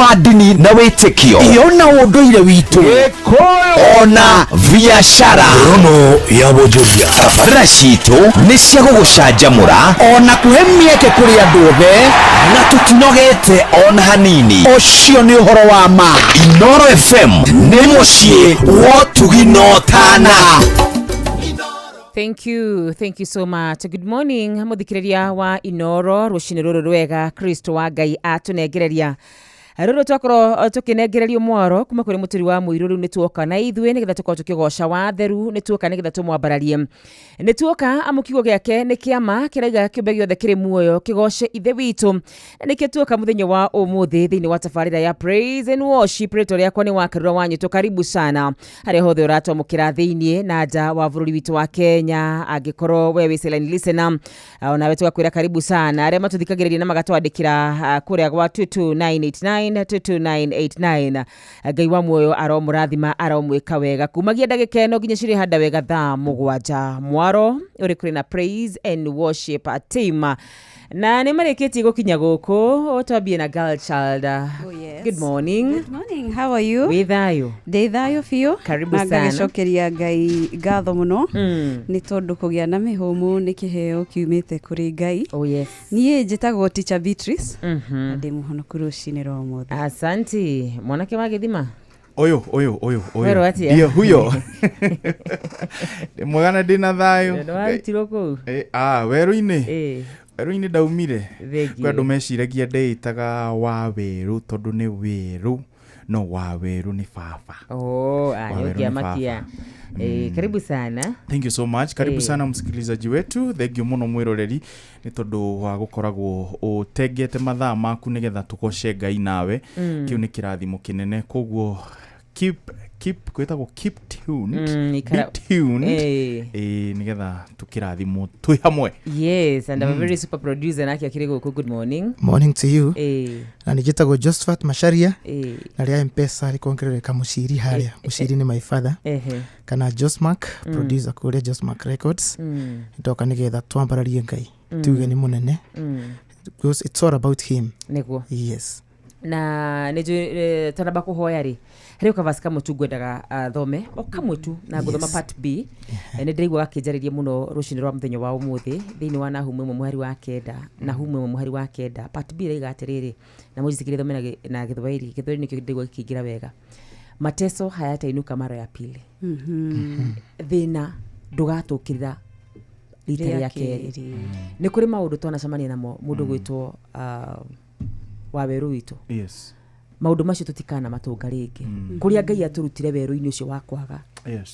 Wa ndini na wĩtĩkio, iyo na ũndũire witũ, ona biacara. Rono ya wonjoria. Tabarĩra citũ nĩ cia gũgũcanjamũra ona kũhe mĩeke kũrĩ andũ othe, na tũtinogete ona hanini. Ũcio nĩ ũhoro wa ma. Inoro FM nĩ mũciĩ wa ũtugi na ũtana. Thank you, thank you so much. Good morning, muthikiriria wa Inoro, rucini ruru rwega Kristo wa Ngai atunengereria rũrũ twakorwo tũkĩnengererio mwaro kuma kũrĩ mũturi wa mũirũ. Rĩu nĩ tuoka na ithuĩ nĩgetha tũkorwo tũkĩgoca watheru, nĩ tuoka nĩgetha tũmwambararie, nĩ tuoka amu kiugo gĩake nĩ kĩama kĩraiga kĩũmbe gĩothe kĩrĩ muoyo kĩgoce Ithe witũ, na nĩkĩo tuoka mũthenya wa ũmũthĩ thĩinĩ wa tabarĩra ya Praise and Worship. Rĩtwa rĩakwa nĩ Wakarura wa Nyũtũ. Karibu sana harĩa hothe ũratwamũkĩra thĩinĩ na nja wa bũrũri witũ wa Kenya. Angĩkorwo we wĩ silent listener, onawe tũgakwĩra karibu sana. Arĩa matũthikagĩrĩria na magatwandĩkĩra kũrĩa gwa 22989 22989, Ngai wa muoyo aromũrathima, aromwĩka wega kumagia ndagĩka ĩno nginya cirĩ handa wega thaa 7. Mwaro ũrĩ kũrĩ na Praise and Worship team na nĩ marĩkĩtie gũkinya gũkũ. Twambie na girl child. Oh, yes. Good morning. Good morning. How are you? Wĩ thayũ? Ndĩ thayũ biũ. Karibu Na sana. ngagĩcokeria Ngai ngatho mũno nĩ tondũ kũgĩa na mĩhũmũ nĩ kĩheo kiumĩte kũrĩ Ngai. Oh yes. Niĩ njĩtagwo Teacher Beatrice na ndĩ mũhonoku rũcinĩ rwa ũmũthĩ. Asanti. Mwanake wa gĩthima. Ũyũ ũyũ ũyũ ũyũ. Werwo atĩa? Ndiyo huyo, ndĩ mwega na ndĩ na thayũ. Nĩ warutirwo kũu? Eh, ah, werũ-inĩ. Werũ-inĩ ndaumire. Thengiũ. Kwĩ andũ meciragia ndeĩtaga wa werũ tondũ nĩ werũ, no wa werũ nĩ baba. Oh, ah, Wa werũ nĩ nĩũngĩamakia. baba. Eh, karibu sana. Thank you so much. Karibu sana msikilizaji wetu. Thank you mũno mwĩroreri nĩ tondũ wa gũkoragwo ũtengete mathaa maku nĩgetha tũgoce Ngai nawe. Kĩu nĩ kĩrathimo kĩnene, koguo keep kwĩtagwo keep tuned. Be tuned. Ĩĩ, nĩgetha tũkĩrathimwo twĩ hamwe. Yes, and I'm a very super producer nake akĩrĩ gũkũ. Good morning. Morning to you. Na nĩ njĩtagwo Josephat Macharia, na rĩa Mpesa rĩkongerereka Mũciri harĩa. Mũciri nĩ my father, kana Josmark, producer kũrĩa Josmark Records. Ndoka nĩgetha twambararie Ngai, tuge nĩ mũnene, because it's all about him. Nĩguo. Yes. Na nĩ njũĩ tanamba kũhoya rĩ, harĩ kavasi kamwe tu ngwendaga thome o kamwe tu na ngũthoma. Part B. Nĩ ndĩraigua gakĩnjarĩria mũno rũcinĩ rwa mũthenya wa ũmũthĩ thĩinĩ wa Nahumu 1:9, Nahumu 1:9 part B ĩraiga atĩrĩrĩ, na mũnjĩtĩkĩrie thome na Gĩthwaĩri. Gĩthwaĩri nĩkĩo ndĩraigua gĩkĩingĩra wega: "Mateso hayatainuka mara ya pili." Thĩna ndũgatũkĩrĩra rita rĩa kerĩ. Nĩ kũrĩ maũndũ twanacemania namo, mũndũ gwĩtwo wa werũ witũ. Maũndũ macio tũtikana matũnga rĩngĩ. Kũrĩa Ngai atũrutire werũ-inĩ ũcio wa kwaga,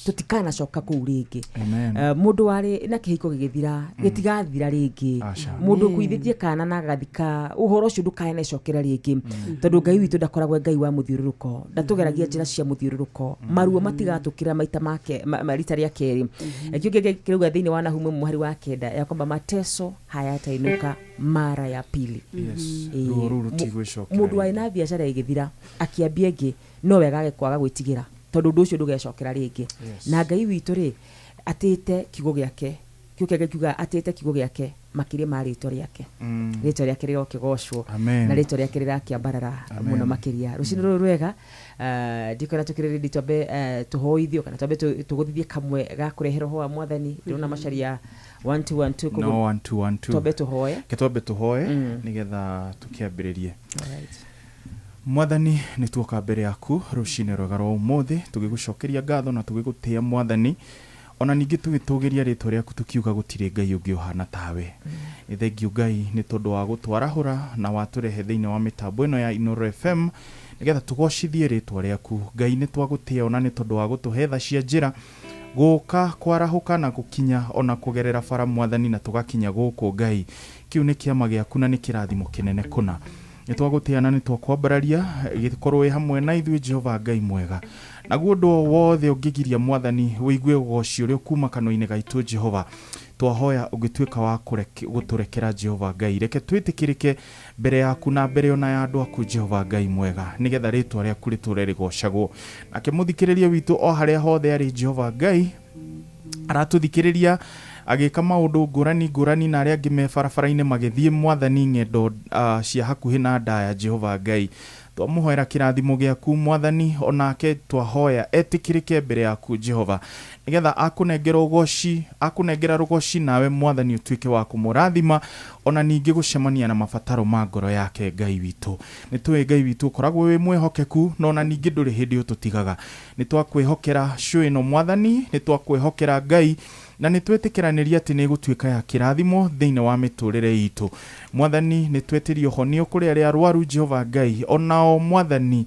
tũtikanacoka kũu rĩngĩ. Amen. Mũndũ warĩ na kĩhiko gĩgĩthira, gĩtigathira rĩngĩ. Aca. Mũndũ ũkuithĩtie kana na agathika, ũhoro ũcio ndũkanecokera rĩngĩ, tondũ Ngai witũ ndakoragwo e Ngai wa mũthiũrũrũko, ndatũgeragia njĩra cia mũthiũrũrũko. Maruo matigatũkĩra maita make rita rĩa kerĩ. Kĩu kĩngĩ kĩrauga thĩinĩ wa Nahumu 1:9 ya kwamba mateso hayatainuka mara ya pili. Ruo rũu rũtigwĩcokera Mũndũ warĩ rĩngĩ. na biacara ĩgĩthira akĩambia ĩngĩ, no wega age kwaga gwĩtigĩra tondũ ũndũ ũcio ndũgecokera rĩngĩ. Na Ngai witũ rĩ, atĩte kiugo gĩake, kiugo kĩa Ngai kiugaga atĩte kiugo gĩake makĩria ma rĩtwa rĩake. Rĩtwa rĩake rĩrokĩgocwo na rĩtwa rĩake rĩrakĩambarara mũno makĩria rũcinĩ rũrũ rwega. Ndikona tũkĩrĩrĩria, twambe tũhoithio kana twambe tũgũthithie kamwe ga kũrehe roho wa Mwathani. Ndĩrona Macaria 1212 koguo. No, 1212. Twambe tũhoe. Ke twambe tũhoe nĩgetha tũkĩambĩrĩrie. Alright. Mwathani, nĩ tuoka mbere yaku rũcinĩ rwega rwa ũmũthĩ tũgĩgũcokeria ngatho na tũgĩgũtĩĩa Mwathani, ona ningĩ tũgĩtũgĩria rĩtwa rĩaku tũkiuga gũtirĩ Ngai ũngĩ ũhana tawe. Nĩ thengiũ Ngai nĩ tondũ wa gũtwarahũra na watũrehe thĩinĩ wa mĩtambo ĩno ya Inoro FM nĩgetha tũgocithie rĩtwa rĩaku. Ngai, nĩ twagũtĩĩa ona nĩ tondũ wa gũtũhe tha cia njĩra gũka kwarahũka na gũkinya ona kũgerera bara Mwathani na tũgakinya gũkũ. Ngai, kĩu nĩ kĩama gĩaku na nĩ kĩrathimo kĩnene kũna. Nĩ twagũtĩĩa na nĩ twakwambararia, gĩkorwo wĩ hamwe na ithuĩ Jehova Ngai mwega. Naguo ũndũ o wothe ũngĩgiria Mwathani wĩigue ũgoci ũrĩa ũkuma kanua-inĩ gaitũ, Jehova, twahoya ũngĩtuĩka wa gũtũrekera. Jehova Ngai, reke twĩtĩkĩrĩke mbere yaku na mbere ona ya andũ aku, Jehova Ngai mwega, nĩgetha rĩtwa rĩaku rĩtũre rĩgocagwo. Nake mũthikĩrĩria witũ o harĩa hothe arĩ, Jehova Ngai, aratũthikĩrĩria agĩka maũndũ ngũrani ngũrani na arĩa angĩ me barabara-inĩ magĩthiĩ Mwathani ng'endo cia hakuhĩ na ndaya, Jehova Ngai, Twamũhoera kĩrathimo gĩaku Mwathani, onake twahoya etĩkĩrĩke mbere yaku Jehova, nĩgetha akũnengera ũgoci, akũnengera rũgoci, nawe Mwathani ũtuĩke wa kũmũrathima, ona ningĩ gũcemania na mabataro ma ngoro yake. Ngai witũ, nĩ tũĩ Ngai witũ ũkoragwo wĩ mwĩhokeku, na ona ningĩ ndũrĩ hĩndĩ ũtũtigaga. Nĩ twakwĩhokera show ĩno Mwathani, nĩ twakwĩhokera Ngai, na nĩ twĩtĩkĩranĩria atĩ nĩ ĩgũtuĩka ya kĩrathimo thĩinĩ wa mĩtũrĩre itũ. Mwathani, nĩ twĩtĩrie ũhonio kũrĩ arĩa arwaru Jehova Ngai, onao Mwathani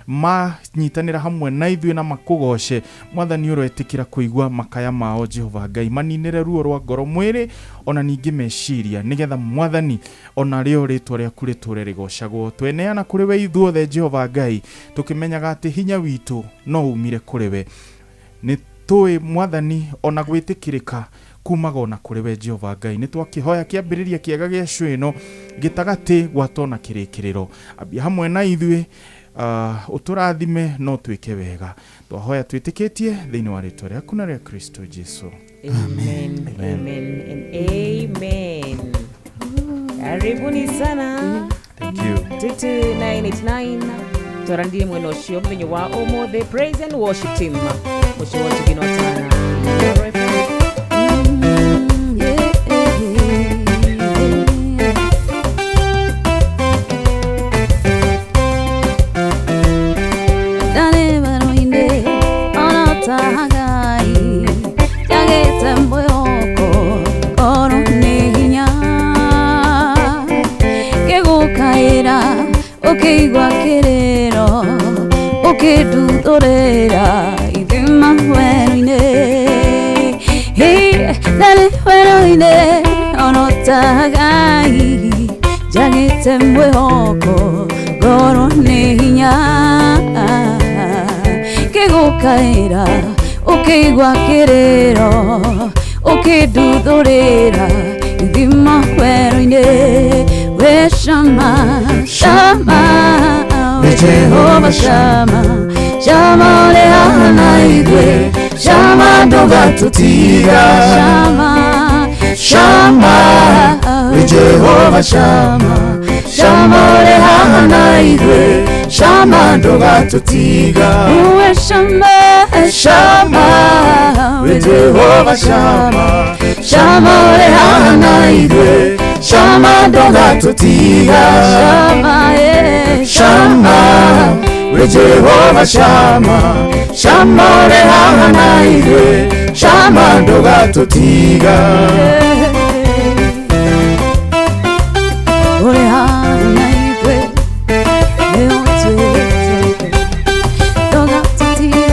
manyitanĩra hamwe na ithuĩ na makũgoce. Mwathani, ũroetĩkĩra kũigua makaya mao Jehova Ngai, maninĩre ruo rwa ngoro, mwĩrĩ, ona ningĩ meciria, nĩgetha Mwathani ona rĩo rĩtwa rĩaku rĩtũre rĩgocagwo. Tweneana kũrĩ we ithuothe Jehova Ngai, tũkĩmenyaga atĩ hinya witũ no umire kũrĩ we. Nĩ tũĩ Mwathani ona gwĩtĩkĩrĩka kumaga ona kũrĩ we Jehova Ngai. Nĩ twakĩhoya kĩambĩrĩria kĩega gĩa show ĩno, gĩtagatĩ gwata ona kĩrĩkĩrĩro, ambia hamwe na ithuĩ, ũtũrathime no twĩke wega. Twahoya twĩtĩkĩtie thĩinĩ wa rĩtwa rĩaku na rĩa Kristo Jesu. Amen, amen and amen. Karibuni sana. Thank you. 22989 twaranire mwena ũcio mũthenya wa ũmũthĩ, praise and worship team, mũciĩ wa Tugino Tana. Ũkĩigua kĩrĩro ũkĩnduthũrĩra ithima werũ-inĩ. Ndarĩ werũ-inĩ ono ta Ngai, njagĩte mwĩhoko, ngorwo nĩ hinya. Ngĩgũkaĩra ũkĩigua kĩrĩro ũkĩnduthũrĩra ithima werũ-inĩ. We Shama, Shama, we Jehova Shama, Shama ũrĩ haha na ithuĩ, Shama ndũgatũtiga. Shama, Shama, we Jehova Shama, Shama ũrĩ haha na ithuĩ, Shama ndũgatũtiga. We Shama, Shama, we Jehova Shama, Shama ũrĩ haha na ithuĩ, Shama ndũgatũtiga. Shama, eh, Shama, we Jehova Shama, Shama ũrĩ haha na ithuĩ, Shama ndũgatũtiga. Ũrĩ haha na ithuĩ, nĩ ũtwĩte, ndũgatũtige.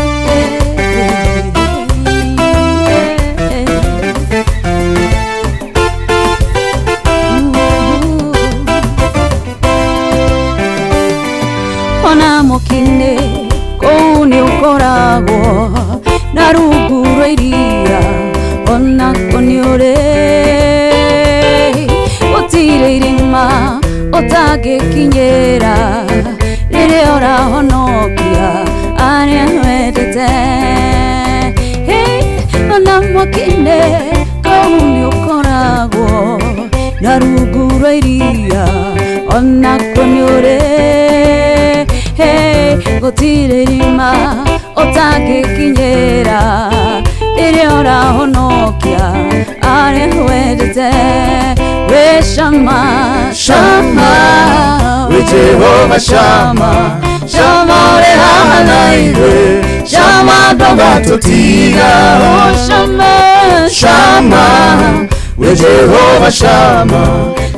Ona mũkinĩ kũu nĩ ũkoragwo na rungu rwa iria, onako nĩ ũrĩ gũtirĩ irĩma ũtangĩkinyĩra rĩrĩa ũrahonokia arĩa wendete. Hey, ona mũkinĩ kũu nĩ ũkoragwo na rungu rwa iria, onako nĩ ũrĩ. Hey, gũtirĩ irima ũtangĩkinyĩra rĩrĩa ũrahonokia arĩa wendete. We Shama, Shama, we Jehova Shama, Shama ũrĩ haha na ithuĩ, Shama ndũgatũtiga. Shama, Shama, we Jehova Shama,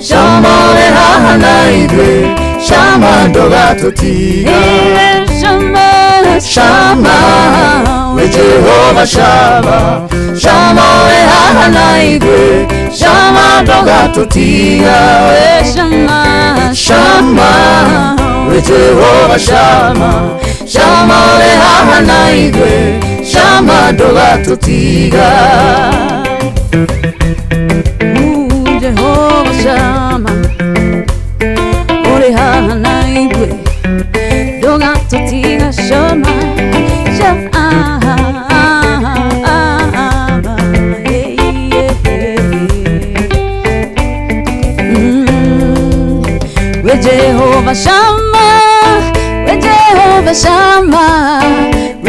Shama ũrĩ haha na ithuĩ, Shama ndũgatũtiga. Shama, Shama, we Jehova Shama, Shama ũrĩ haha na ithuĩ, Shama ndũgatũtiga. Shama, Shama, we Jehova Shama, Shama ũrĩ haha na ithuĩ, Shama ndũgatũtiga. Ooh, Jehova Shama, ũrĩ haha na ithuĩ, ndũgatũtiga. Shama, Shama, hey, yeah, yeah. We Jehova Shama,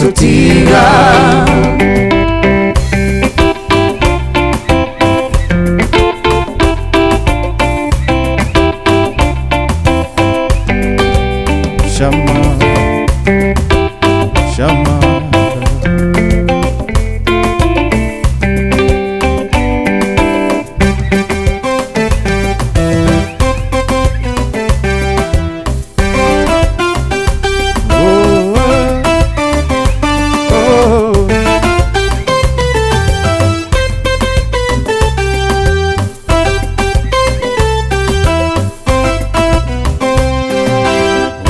Ndũngĩtũtiga. Shama, shama. Oh, oh, oh.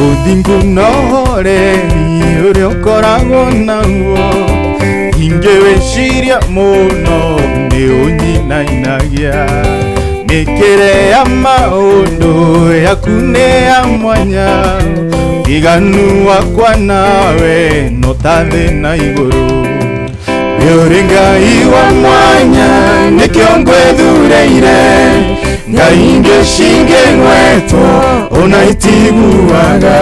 Ũthingu na ũhoreri ũrĩa ũkoragwo naguo, ingĩwĩciria mũno nĩ ũnyinainagia. Mĩkĩre ya maũndũ yaku nĩ ya mwanya, iganu wakwa nawe no ta thĩ na igũrũ. Wĩ ũrĩ Ngai wa mwanya, nĩkĩo ngwĩthurĩire. Ngai ingĩ cingĩgwetwo ona itiguaga.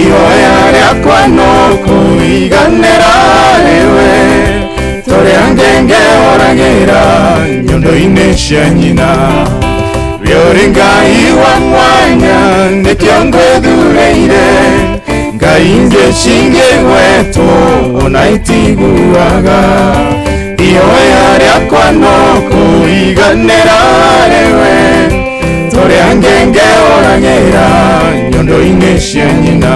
Ihoya rĩakwa no kũiganĩra rĩwe, tũrĩa ngenge oragĩra nyondo-inĩ cia nyina. Wĩ ũrĩ Ngai wa mwanya, nĩkĩo ngwĩthurĩire. Ngai ingĩ cingĩgwetwo ona itiguaga. Ihoya rĩakwa no kũiganĩra rĩwe, tũrĩa ngenge oragĩra nyondo-inĩ cia nyina.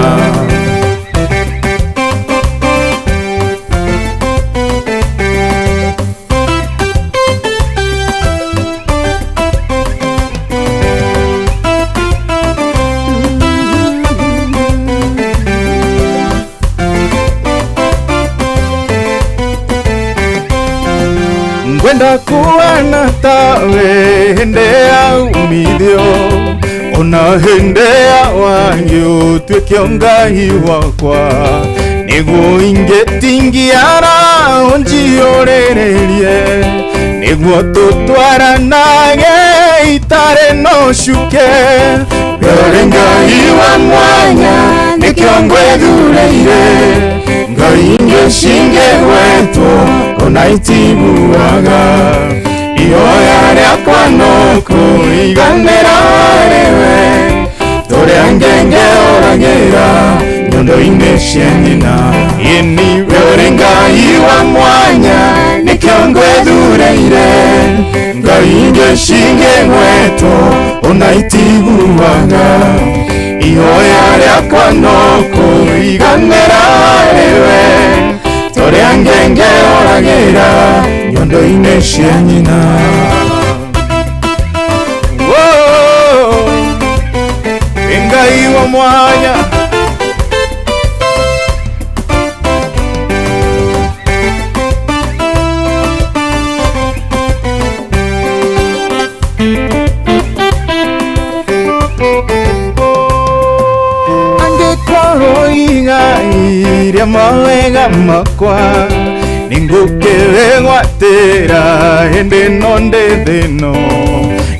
Ngwenda kuona tawe hĩndĩ ya umithio, ona hĩndĩ ya wagi ũtuĩke Ngai wakwa, nĩguo ingĩtingiara ũnjiyũrĩrĩrie, nĩguo tũtwaranage itarĩ na ũcuke. Wĩ ũrĩ Ngai wa mwanya, nĩkĩo ngwĩthurĩire. Ngai ingĩ cingĩgwetwo ona itiguaga. Ihoya rĩakwa no kũiganĩra rĩwe, tũrĩa ngenge oragĩra nyondo-inĩ cia nyina. Ĩni wĩ ũrĩ Ngai wa mwanya, nĩkĩo ngwĩthurĩire. Ngai ingĩ cingĩgwetwo ona itiguaga. Ihoya rĩakwa no kũiganĩra rĩwe, tũrĩa ngenge oragĩra nyondo-inĩ cia nyina. Whoa, wĩ Ngai wa mwanya. Angĩkorwo igai rĩa mawega makwa nĩngũkĩrĩgwatĩra hĩndĩ ĩno ndĩ thĩ ĩno,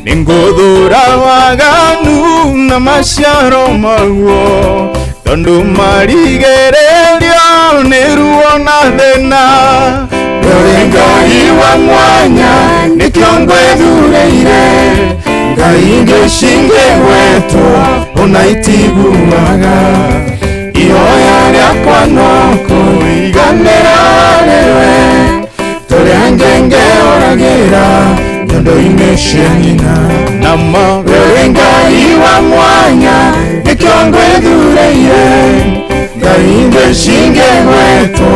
nĩngũthũra waganu na maciaro maguo, tondũ marigĩrĩrio Na thĩna ũrĩ Ngai wa mwanya nĩkĩo ngwĩthurĩire Ngai ingĩ cingĩgwetwo ona itiguaga ihoya rĩakwa no kũiganĩra rĩwe tũrĩa ngenge ũragĩra nyondo-inĩ cia nyina nama ũrĩ Ngai wa mwanya nĩkĩo ngwĩthurĩire Ngai ingĩ cingĩgwetwo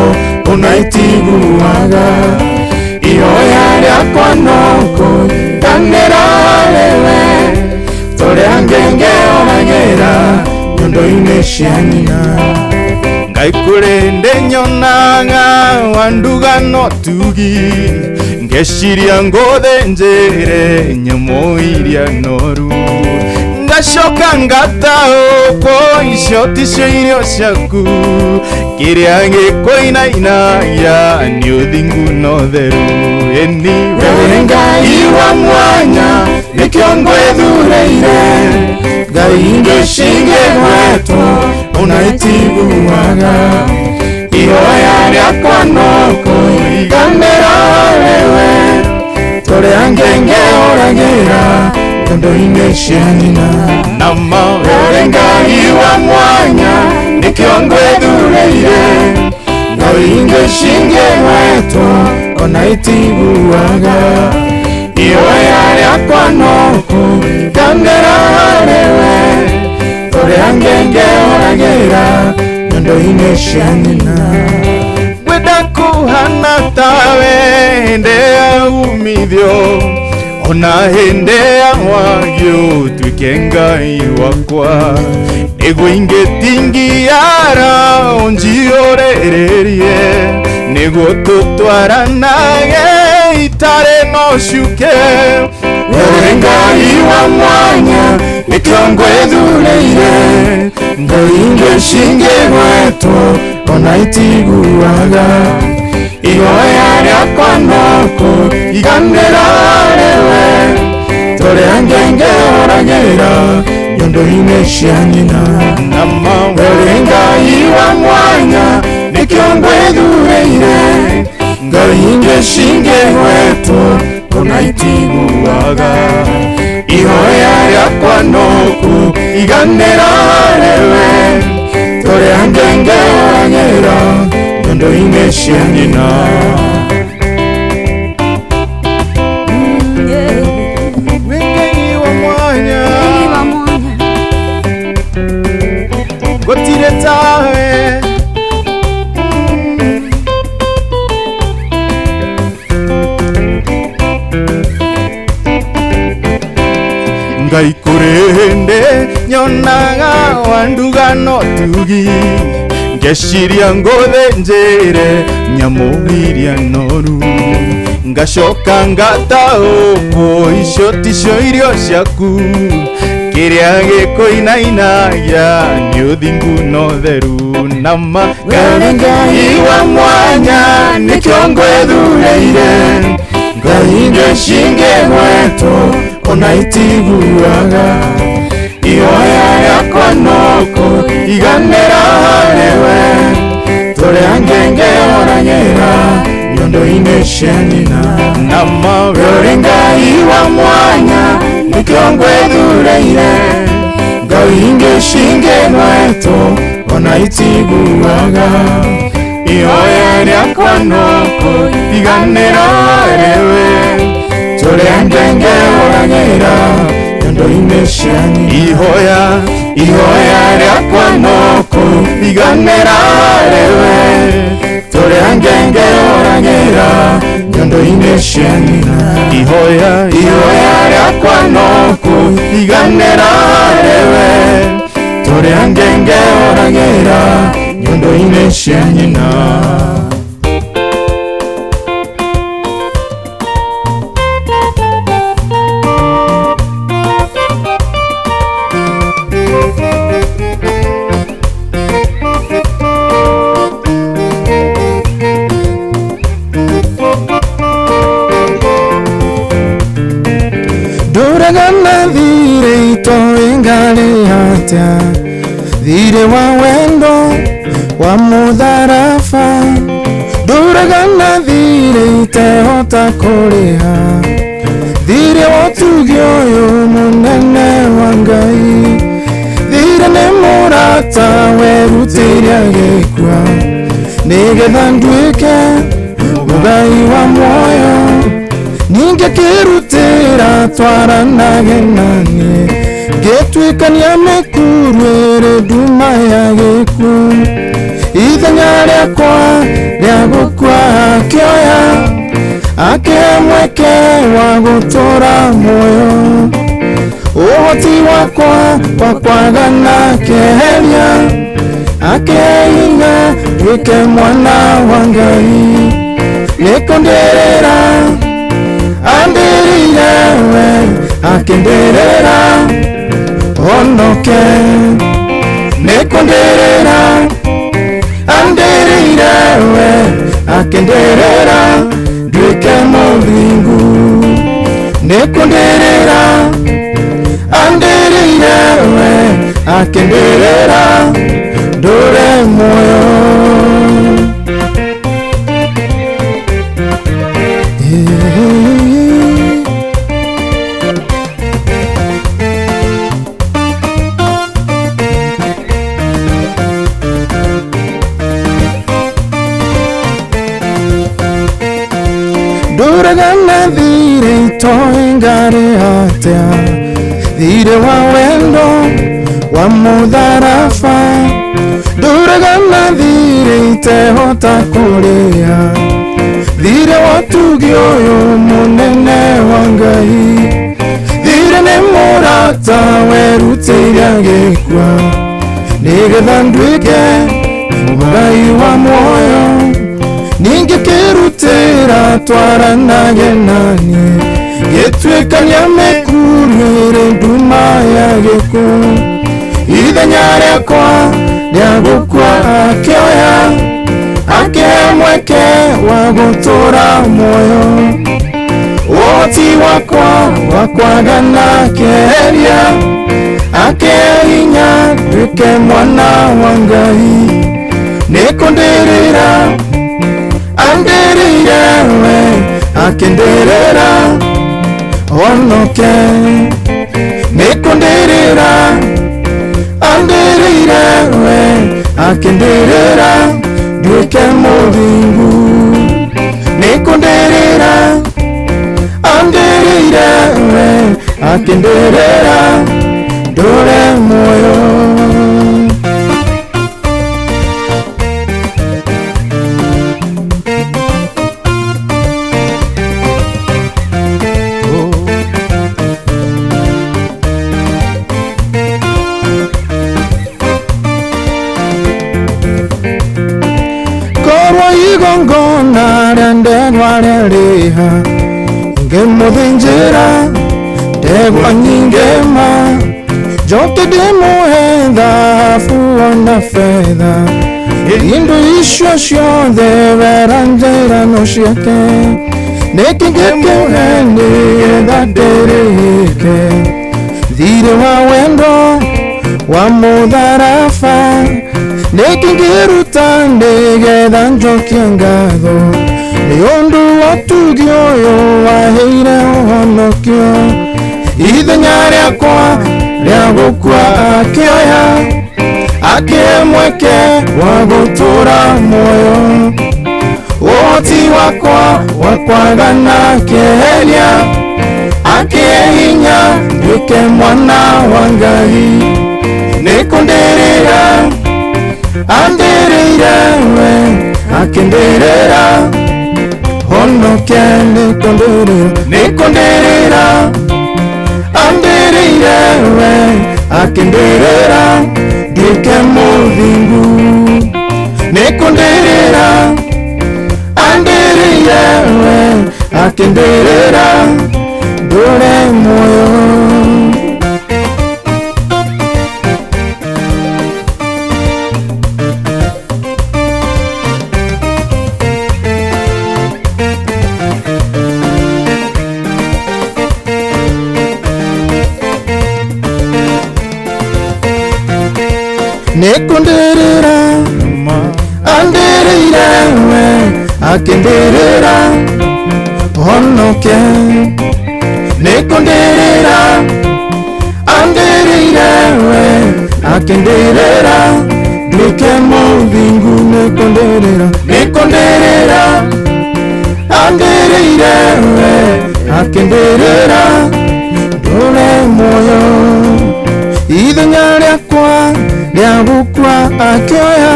ona itiguaga ihoya rĩakwa no kũiganĩra rĩwe tũrĩa ngenge ũragĩra nyondo-inĩ cia nyina Ngai kũrĩ ndĩ nyonaga wanduga no tugi ngeciria ngũthĩnjĩre nyamũ iria noru ngacoka ngataũkwo icio ticio irio ciaku kĩrĩa gĩkũinainagia nĩ ũthingu na ũtheru ĩni we Ngai wa mwanya nĩkĩo ngwĩthurĩire Ngai ingĩ cingĩgwetwo ona itiguaga ihoya rĩakwa no kũiganĩra rĩwe tũrĩa ngenge ũragĩra nyondo-inĩ cia nyina nama ũrĩ Ngai wa mwanya nĩkĩo ngwĩthurĩire Ngai ingĩ cingĩgwetwo ona itiguaga ihoya rĩakwa no kũiganĩra rĩwe tũrĩa ngenge ũragĩra nyondo-inĩ cia nyina ngwenda kũhana tawe hĩndĩ ya umithio ona hĩndĩ ya wagio ũtuĩke Ngai wakwa nĩguo ingĩtingiara ũnjiyũrĩrĩrie nĩguo tũtwaranage itarĩ na ũcuke ũrĩ Ngai wa mwanya nĩkĩo ngwĩthurĩire Ngai ingĩ cingĩgwetwo ona itiguaga ihoya rĩakwa no kũiganĩra rĩwe tũrĩa ngenge ũragĩra nyondo-inĩ cia nyina nama ũrĩ Ngai wa mwanya nĩkĩo ngwĩthurĩire Ngai ingĩ cingĩgwetwo ona itiguaga ihoya rĩakwa no kũiganĩra rĩwe tũrĩa ngenge ũragĩra nyondo-inĩ cia nyina Wĩ Ngai wa mwanya gũtirĩ tawe Ngai kũrĩ hĩndĩ nyonaga wanduga no tugi ngeciria ngũthĩnjĩre nyamũ iria noru ngacoka ngataũkwo icio ticio irio ciaku kĩrĩa gĩkũinainagia nĩ ũthingu na ũtheru nama Ngai Ngai wa mwanya nĩkĩo ngwĩthurĩire Ngai ingĩ cingĩgwetwo ona itiguaga ihoya rĩakwa no kũiganĩra rĩwe tũrĩa ngenge ũragĩra nyondo-inĩ cia nyina nama ũrĩ Ngai wa mwanya nĩkĩo ngwĩthurĩire Ngai ingĩ cingĩgwetwo ona itiguaga ihoya rĩakwa no kũiganĩra rĩwe tũrĩa ngenge ũragĩra nyondo-inĩ cia nyina ihoya ihoya rĩakwa no kũiganĩra rĩwe tũrĩa ngenge ũragĩra nyondo-inĩ cia nyina ihoya ihoya rĩakwa no kũiganĩra rĩwe tũrĩa ngenge ũragĩra nyondo-inĩ cia nyina Ndũraga na thirĩ itoĩ ngarĩ atĩa thirĩ wa wendo wa mũtharaba Ndũraga na thirĩ itehota kũrĩha thirĩ wa ũtugi ũyũ mũnene wa Ngai thirĩ nĩ mũrata werutĩire agĩkua nĩgetha nduĩke mũgai wa muoyo ningĩ kĩrutĩra twaranage naniĩ ngĩtuĩkania mĩkuru ĩrĩ nduma ya gĩkuũ ithenya rĩakwa rĩa gũkua akĩoya akĩhe mweke wa gũtũũra muoyo ũhoti wakwa wa kwaga na kĩeheria akĩhe hinya nduĩke mwana wa Ngai nĩkũndĩrĩra andĩrĩire we akĩndĩrĩra honoke nĩkũndĩrĩra andĩrĩire we akĩndĩrĩra nduĩke mũthingu nĩkũndĩrĩra andĩrĩire we akĩndĩrĩra ndũre muoyo. Ndũraga na thirĩ itoĩ ngarĩ atĩa thirĩ wa wendo wa mũtharaba ndũraga na thirĩ itehota kũrĩha thirĩ wa ũtugi ũyũ mũnene wa Ngai thirĩ nĩ mũrata werutĩire agĩkua nĩgetha nduĩke mũgai wa muoyo ningĩ kĩrutĩra twaranage naniĩ ngĩtuĩkania mĩkuru ĩrĩ nduma ya gĩkuũ ithenya rĩakwa rĩa gũkua akĩoya akĩhe mweke wa gũtũũra muoyo ũhoti wakwa wa kwaga na kĩeheria akĩhe hinya nduĩke mwana wa Ngai nĩkũndĩrĩra andĩrĩire we akĩndĩrĩra honoke nĩkũndĩrĩra andĩrĩire we akĩndĩrĩra nduĩke mũthingu nĩkũndĩrĩra andĩrĩire we akĩndĩrĩra ndũre muoyo. Korwo igongona rĩa ndegwa rĩarĩha ngĩmũthĩnjĩra ndegwa nyingĩ ma njoke ndĩmũhe thahabu ona betha indo icio ciothe wera njĩrano ciake nĩkĩ ngĩkĩhe nĩgetha ndĩrĩhĩke thirĩ wa wendo wa mũtharaba nĩkĩ ngĩruta nĩgetha njokie ngatho nĩ ũndũ wa ũtugi ũyũ waheire ũhonokio ithenya rĩakwa rĩa gũkua akĩoya akĩhe mweke wa gũtũũra muoyo ũhoti wakwa wa kwaga na kĩeheria akĩhe hinya nduĩke mwana wa Ngai nĩkũndĩrĩra andĩrĩire we akĩndĩrĩra honoke nĩkũndĩrĩra andĩrĩire we akĩndĩrĩra nduĩke mũthingu nĩkũndĩrĩra andĩrĩire we akĩndĩrĩra ndũre muoyo. Nĩkũndĩrĩra andĩrĩire we Akĩndĩrĩra honoke. Nĩ kũndĩrĩra andĩrĩire we. Akĩndĩrĩra nduĩke mũthingu. Nĩ kũndĩrĩra, nĩ kũndĩrĩra andĩrĩire we. Akĩndĩrĩra ndũre muoyo. Ithenya rĩakwa rĩa gũkua akĩoya,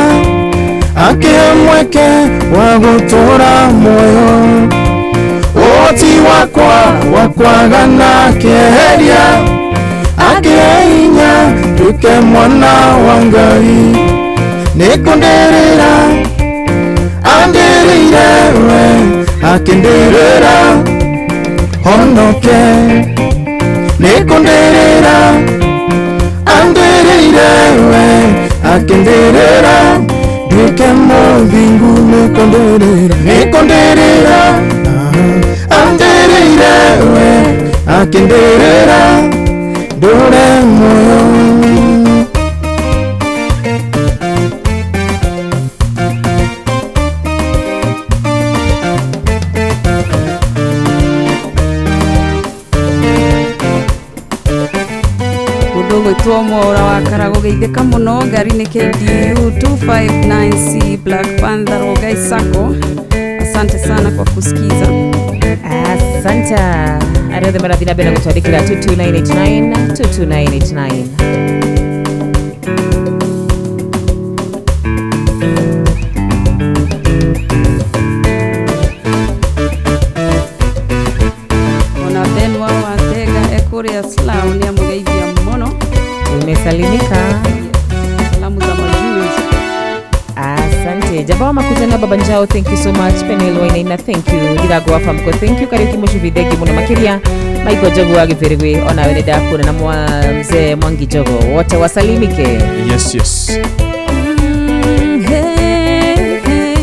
akĩhe mweke wa gũtũũra muoyo. Ũhoti wakwa wa kwagana akĩeheria, akĩhe hinya nduĩke mwana wa Ngai. Nĩ kũndĩrĩra andĩrĩire we. Akĩndĩrĩra honoke. Nĩ kũndĩrĩra andĩrĩire we. Akĩndĩrĩra nduĩke mũthingu. Nĩ kũndĩrĩra, nĩ kũndĩrĩra andĩrĩire we. Akĩndĩrĩra ndũre muoyo. Mũndũ ũgwĩtwo Mwaũra wa Karagũ geithĩka mũno. Ngari nĩ KDU 259C Black Panther Rongai Sacco. Asante sana kwa kusikiza. Asante arĩa othe marathiĩ na mbere na gũtwandĩkĩra 22989 22989. Ona Benwa Watega ekũrĩa Slough nĩ amũgeithia mũno. Umesalimika. Salamu za majuu hizo. Asante Jaba Makutano, Baba Njao, thank you so much. Penel Wainaina, thank you. Ndirago wa Famco, thank you. Kariuki Mucubi, thengi muno makiria. Michael Jogo wa Gĩbĩrĩgwĩ, onawe nĩ ndakuona, na mzee Mwangi Jogo, wote wasalimike. Yes, yes. Hey, hey.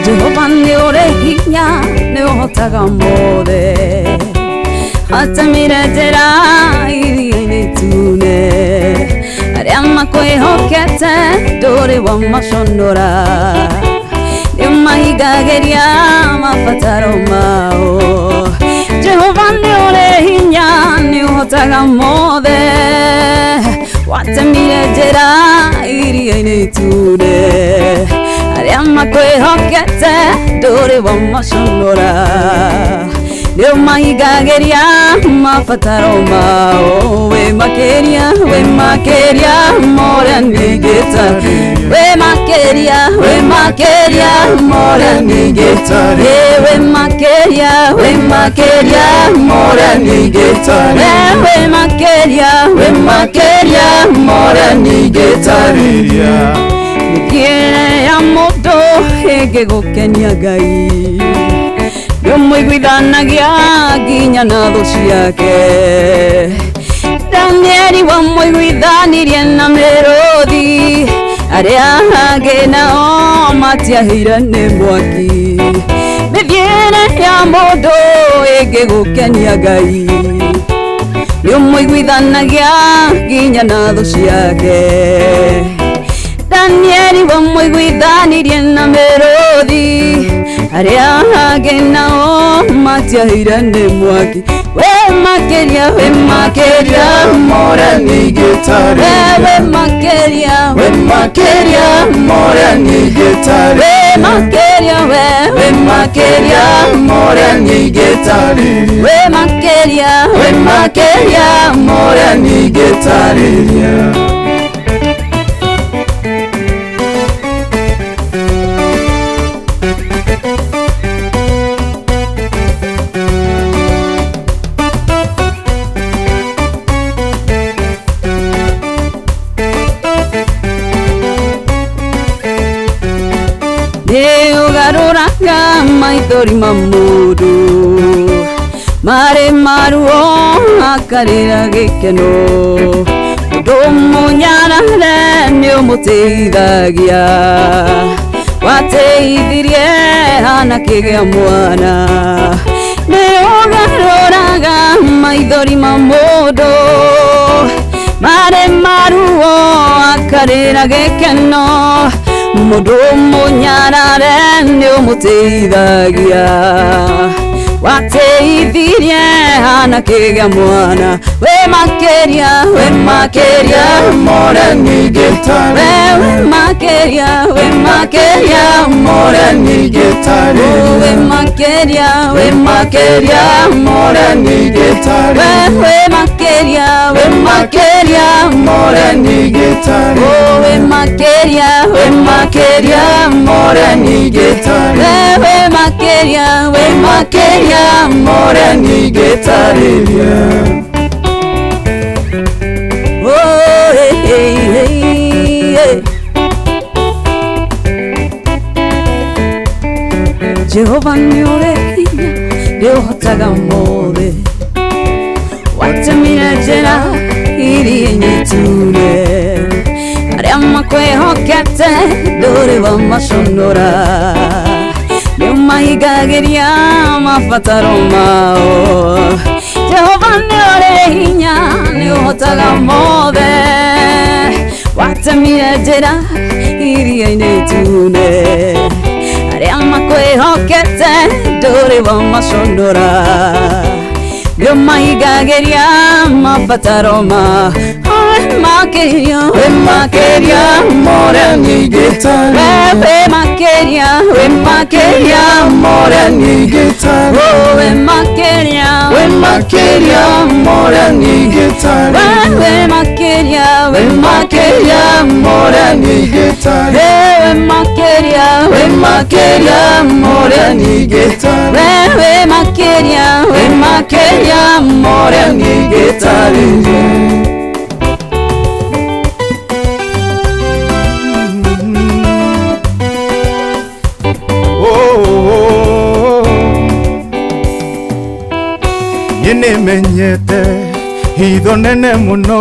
Jehova nĩ ũrĩ hinya, nĩ ũhotaga mothe. Atemire njĩra iria-inĩ itune, arĩa makwĩhokete ndũrĩ wamaconora. Nĩ mahingagĩria mabataro mao. Jehova nĩ ũrĩ hinya, nĩ ũhotaga mothe. Watemire njĩra iria-inĩ itune, arĩa makwĩhokete ndũrĩ wamaconora. Nĩ mahingagĩria mabataro mao. Wĩ makĩria, wĩ makĩria morĩa ningĩta. Wĩ makĩria, wĩ makĩria morĩa ningĩta. Wĩ makĩria, wĩ makĩria morĩa ningĩta. Wĩ makĩria, wĩ makĩria morĩa ningĩtarĩria. Mĩthiĩre ya mũndũ ĩngĩgũkenia Ngai, nĩũmũiguithanagia nginya na thũ ciake. Danieli wamũiguithanirie na mĩrũthi, arĩa angĩ nao matiahĩire nĩ mwaki. Mĩthiĩre ya mũndũ ĩngĩgũkenia Ngai, nĩũmũiguithanagia nginya na thũ ciake. Danieli wamũiguithanirie na mĩrũthi, arĩa angĩ nao matiahĩire nĩ mwaki. Wĩ makĩria, wĩ makĩria morĩa ningĩtarĩria. Wĩ makĩria, Wĩ makĩria morĩa ningĩtarĩria. Wĩ makĩria, wĩ makĩria morĩa ningĩtarĩria. Wĩ makĩria, Wĩ makĩria morĩa ningĩtarĩria. Nĩ ũgarũraga maithori ma mũndũ marĩ maruo akarĩra gĩkeno. Mũndũ mũnyarare nĩ ũmũteithagia, wateithirie Hana kĩgĩa mwana. Nĩ ũgarũraga maithori ma mũndũ marĩ maruo akarĩra gĩkeno. Mundu munyarare ni umuteithagia wateithirie hana kiga mwana we makeria more ningĩtarĩria we makeria we makeria more ningĩtarĩria we makeria we makeria more ningĩtarĩria we makeria we makeria more ningĩtarĩria we makeria we makeria more ningĩtarĩria we makeria we makeria more ningĩtarĩria. Oh, hey, hey, hey, hey. Jehova nĩ ũrĩ hinya nĩ ũhotaga mothe watemire njĩra iria-inĩ itune arĩa makwĩhokete ndũrĩ wamaconora nĩ ũmahingagĩria mabataro mao. Jehova nĩ ũrĩ hinya nĩ ũhotaga mothe watemire njĩra iria-inĩ itune arĩa makwĩhokete ndũrĩ wamaconora nĩ ũmahingagĩria mabataro mao. Makeria we makeria more ningĩtarĩria we makeria we makeria more ningĩtarĩria we makeria we makeria more ningĩtarĩria we makeria we makeria more ningĩtarĩria we makeria we makeria more ningĩtarĩria we makeria we makeria more ningĩtarĩria. Nĩmenyete hitho nene mũno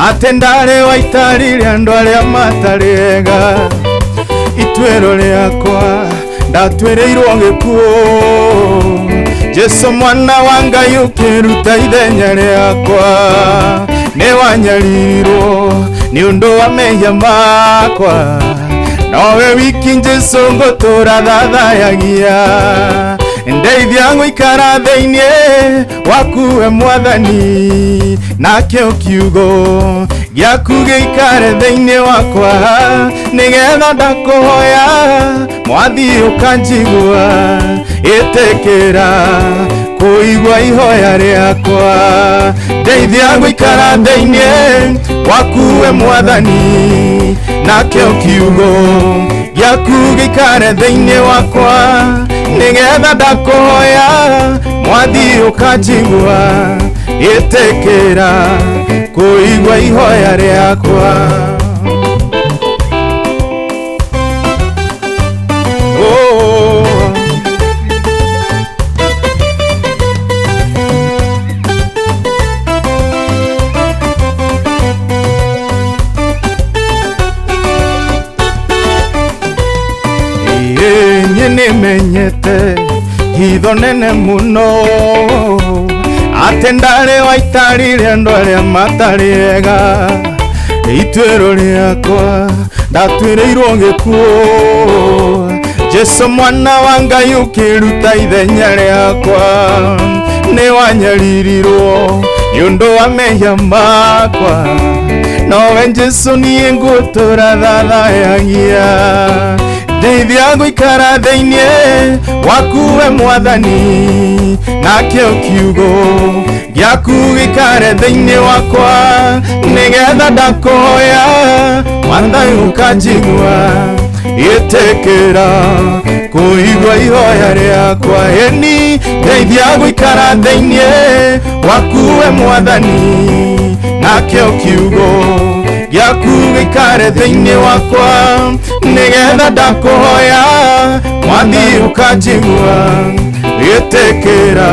atĩ ndarĩ waitarire andũ arĩa matarĩ ega ituĩro rĩakwa ndatwĩrĩirwo gĩkuũ Jesu mwana wa Ngai ũkĩruta ithenya rĩakwa nĩ wanyaririrwo nĩ ũndũ wa mehia makwa nowe wiki Jesu ngũtũra thathayagia ndeithia ngũikara thĩinĩ waku we mwathani nakĩo kiugo gĩaku gĩikare thĩinĩ wakwa nĩgetha ndakũhoya mwathi ũkanjigua ĩtĩkĩra kũigua ihoya rĩakwa ndeithia ngũikara thĩinĩ waku we mwathani nakĩo kiugo gĩaku gĩikare thĩinĩ wakwa nĩgetha ndakũhoya mwathi ũkanjigua ĩtĩkĩra kũigua ihoya rĩakwa. Oh. Nĩmenyete hitho nene mũno atĩ ndarĩ waitarire andũ arĩa matarĩ ega ituĩro rĩakwa ndatwĩrĩirwo gĩkuũ Jesu mwana wa Ngai ũkĩruta ithenya rĩakwa nĩ wanyaririrwo nĩ ũndũ wa mehia makwa nowe Jesu niĩ ngũtũra thathayagia ndeithia ngũikara thĩinĩ waku we mwathani nakĩo kiugo gĩaku gĩikare thĩinĩ wakwa nĩgetha ndakũhoya mwathani ũkanjigua ĩtĩkĩra kũigua ihoya rĩakwa ĩni ndeithia ngũikara thĩinĩ waku we mwathani nakĩo kiugo gĩaku gĩikare thĩinĩ wakwa nĩgetha ndakũhoya mwathi ũkanjigua ĩtĩkĩra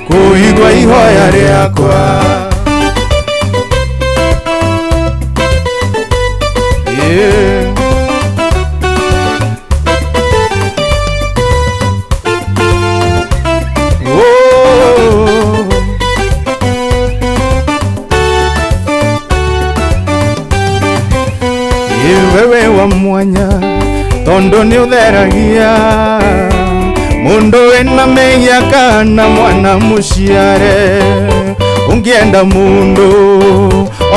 kũigua ihoya rĩakwa. Yeah. Oh. Wewe wa mwanya tondu ni utheragia mundu wina mehia kana mwana muciare ungienda mundu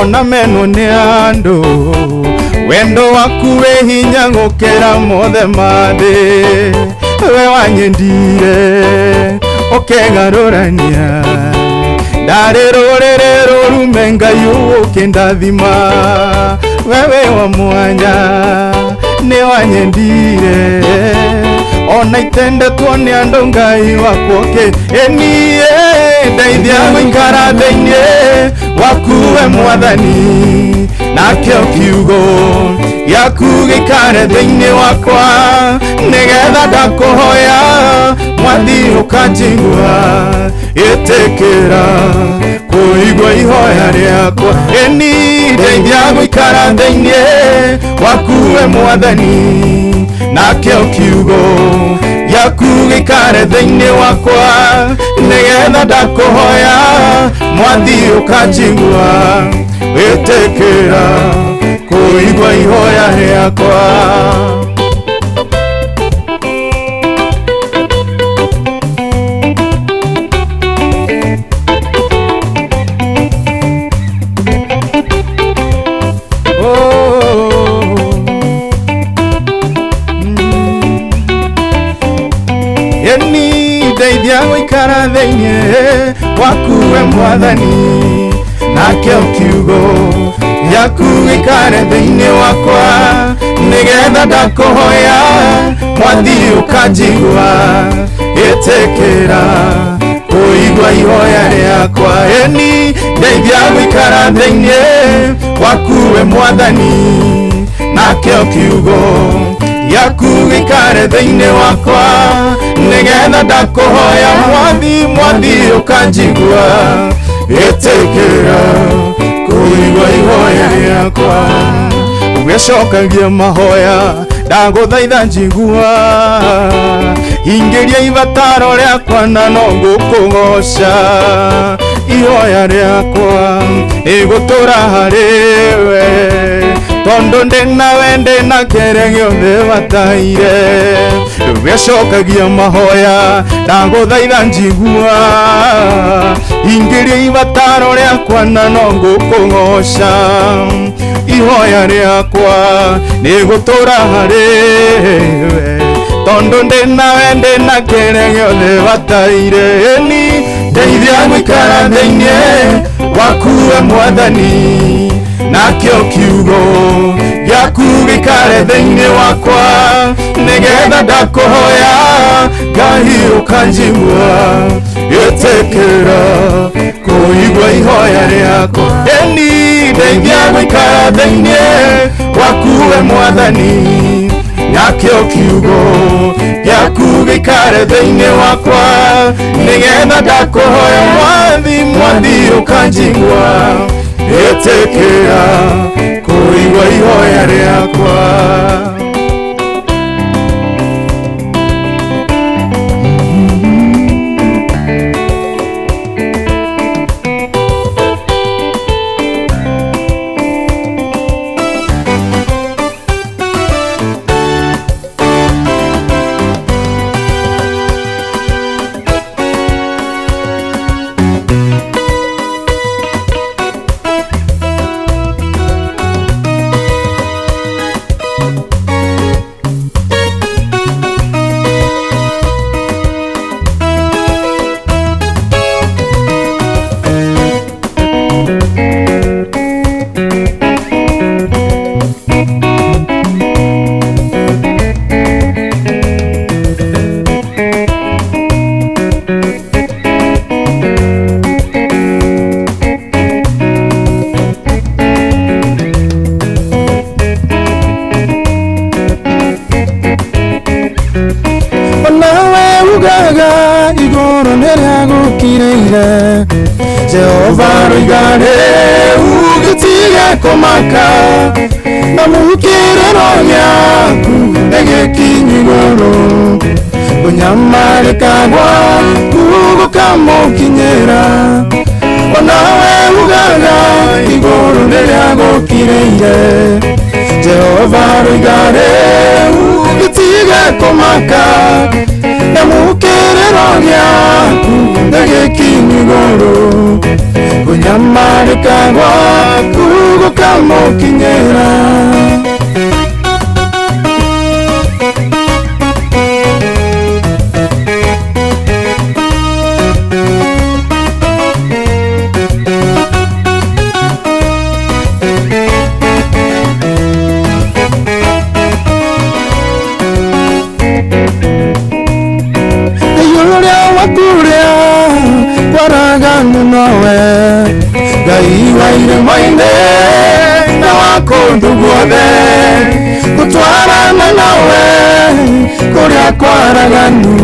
ona menwo ni andu wendo waku wĩ hinya gũkĩra mothe ma thĩ we wanyendire ũkegarũrania ndarĩ rũrĩrĩ rũrume Ngai ũkĩndathima wewe wa mwanya nĩ wanyendire ona itendetwo nĩ andũ Ngai wakwa ũkĩ ĩniĩ ndeithia gũikara thĩinĩ waku we mwathani nakĩo kiugo gĩaku gĩikare thĩinĩ wakwa nĩgetha ndakũhoya mwathi ũkanjigua ĩtĩkĩra kũigua ihoya rĩakwa ĩni ndeithia gũikara thĩinĩ waku we mwathani nakĩo kiugo gĩaku gĩikare thĩinĩ wakwa nĩgetha ndakũhoya mwathi ũkanjigua ĩtĩkĩra kũigua ihoya rĩakwa. Eni ndeithia gũikara thĩinĩ waku we mwathani nakĩo kiugo gĩaku gĩikare thĩinĩ wakwa nĩgetha ndakũhoya mwathi ũkanjigua ĩtĩkĩra kũigua ihoya rĩakwa eni ndeithia gũikara thĩinĩ waku we mwathani nakĩo kiugo gĩaku gĩikare thĩinĩ wakwa nĩgetha ndakũhoya mwathi mwathi ũkanjigua ĩtĩkĩra kũigua ihoya rĩakwa ũgĩcokagia mahoya ndagũthaitha njigua ingĩria ibataro rĩakwa na no ngũkũgoca ihoya rĩakwa rĩgũtũra harĩwe tondu ndĩnawe ndĩna kĩrĩa gĩothe bataire ũgĩcokagia mahoya ndagũthaitha njigua ingĩria ibataro rĩakwa na no ngũkũgoca ihoya rĩakwa rĩgũtũra harĩwe tondu ndĩnawe ndĩna kĩrĩa gĩothe bataire ĩni ndeithia gũikara thĩinĩ waku we mwathani nakĩo kiugo gĩaku gĩikare thĩinĩ wakwa nĩgetha ndakũhoya Ngai ũkanjigua ĩtĩkĩra kũigua ihoya rĩakwa ĩni ndeithia gũikara thĩinĩ waku we mwathani nakĩo kiugo gĩaku gĩikare thĩinĩ wakwa nĩgetha ndakũhoya mwathi mwathi ũkanjigua ĩtĩkĩra kũigua ihoya rĩakwa. Nĩrĩagũkirĩire Jehova roiga rĩu gĩtige kũmaka na mũkĩrĩro gĩaku nĩgĩkinyu igũrũ kũnyamarĩka gwaku gũkamũkinyĩra onawe ugaga Igũrũ nĩrĩagũkirĩire. Jehova roiga rĩu gĩtige kũmaka, nyamũkĩrĩro gĩaku nĩgĩkinyu igũrũ, kũnyamarĩka gwaku gũkamũkinyĩra. Igũrũ rĩa wakuria kwaraganu nowe, Ngai wa irĩma-inĩ na wa kũndũ guothe, gũtwarana nawe kũrĩa kwaraganu,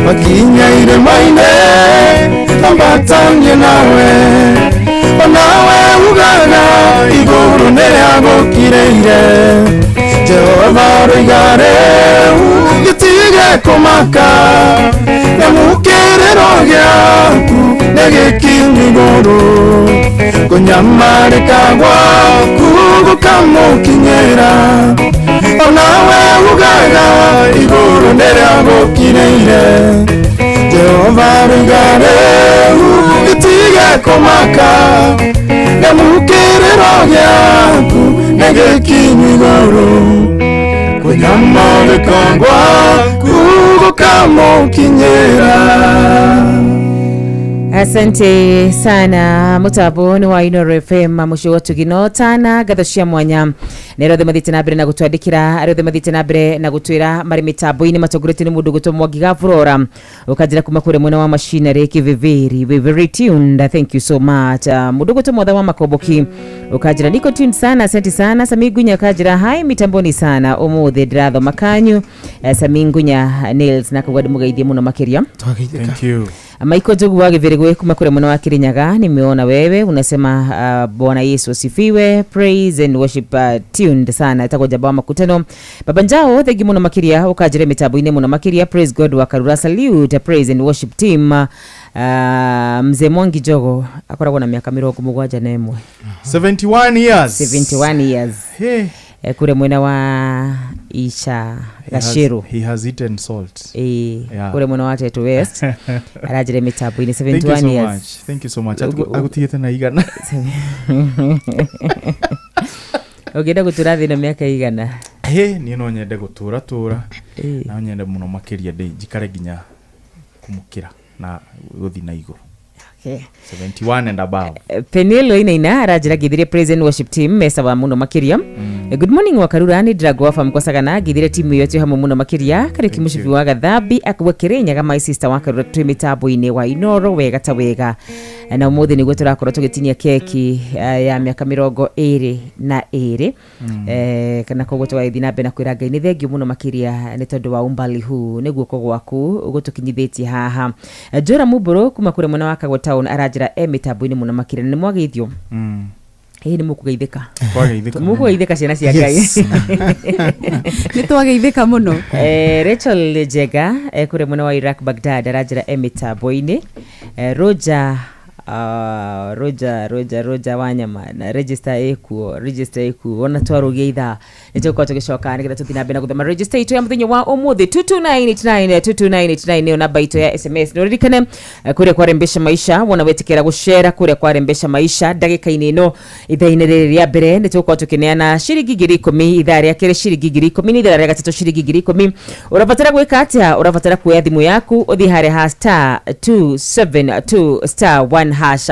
makinya irĩma-inĩ ambatanie nawe, onawe ugaga igũrũ nĩrĩagũkirĩire. Jehova roiga rĩu gĩtige kũmaka, nyamũkĩrĩro gĩaku nĩgĩkinyu igũrũ, kũnyamarĩka gwaku gũkamũkinyĩra, onawe ugaga igũrũ nĩrĩagũkirĩire. Jehova roiga rĩu gĩtige kũmaka, nyamũkĩrĩro gĩaku nĩgĩkinyu igũrũ, kũnyamarĩka gwaku gũkamũkinyĩra. Asante sana mutambo ni wa Inoro FM muciĩ wa tugino tana ngatho cia mwanya na arĩa othe mathiĩte na mbere na gũtwandĩkĩra, arĩa othe mathiĩte na mbere na gũtwĩra marĩ mĩtambo-inĩ matongoretio nĩ mũndũ gwĩtwo Mwangi Gaburora ũkanjĩra kuma kũrĩa mwena wa machinery Kiviviri, we very tuned, thank you so much. Mũndũ gwĩtwo Mwatha wa Makomboki ũkanjĩra niko tuned sana, asante sana. Sami Ngunya ũkanjĩra hi mitamboni sana ũmũthĩ ndĩrathoma kanyu. Sami Ngunya Nails na kũgwa ndĩmũgeithie mũno makĩria. Twageithĩka. Thank you. Maiko Njogu wa Gĩthĩrĩgwe kuma kũrĩa mwena wa Kirinyaga, nimeona wewe unasema Bwana Yesu asifiwe, praise and worship, tuned sana etagwo Njamba wa Makutano. Baba Njao thengi mũno makĩria ũkanjĩra mĩtambo-inĩ mũno makĩria, praise God wa Karura, salute praise and worship team. Mzee Mwangi Njogo akoragwo na mĩaka 71. 71 years. 71 years. Hey. Kũrĩa mwena wa Isha He has- Gaciru. He has eaten salt. Yeah. Kũrĩa mwena wa Tetu West aranjĩra mĩtambo-inĩ. Thank you 71 so years. much. Thank you so much. Agũtigĩte na igana. Ũngĩenda gũtũra thĩ ĩno mĩaka igana? Hey, niĩ no nyende gũtũra tũra. Ĩĩ. No nyende mũno makĩria ndĩ njikare nginya kũmũkĩra na gũthiĩ na igũrũ. Okay. 71 and above. Penelo Inaina aranjĩra ngĩthirie praise and worship team mesawa mũno makĩria. Good morning Wakarura, nĩ ndĩrangwo wa famu kwacagana ngĩthire timu iyo twĩ hamwe mũno makĩria. Kariũki Mũcibi wa Gathambi akauga Kĩrĩnyaga my sister wa Karura twĩ mĩtambo-inĩ wa Inoro wega ta wega, na ũmũthĩ nĩguo tũrakorwo tũgĩtinia keki ya mĩaka 22, kana koguo tũgagĩthiĩ na mbere na kwĩra Ngai nĩ thengiũ mũno makĩria nĩ tondũ wa umbali huu nĩ guoko gwaku gũtũkinyithĩtie haha. Jora Mumbũrũ kuma kũrĩa mwena wa Kagwa town aranjĩra e mĩtambo-inĩ mũno makĩria na nĩ mwageithio. Ĩĩ nĩ mũkũgeithĩka. Twageithĩka. Mũkũgeithĩka ciana cia Ngai. Yes. Nĩ twageithĩka mũno. Rachel Njega kũrĩa mwena wa Iraq Baghdad aranjĩra e mĩtambo-inĩ. Roger Roger Roger Roger Wanyama na register ĩkuo, register ĩkuo ona twarũgia ithaa nĩ tũgũkorwo tũgĩcoka nĩgetha tũthiĩ na mbere na gũthoma register itũ ya mũthenya wa ũmũthĩ. 22989 22989 nĩyo namba itũ ya SMS. Nĩ ũririkane kũrĩa kwarembesha maisha wona wetĩkĩra gũcera kũrĩa kwarembesha maisha ndagĩka-inĩ ĩno ithaa-inĩ rĩrĩ rĩa mbere nĩ tũgũkorwo tũkĩneana ciringi 10,000, ithaa rĩa kerĩ ciringi 10,000 na ithaa rĩa gatatũ ciringi 10,000. Ũrabatara gwĩka atĩa? Ũrabatara kuoya thimũ yaku ũthiĩ harĩa ha star 272 star 1 hash,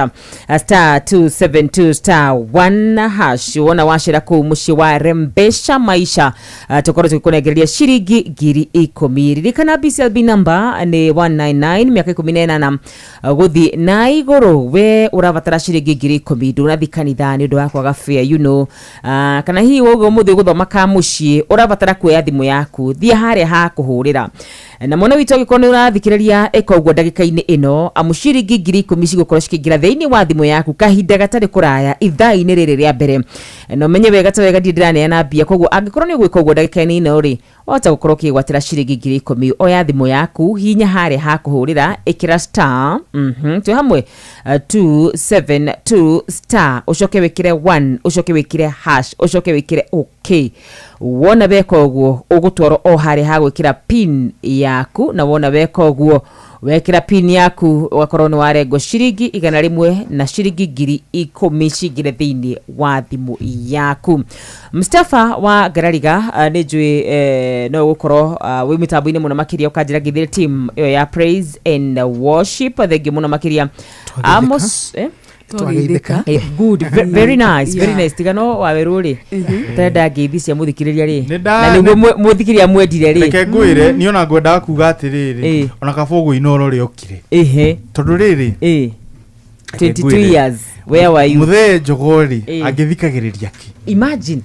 star 272 star 1 hash, wona wacera kũu mũciĩ wa rembesha maisha, tũkorwo tũgĩkũnengereria ciringi 10,000. Ririkana BCLB number nĩ 199, mĩaka 18 gũthiĩ na igũrũ. We ũrabatara ciringi 10,000, ndũnathiĩ kanitha nĩ ũndũ wa kwaga fare, you know, kana hihi wauga ũmũthĩ ũgũthoma ka mũciĩ, ũrabatara kuoya thimũ yaku thiĩ harĩa ha kũhũrĩra na mwana witũ angĩkorwo nĩ ũrathikĩrĩria ĩka ũguo ndagĩka-inĩ ĩno, amu ciringi 10,000 cigũkorwo cikĩingĩra thĩinĩ wa thimũ yaku kahinda gatarĩ kũraya ithaa-inĩ rĩrĩ rĩa mbere. Na ũmenye wega ta wega ndirĩ ndĩraneana mbia, koguo angĩkorwo nĩ ũgwĩka ũguo ndagĩka-inĩ ĩno rĩ, Wahota gũkorwo ũkĩgwatĩra ciringi 10,000. Oya thimũ yaku, hinya harĩa ha kũhũrĩra, ĩkĩra star twĩ hamwe 272 star, ũcoke wĩkĩre 1, ũcoke wĩkĩre hash, ũcoke wĩkĩre ok. Wona weka ũguo ũgũtwarwo o harĩa ha gwĩkĩra pin yaku, na wona weka ũguo wekĩra pin yaku ũgakorwo nĩ warengwo ciringi 100 na ciringi 10,000 cingĩre thĩinĩ wa thimũ yaku. Mustafa wa Ngarariga, nĩ njũĩ no ũgũkorwo wĩ mĩtambo-inĩ mũno makĩria ũkanjĩra ngithĩre team ĩyo ya praise and worship. Thengiũ mũno makĩria Amos, Twageithĩka. Good, very nice, very nice. Tiga no wawerũ rĩ, ũtarenda ngeithi cia mũthikĩrĩria rĩ, na nĩguo mũthikĩrĩria mwendire rĩ. Reke ngwĩre, niĩ ona ngwendaga kuga atĩrĩrĩ, ona kaba ũguo Inooro rĩokire. Tondũ rĩrĩ, 22 years, where were you? Mũthee Njogoo rĩ, angĩthikagĩrĩria kĩ? Imagine.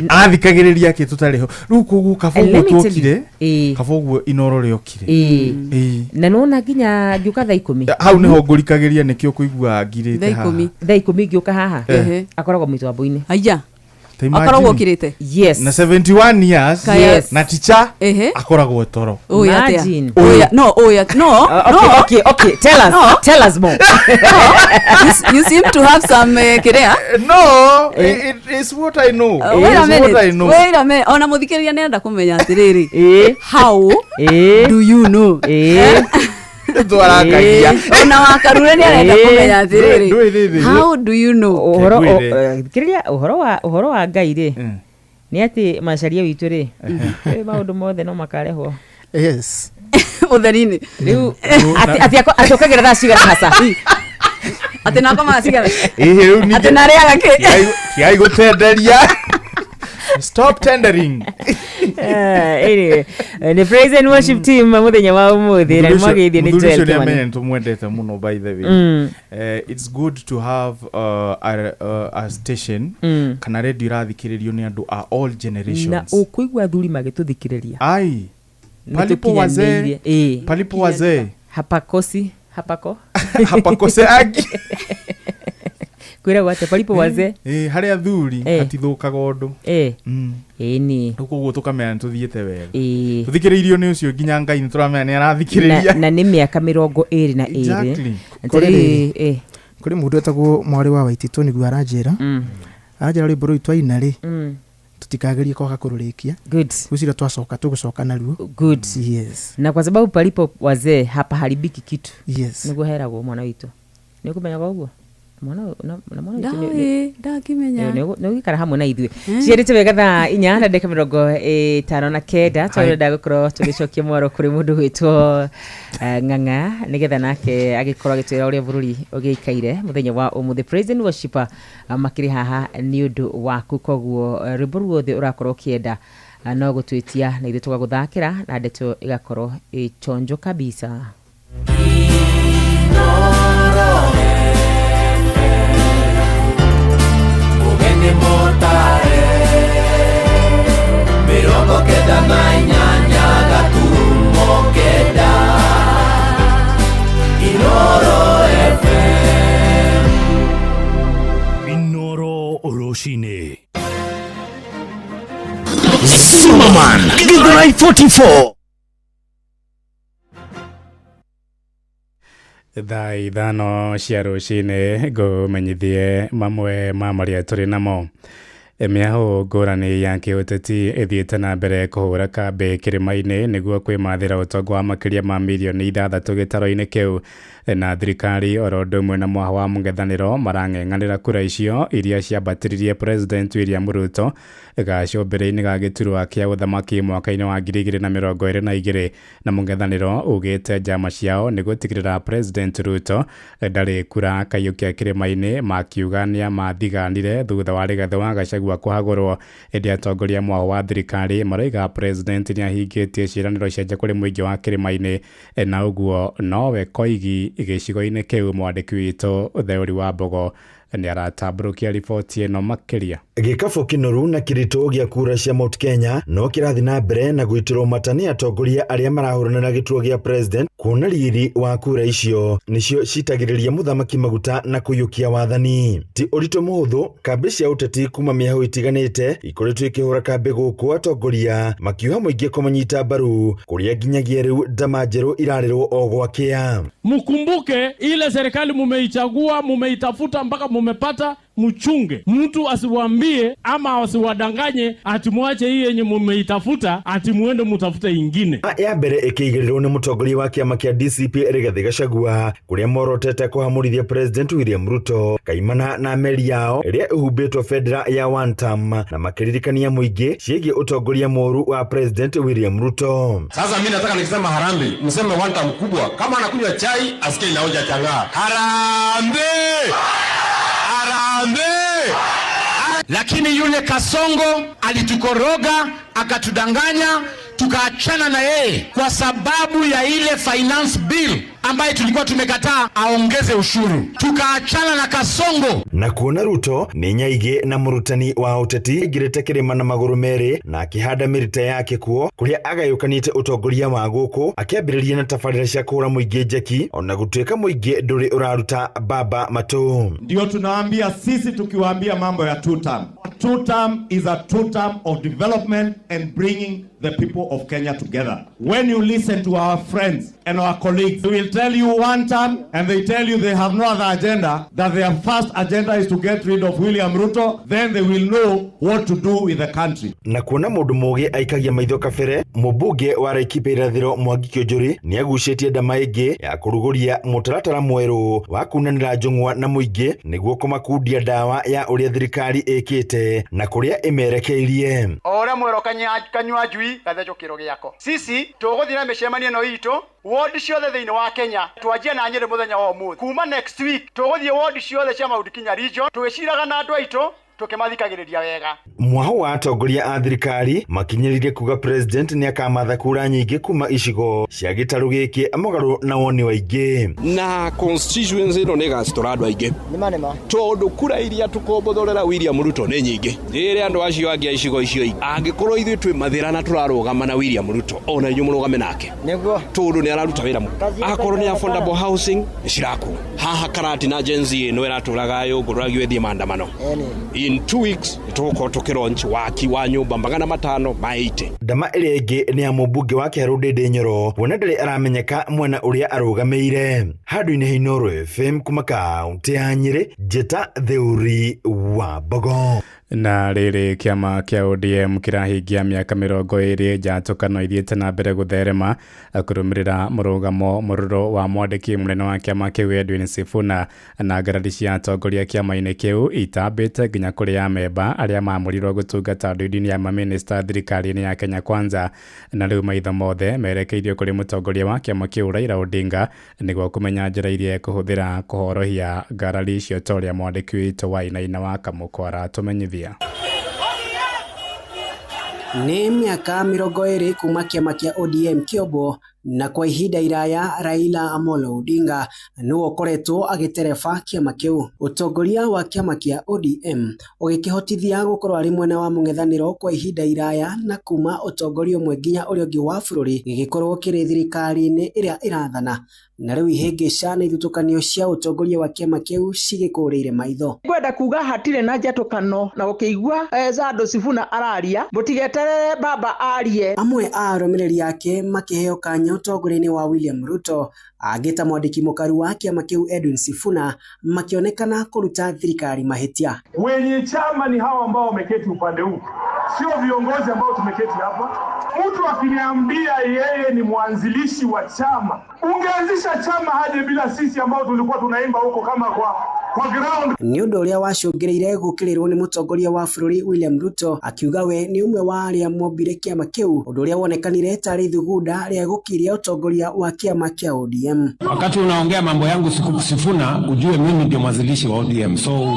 Arathikagĩrĩria kĩ tũtarĩ ho? Rĩu koguo kaba And ũguo let me tell you, tuokire, kaba ũguo Inooro rĩokire. Na nona nginya ngĩũka thaa 10. Hau nĩho ngũrikagĩria nĩkĩo kũigua ngirĩte haha. Thaa 10 ngĩũka haha. Akoragwo mĩtambo-inĩ. Aya. Ta imagine. Akoragwo okirĩte. Yes. Na 71 years. Yes. Na teacher akoragwo toro. Ũyũ atĩa? Imagine. Ũyũ, no, ũyũ, no, no. Okay, okay, tell us, No. tell us more. No. You seem to have some kĩrĩa. No, it's what I know. Wait a It's what minute. I know. Wait a minute. Ona mũthikĩrĩria nĩarenda kũmenya atĩrĩrĩ. How do you know? Twarakagia. Ona wakarure nĩarenda kũmenya atĩrĩrĩ. Ndũĩ rĩrĩ. How do you know? Ũhoro, Ngwĩre. thikĩrĩria, ũhoro wa Ngai rĩ, nĩ atĩ macaria witũ rĩ, maũndũ mothe no makarehwo. Yes. Ũtheri-inĩ. Rĩu, atĩ acokagĩra thaa cigana hasa? Atĩ nakomaga cigana? Rĩu ningĩ- Atĩ narĩaga kĩ? Tigai gũtenderia. Stop tendering. Anyway, nĩ praise and worship team mũthenya wa ũmũthĩ, na nĩmwageithio nĩ Mũthuri Joel ũcio Kimani. nĩamenye nĩtũmwendete mũno, by the way. It's good to have a station kana radio irathikĩrĩrio nĩ andũ a all Na generations. ũkũigua athuri magĩtũthikĩrĩria. Ai. Nĩ Palipo wazee, tũkinyanĩirie. palipo wazee. Hapakosi, hapako. Hapakose agi. Kwĩragwo atĩa palipo wazee? Harĩ athuri hatithũkaga ũndũ. Ĩni. Rĩu koguo tũkamenya nĩtũthiĩte wega. Tũthikĩrĩirio nĩ ũcio nginya Ngai nĩtũramenya nĩarathikĩrĩria. Na nĩ mĩaka 22. Exactly. Atĩrĩrĩ, Kũrĩ mũndũ wetagwo mwarĩ wa Waititũ nĩguo aranjĩra. Aranjĩra rwĩmbo rũu twaina rĩ, tutikagerie kwaga kũrũrĩkia. Good. Gwĩciria twacoka tũgũcoka naruo. Good. Yes. Na kwa sababu palipo wazee hapaharibiki kitu. Yes. Nĩguo heragwo mwana witũ. Nĩ ũkũmenyaga ũguo? Mwana na mwana witũ Ndaĩ, ndakĩmenya. Nĩ ũgĩikara hamwe na ithuĩ. Ciarĩte wega thaa 4 na ndagĩka 59, tũrenda gũkorwo tũgĩcokia mwaro kũrĩ mũndũ gwĩtwo Ng'ang'a, nĩgetha nake agĩkorwo agĩtwĩra ũrĩa bũrũri ũgĩikaire mũthenya wa ũmũthĩ. Praise and worshiper makĩrĩ haha nĩ ũndũ waku, koguo rwĩmbo ruothe ũrakorwo ũkĩenda no gũtwĩtia na ithuĩ tũgagũthakĩra na ndeto ĩgakorwo ĩchonjo kabisa. 98.9 Inooro FM. Inooro rũcinĩ. Zimmerman Githurai 44. Thaa 5 cia rũcinĩ ngũmenyithie mamwe ma marĩa tũrĩ namo. Mĩahũ ngũrani ya kĩũteti ĩthiĩte na mbere kũhũra kambĩ kĩrĩma-inĩ nĩguo kwĩmathĩra ũtonga wa makĩria ma mirioni 6 gĩtaro-inĩ kĩu, na thirikari oro ũndũ ũmwe na mwaha wa mũng'ethanĩro marang'eng'anĩra kura icio iria ciambatĩririe President William Ruto gacũmbĩrĩ-inĩ ga gĩturwa kĩa ũthamaki mwaka-inĩ wa 2022, na mũng'ethanĩro ugĩte njama ciao nĩ gũtigĩrĩra President Ruto ndarĩ kura kaiyũkia kĩrĩma-inĩ, makiuga nĩamathiganire thutha wa Rigathĩ wa Gachagua kũhagũrwo. Ĩndĩ atongoria mwaho wa thirikari marauga President nĩahingĩtie ciĩranĩro ciake kũrĩ mũingĩ wa kĩrĩma-inĩ, na ũguo nowe Koigi gĩcigo-inĩ kĩu. Mwandĩki witũ Theuri wa Mbogo nĩaratambũrũkia riboti ĩno makĩria. Gĩkabũ kĩnoru na kĩritũ gĩa kura cia Mount Kenya no kĩrathiĩ na mbere na gwĩtĩrwo mata nĩ atongoria arĩa marahũranĩra gĩturwa gĩa president Kuona riri wa kura icio nicio citagĩrĩria mũthamaki maguta na kũiyũkia wathani. Ti ũritũ mũhũthũ kambĩ cia ũteti kuma mĩahũ itiganĩte ikoretwo ikĩhũra kambĩ gũkũ atongoria makiuha mũingĩ kũmanyita mbaru kũrĩa nginyagia rĩu ndama njerũ irarĩrwo o gwakĩa. Mkumbuke ile serikali mumeichagua, mumeitafuta mpaka mumepata, mchunge. Mtu asiwaambie ama asiwadanganye ati muache hii yenye mumeitafuta ati muende mutafute ingine. Ya mbere ĩkĩigĩrĩrwo nĩ mũtongoria wa kĩama kĩa DCP Rigathi Gachagua kũrĩa morotete kũhamũrithia President William Ruto kaimana na meri yao ĩrĩa ĩhumbĩtwo bendera ya one term na makĩririkania mũingĩ ciĩgiĩ ũtongoria mũũru wa President William Ruto. Sasa mimi nataka nikisema harambee, mseme one term kubwa. Kama anakunywa chai asikie inaonja chang'aa. Harambee! Harambee! Lakini yule Kasongo alitukoroga, akatudanganya, tukaachana na yeye kwa sababu ya ile finance bill ambaye tulikuwa tumekataa aongeze ushuru. Tukaachana na Kasongo. Na kuona Ruto ni nyaige na murutani wa uteti aingĩrĩte kĩrĩma na magũrũ merĩ na akĩhanda mĩrita yake kuo kũrĩa agayũkanĩte ũtongoria wa gũkũ akĩambĩrĩria na tabarĩra cia kũhũra mũingĩ njeki ona gũtuĩka mũingĩ ndũrĩ ũraruta baba matũ. Ndio tunawaambia sisi, tukiwaambia mambo ya two term. Two term is a two term of development and bringing the people of Kenya together. When you listen to our friends and our colleagues, they will tell you one term and they tell you they have no other agenda, that their first agenda is to get rid of William Ruto, then they will know what to do with the country. Na kuona mũndũ mũũgĩ aikagia maitho kabere, mũmbunge wa Laikipia irathĩro Mwangi Kĩũnjũri nĩagucĩtie ndama ĩngĩ ya kũrugũria mũtaratara mwerũ wa kunanĩra njũng'wa na mũingĩ nĩguo kũmakundia ndawa ya ũrĩa thirikari ĩkĩte na kũrĩa ĩmerekeirie. O ũrĩa mwero kanyua njui gathecwo kĩro gĩako. Sisi tũgũthiĩ na mĩcemanio ĩno itũ wodi ciothe thĩinĩ wa Kenya, twanjie na Nyĩrĩ mũthenya wa ũmũthĩ. Kuma next week tũgũthiĩ wodi ciothe cia Mount Kenya region tũgĩciraga na andũ aitũ tũkĩmathikagĩrĩria wega. Mwaho wa atongoria a thirikari makinyĩrĩire kuga president nĩakamatha kura nyingĩ kuma icigo cia gĩtarũ gĩkĩ mũgarũ na woni wa aingĩ. Na constituency ĩno nĩĩgacitũra andũ aingĩ tondũ kura iria tũkombothorera William Ruto nĩ nyingĩ. Rĩrĩa andũ acio angĩ a icigo icio ingĩ angĩkorwo ithuĩ twĩ mathĩra na tũrarũgama na William Ruto ona inyuĩ mũrũgame nake tondũ nĩ araruta wĩra mũno. Akorwo nĩ affordable housing nĩ cirakwo haha Karati na Gen Z ĩno ĩratũraga yũngũrũragio ĩthiĩ maandamano. In 2 weeks tũgũkorwo tũkĩlaunch waki wa nyũmba 580. Ndama ĩrĩa ĩngĩ nĩ ya mũmbunge wa Kĩharũ Ndĩndĩ Nyoro kuona ndarĩ aramenyeka mwena ũrĩa arũgamĩire. Handũ-inĩ ha Inooro FM kuma kaũntĩ ya Nyĩrĩ, Njĩta Theuri wa Mbogo. Na rĩrĩ kĩama kĩa ODM kĩrahingia mĩaka 20 njatũkano ithiĩte na mbere gũtherema kũrũmĩrĩra mũrũgamo mũrũrũ wa mwandĩki mũnene wa kĩama kĩu Edwin Sifuna na ngarari cia atongoria kĩama-inĩ kĩu itambĩte nginya kũrĩ amemba arĩa maamũrirwo gũtungata ndũini ya mamĩnĩsta thirikari-inĩ ya Kenya Kwanza. Na rĩu maitho mothe merekeirio kũrĩ mũtongoria wa kĩama kĩu Raila Odinga nĩguo kũmenya njĩra iria ekũhũthĩra kũhorohia ngarari icio ta ũrĩa mwandĩki witũ Wainaina wa Kamũkũ aratũmenyithia. Nĩ mĩaka 20 kuma kĩama kĩa ODM kĩombwo na kwa ihinda iraya Raila Amolo Odinga nĩwe ũkoretwo agĩtereba kĩama kĩu. Ũtongoria wa kĩama kĩa ODM ũgĩkĩhotithia gũkorwo arĩ mwena wa mũng'ethanĩro kwa ihinda iraya na kuma ũtongoria ũmwe nginya ũrĩa ũngĩ wa bũrũri gĩgĩkorwo kĩrĩ thirikari-inĩ ĩrĩa ĩrathana. Na rĩu ihĩngĩca na ithutũkanio cia ũtongoria wa kĩama kĩu cigĩkũrĩire maitho. Ngwenda kuga hatirĩ na njatũkano na gũkĩigua Zando Sifuna araria mũtigeterere baba arie. Amwe a arũmĩrĩri ake makĩheo kanya ũtongoria-inĩ wa William Ruto, angĩ ta mwandĩki mũkaru wa kĩama kĩu Edwin Sifuna makĩonekana kũruta thirikari mahĩtia. Wenye chama ni hawa ambao wameketi upande huu, sio viongozi ambao tumeketi hapa. Mtu akiniambia yeye ni mwanzilishi wa chama, ungeanzisha chama haje bila sisi ambao tulikuwa tunaimba huko kama kwa ground. Nĩ ũndũ ũrĩa wacũngĩrĩire gũkĩrĩrwo nĩ mũtongoria wa bũrũri William Ruto akiuga we nĩ ũmwe wa arĩa mombire kĩama kĩu, ũndũ ũrĩa wonekanire tarĩ ithugunda rĩa gũkiria ũtongoria wa kĩama kĩa ODM. Wakati unaongea mambo yangu Sifuna, ujue mimi ndio mwanzilishi wa ODM, so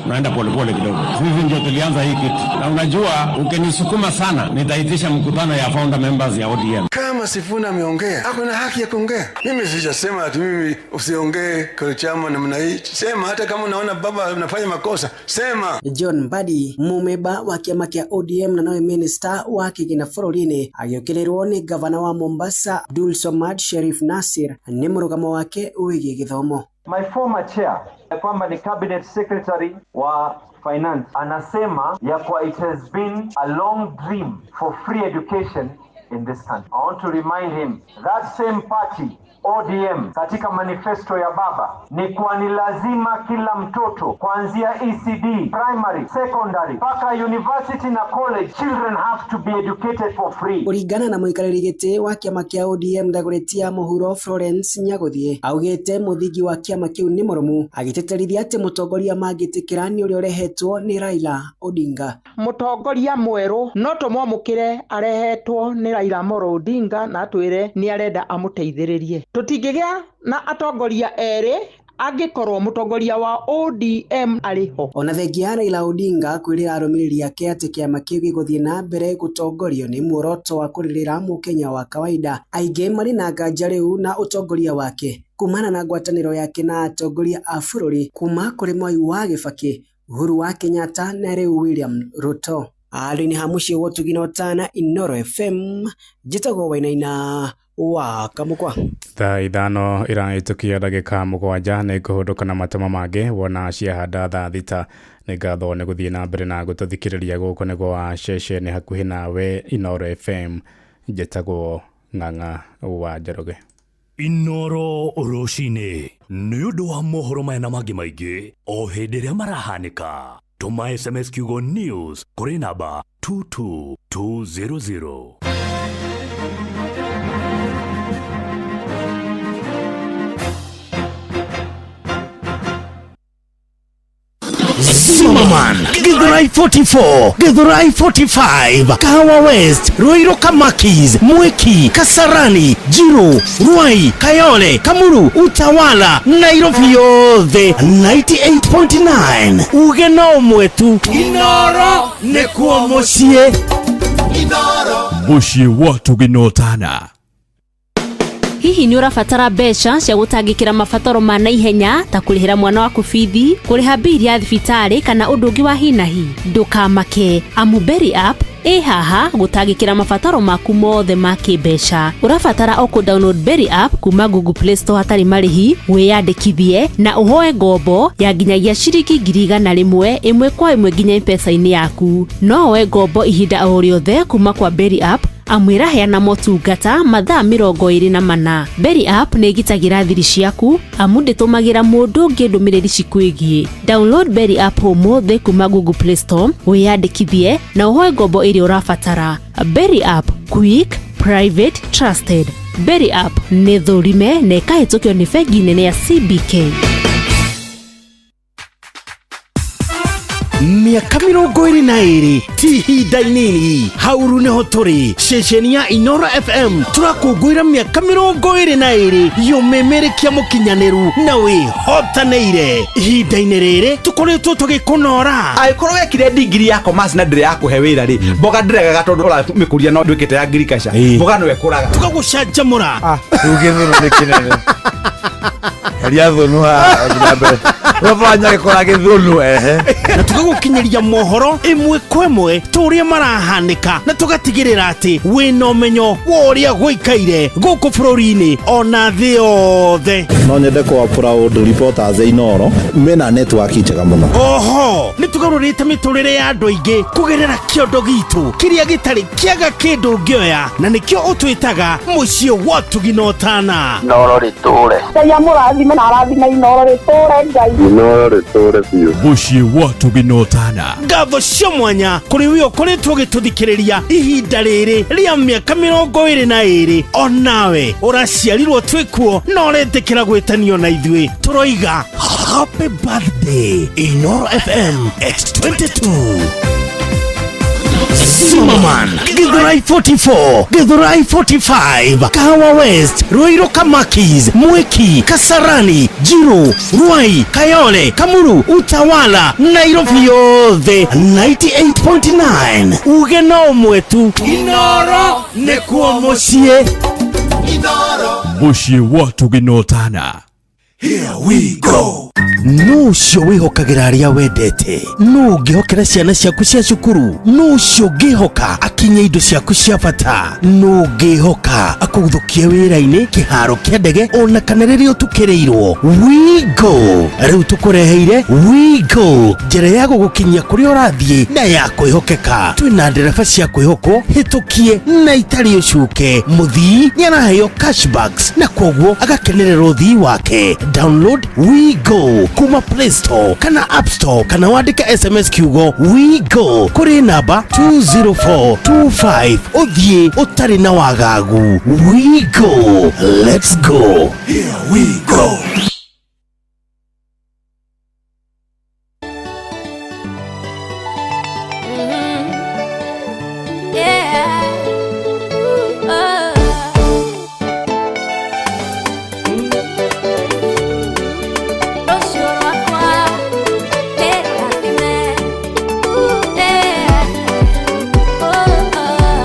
unaenda polepole kidogo. Sisi ndio tulianza hii kitu, na unajua ukinisukuma sana nitaitisha mkutano ya founder members ya ODM. Kama Sifuna ameongea, ako na haki ya kuongea. Mimi sijasema ati mimi usiongee kwa chama namna hii. Sema Hata kama unaona baba unafanya makosa, sema. John Mbadi mumemba wa kĩama kĩa ODM na nowe minista wa kĩgĩna bũrũri-inĩ agĩũkĩrĩrwo nĩ gavana wa Mombasa Abdul Somad Sherif Nasir nĩ mũrũgamo wake wĩgiĩ gĩthomo. My former chair kwamba ni cabinet secretary wa finance anasema ya kwa it has been a long dream for free education in this country. I want to remind him that same party ODM katika manifesto ya baba ni kwa ni lazima kila mtoto kuanzia ECD, primary, secondary mpaka university na college, children have to be educated for free. Kũringana na mũikarĩri gĩtĩ wa kĩama kĩa ODM Dagoretti ya mũhuro Florence Nyagũthiĩ augĩte mũthingi wa kĩama kĩu nĩ mũrũmu, agĩtĩtĩrithia atĩ mũtongoria mangĩtĩkĩra nĩ ũrĩa ũrehetwo nĩ Raila Odinga. Mũtongoria mwerũ no tũmwamũkĩre arehetwo nĩ Raila Amolo Odinga na atwĩre nĩ arenda amũteithĩrĩrie. Tũtingĩgĩa na atongoria erĩ angĩkorwo mũtongoria wa ODM arĩ ho. Ona thengia ya Raila Odinga kwĩrĩra arũmĩrĩri ake atĩ kĩama kĩu gĩgũthiĩ na mbere gũtongorio nĩ muoroto wa kũrĩrĩra mũkenya wa kawaida, aingĩ marĩ na nganja rĩu na ũtongoria wake kumana na ngwatanĩro yake na atongoria a bũrũri kuma kũrĩ Mwai wa Kibaki, Uhuru wa Kenyatta na rĩu William Ruto. Handũ-inĩ ha mũciĩ wa ũtugi na ũtana, Inooro FM, njĩtagwo Wainaina wa Kamũkwa. Thaa 5 irahĩtũkia ndagĩka 7 nĩ ngũhũndũka na matama mangĩ wona ciahanda thaa 6. Nĩ ngatho nĩ gũthiĩ na mbere na gũtũthikĩrĩria gũkũ nĩ gwa ceceni hakuhĩ nawe Inooro FM. Njĩtagwo Ng'ang'a wa Njoroge. Inooro rũcinĩ nĩ ũndũ wa mohoro maya na mangĩ maingĩ o hĩndĩ ĩrĩa marahanĩka. Tũma SMS kiugo news kũrĩ namba 22200. Zimmerman, Githurai 44, Githurai 45, Kahawa West, Ruiru Kamakis, Mwiki, Kasarani, Jiru, Ruai, Kayole, Kamuru, Utawala, Nairobi yothe 98.9. Uge no mwetu Inooro nĩkuo mũciĩ. Mũciĩ wa tũgĩnotana. Hihi nĩ ũrabatara mbeca cia gũtangĩkĩra mabataro ma naihenya ta kũrĩhĩra mwana waku bithi, kũrĩha bili ya thibitarĩ kana ũndũ ũngĩ wa hi na hi? Ndũkamake, amu Berry App ĩ haha gũtangĩkĩra mabataro maku mothe ma kĩmbeca. Ũrabatara o kũ download Berry App kuma Google Play Store hatarĩ marĩhi, wĩyandĩkithie na ũhoe ngombo ya nginyagia ciringi 100,000 ĩmwe kwa ĩmwe nginya M-Pesa-inĩ yaku. No woe ngombo ihinda o rĩothe kuma kwa Berry App amu ĩraheana motungata mathaa 24. Berry App nĩ ĩgitagĩra thiri ciaku amu ndĩtũmagĩra mũndũ ũngĩ ndũmĩrĩri cikwĩgiĩ. Download Berry App ũmũthĩ kuma Google Play Store, wĩyandĩkithie na ũhoe ngombo ĩrĩa ũrabatara. Berry App, quick, private, trusted. Berry App nĩ thũrime na ĩkahĩtũkio nĩ bengi nene ya CBK. Mĩaka 22 ti ihinda inini. Hauru nĩho tũrĩ ceceni ya Inooro FM tũrakũngũĩra mĩaka 22 yũmĩmĩrĩkia mũkinyanĩru na wĩhotanĩire. Ihinda-inĩ rĩrĩ tũkoretwo tũgĩkũnora. Angĩkorwo wekire ndigiri ya commerce na ndĩrĩ yakũhe wĩra rĩ, mboga ndĩregaga tondũ ũramĩkũria no ndwĩkĩte ya agriculture, mboga no ĩkũraga. Tũgagũcanjamũra. Rĩu gĩthũnũ nĩ kĩnene. Heria thũnũ haha nginya mbere. Ũrabanya gĩkũra gĩthũnũ ehe. Na tũgagũkinyĩria mohoro ĩmwe kwa ĩmwe tũrĩa marahanĩka na tũgatigĩrĩra atĩ wĩna ũmenyo wa ũrĩa gũikaire gũkũ bũrũri-inĩ ona thĩ yothe. No nyende kwa proud reporters Inooro mena network njega mũno. Oho nĩ tũgarũrĩte mĩtũrĩre ya andũ aingĩ kũgerera kĩondo gitũ kĩrĩa gĩtarĩ kĩaga kĩndũ ũngĩoya na nĩkĩo ũtwĩtaga mũciĩ wa ũtugi na ũtana. Inooro rĩtũre. Ngai amũrathime na arathime Inooro rĩtũre Ngai. Inooro rĩtũre biũ. Mũciĩ wa ũtugi na ũtana. Ngatho cia mwanya kũrĩ we ũkoretwo ũgĩtũthikĩrĩria ihinda rĩrĩ rĩa mĩaka 22. Onawe ũraciarirwo twĩkuo na ũretĩkĩra gwĩtanio na ithuĩ tũroiga happy birthday Inooro FM at 22. Zimmerman, Githurai 44, Githurai 45, Kahawa West, Ruiru Kamakis, Mwiki, Kasarani, Jiru, Ruai, Kayole, Kamuru, Utawala, Nairobi yothe 98.9. Uge no mwetu Inooro nĩkuo mũciĩ. Mũciĩ wa ũtugi na ũtana. Here we go. Nũ ũcio wĩhokagĩra arĩa wendete? Nũ ũngĩhokera ciana ciaku cia cukuru? Nũ ũcio ũngĩhoka akinye indo ciaku cia bata? Nũ ũngĩhoka akũguthũkie wĩra-inĩ, kĩharo kĩa ndege ona kana rĩrĩa ũtukĩrĩirwo? WeGo rĩu tũkũreheire WeGo, njĩra ya gũgũkinyia kũrĩa ũrathiĩ na ya kwĩhokeka. Twĩna ndereba cia kwĩhokwo hĩtũkie na itarĩ ũcuke. Mũthii nĩaraheo cashbacks na koguo agakenerera ũthii wake. Download WeGo kuma Play Store kana App Store kana wandĩke SMS kiugo WeGo kũrĩ namba 20425 ũthiĩ ũtarĩ na wagagu. WeGo, let's go. Here we go. Yeah. Ooh, oh. Rũciũ rwakwa nĩ rũrathime. Ooh, yeah. Oh, oh.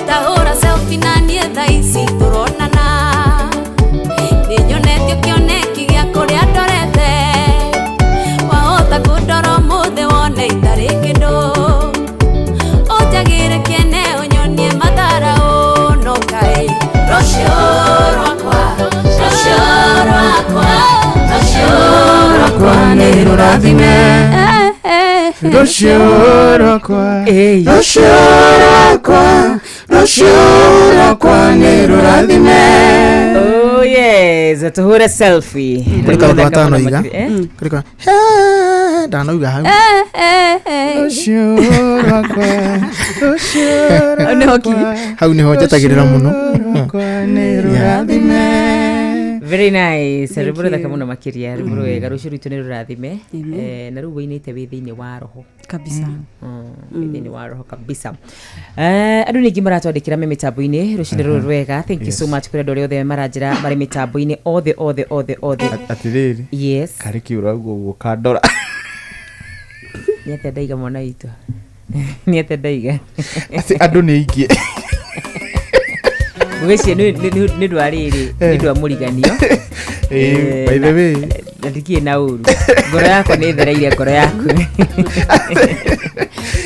Ndahũra selfie na niĩ thaa ici tũronana, nĩnyonetio kĩoneki gĩa kũrĩa ndorete, wahota kũndora ũmũthĩ wone itarĩ kĩndũ, ũnjagĩre kĩene ũnyonie mathara no kaĩ rũciũ rwakwa, rũciũ rwakwa, rũciũ rwakwa nĩ rũrathime. Rũciũ rwakwa, rũciũ rwakwa, rũciũ rwakwa nĩ rũrathime. Oh yes, tuhure selfie. Kũrĩ kaũndũ gatanoiga. Eh? Kũrĩ ka ndanauga hau. Rũciũ rwakwa, rũciũ rwakwa, Hau nĩho njetagĩrĩra mũno. rwakwa nĩ rũrathime. Very nice. Thank Rwĩmbo rũthaka you. mũno makĩria, rwĩmbo rwega, rũciũ rwitũ nĩ rũrathime. Amen. Na rĩu wĩinĩte wĩ thĩinĩ wa roho kabisa. Wĩ thĩinĩ wa roho kabisa. Andũ nĩ aingĩ maratwandĩkĩra me mĩtambo-inĩ rũcinĩ rũrũ rwega. Thank you so Yes. much kũrĩ andũ arĩa othe maranjĩra marĩ mĩtambo-inĩ, othe othe othe othe. Atirĩrĩ. Yes. Karĩ kĩ ũrauga ũguo kandora? Nĩ atĩa ndaiga mwana witũ? Nĩ atĩa ndaiga? Atĩ andũ nĩ aingĩ. Ngwĩciria nĩ ũndũ wa rĩrĩ, nĩ ũndũ wa mũriganio. By the way. Na ndikĩrĩ na ũru, ngoro yakwa nĩ ĩthereire ngoro yaku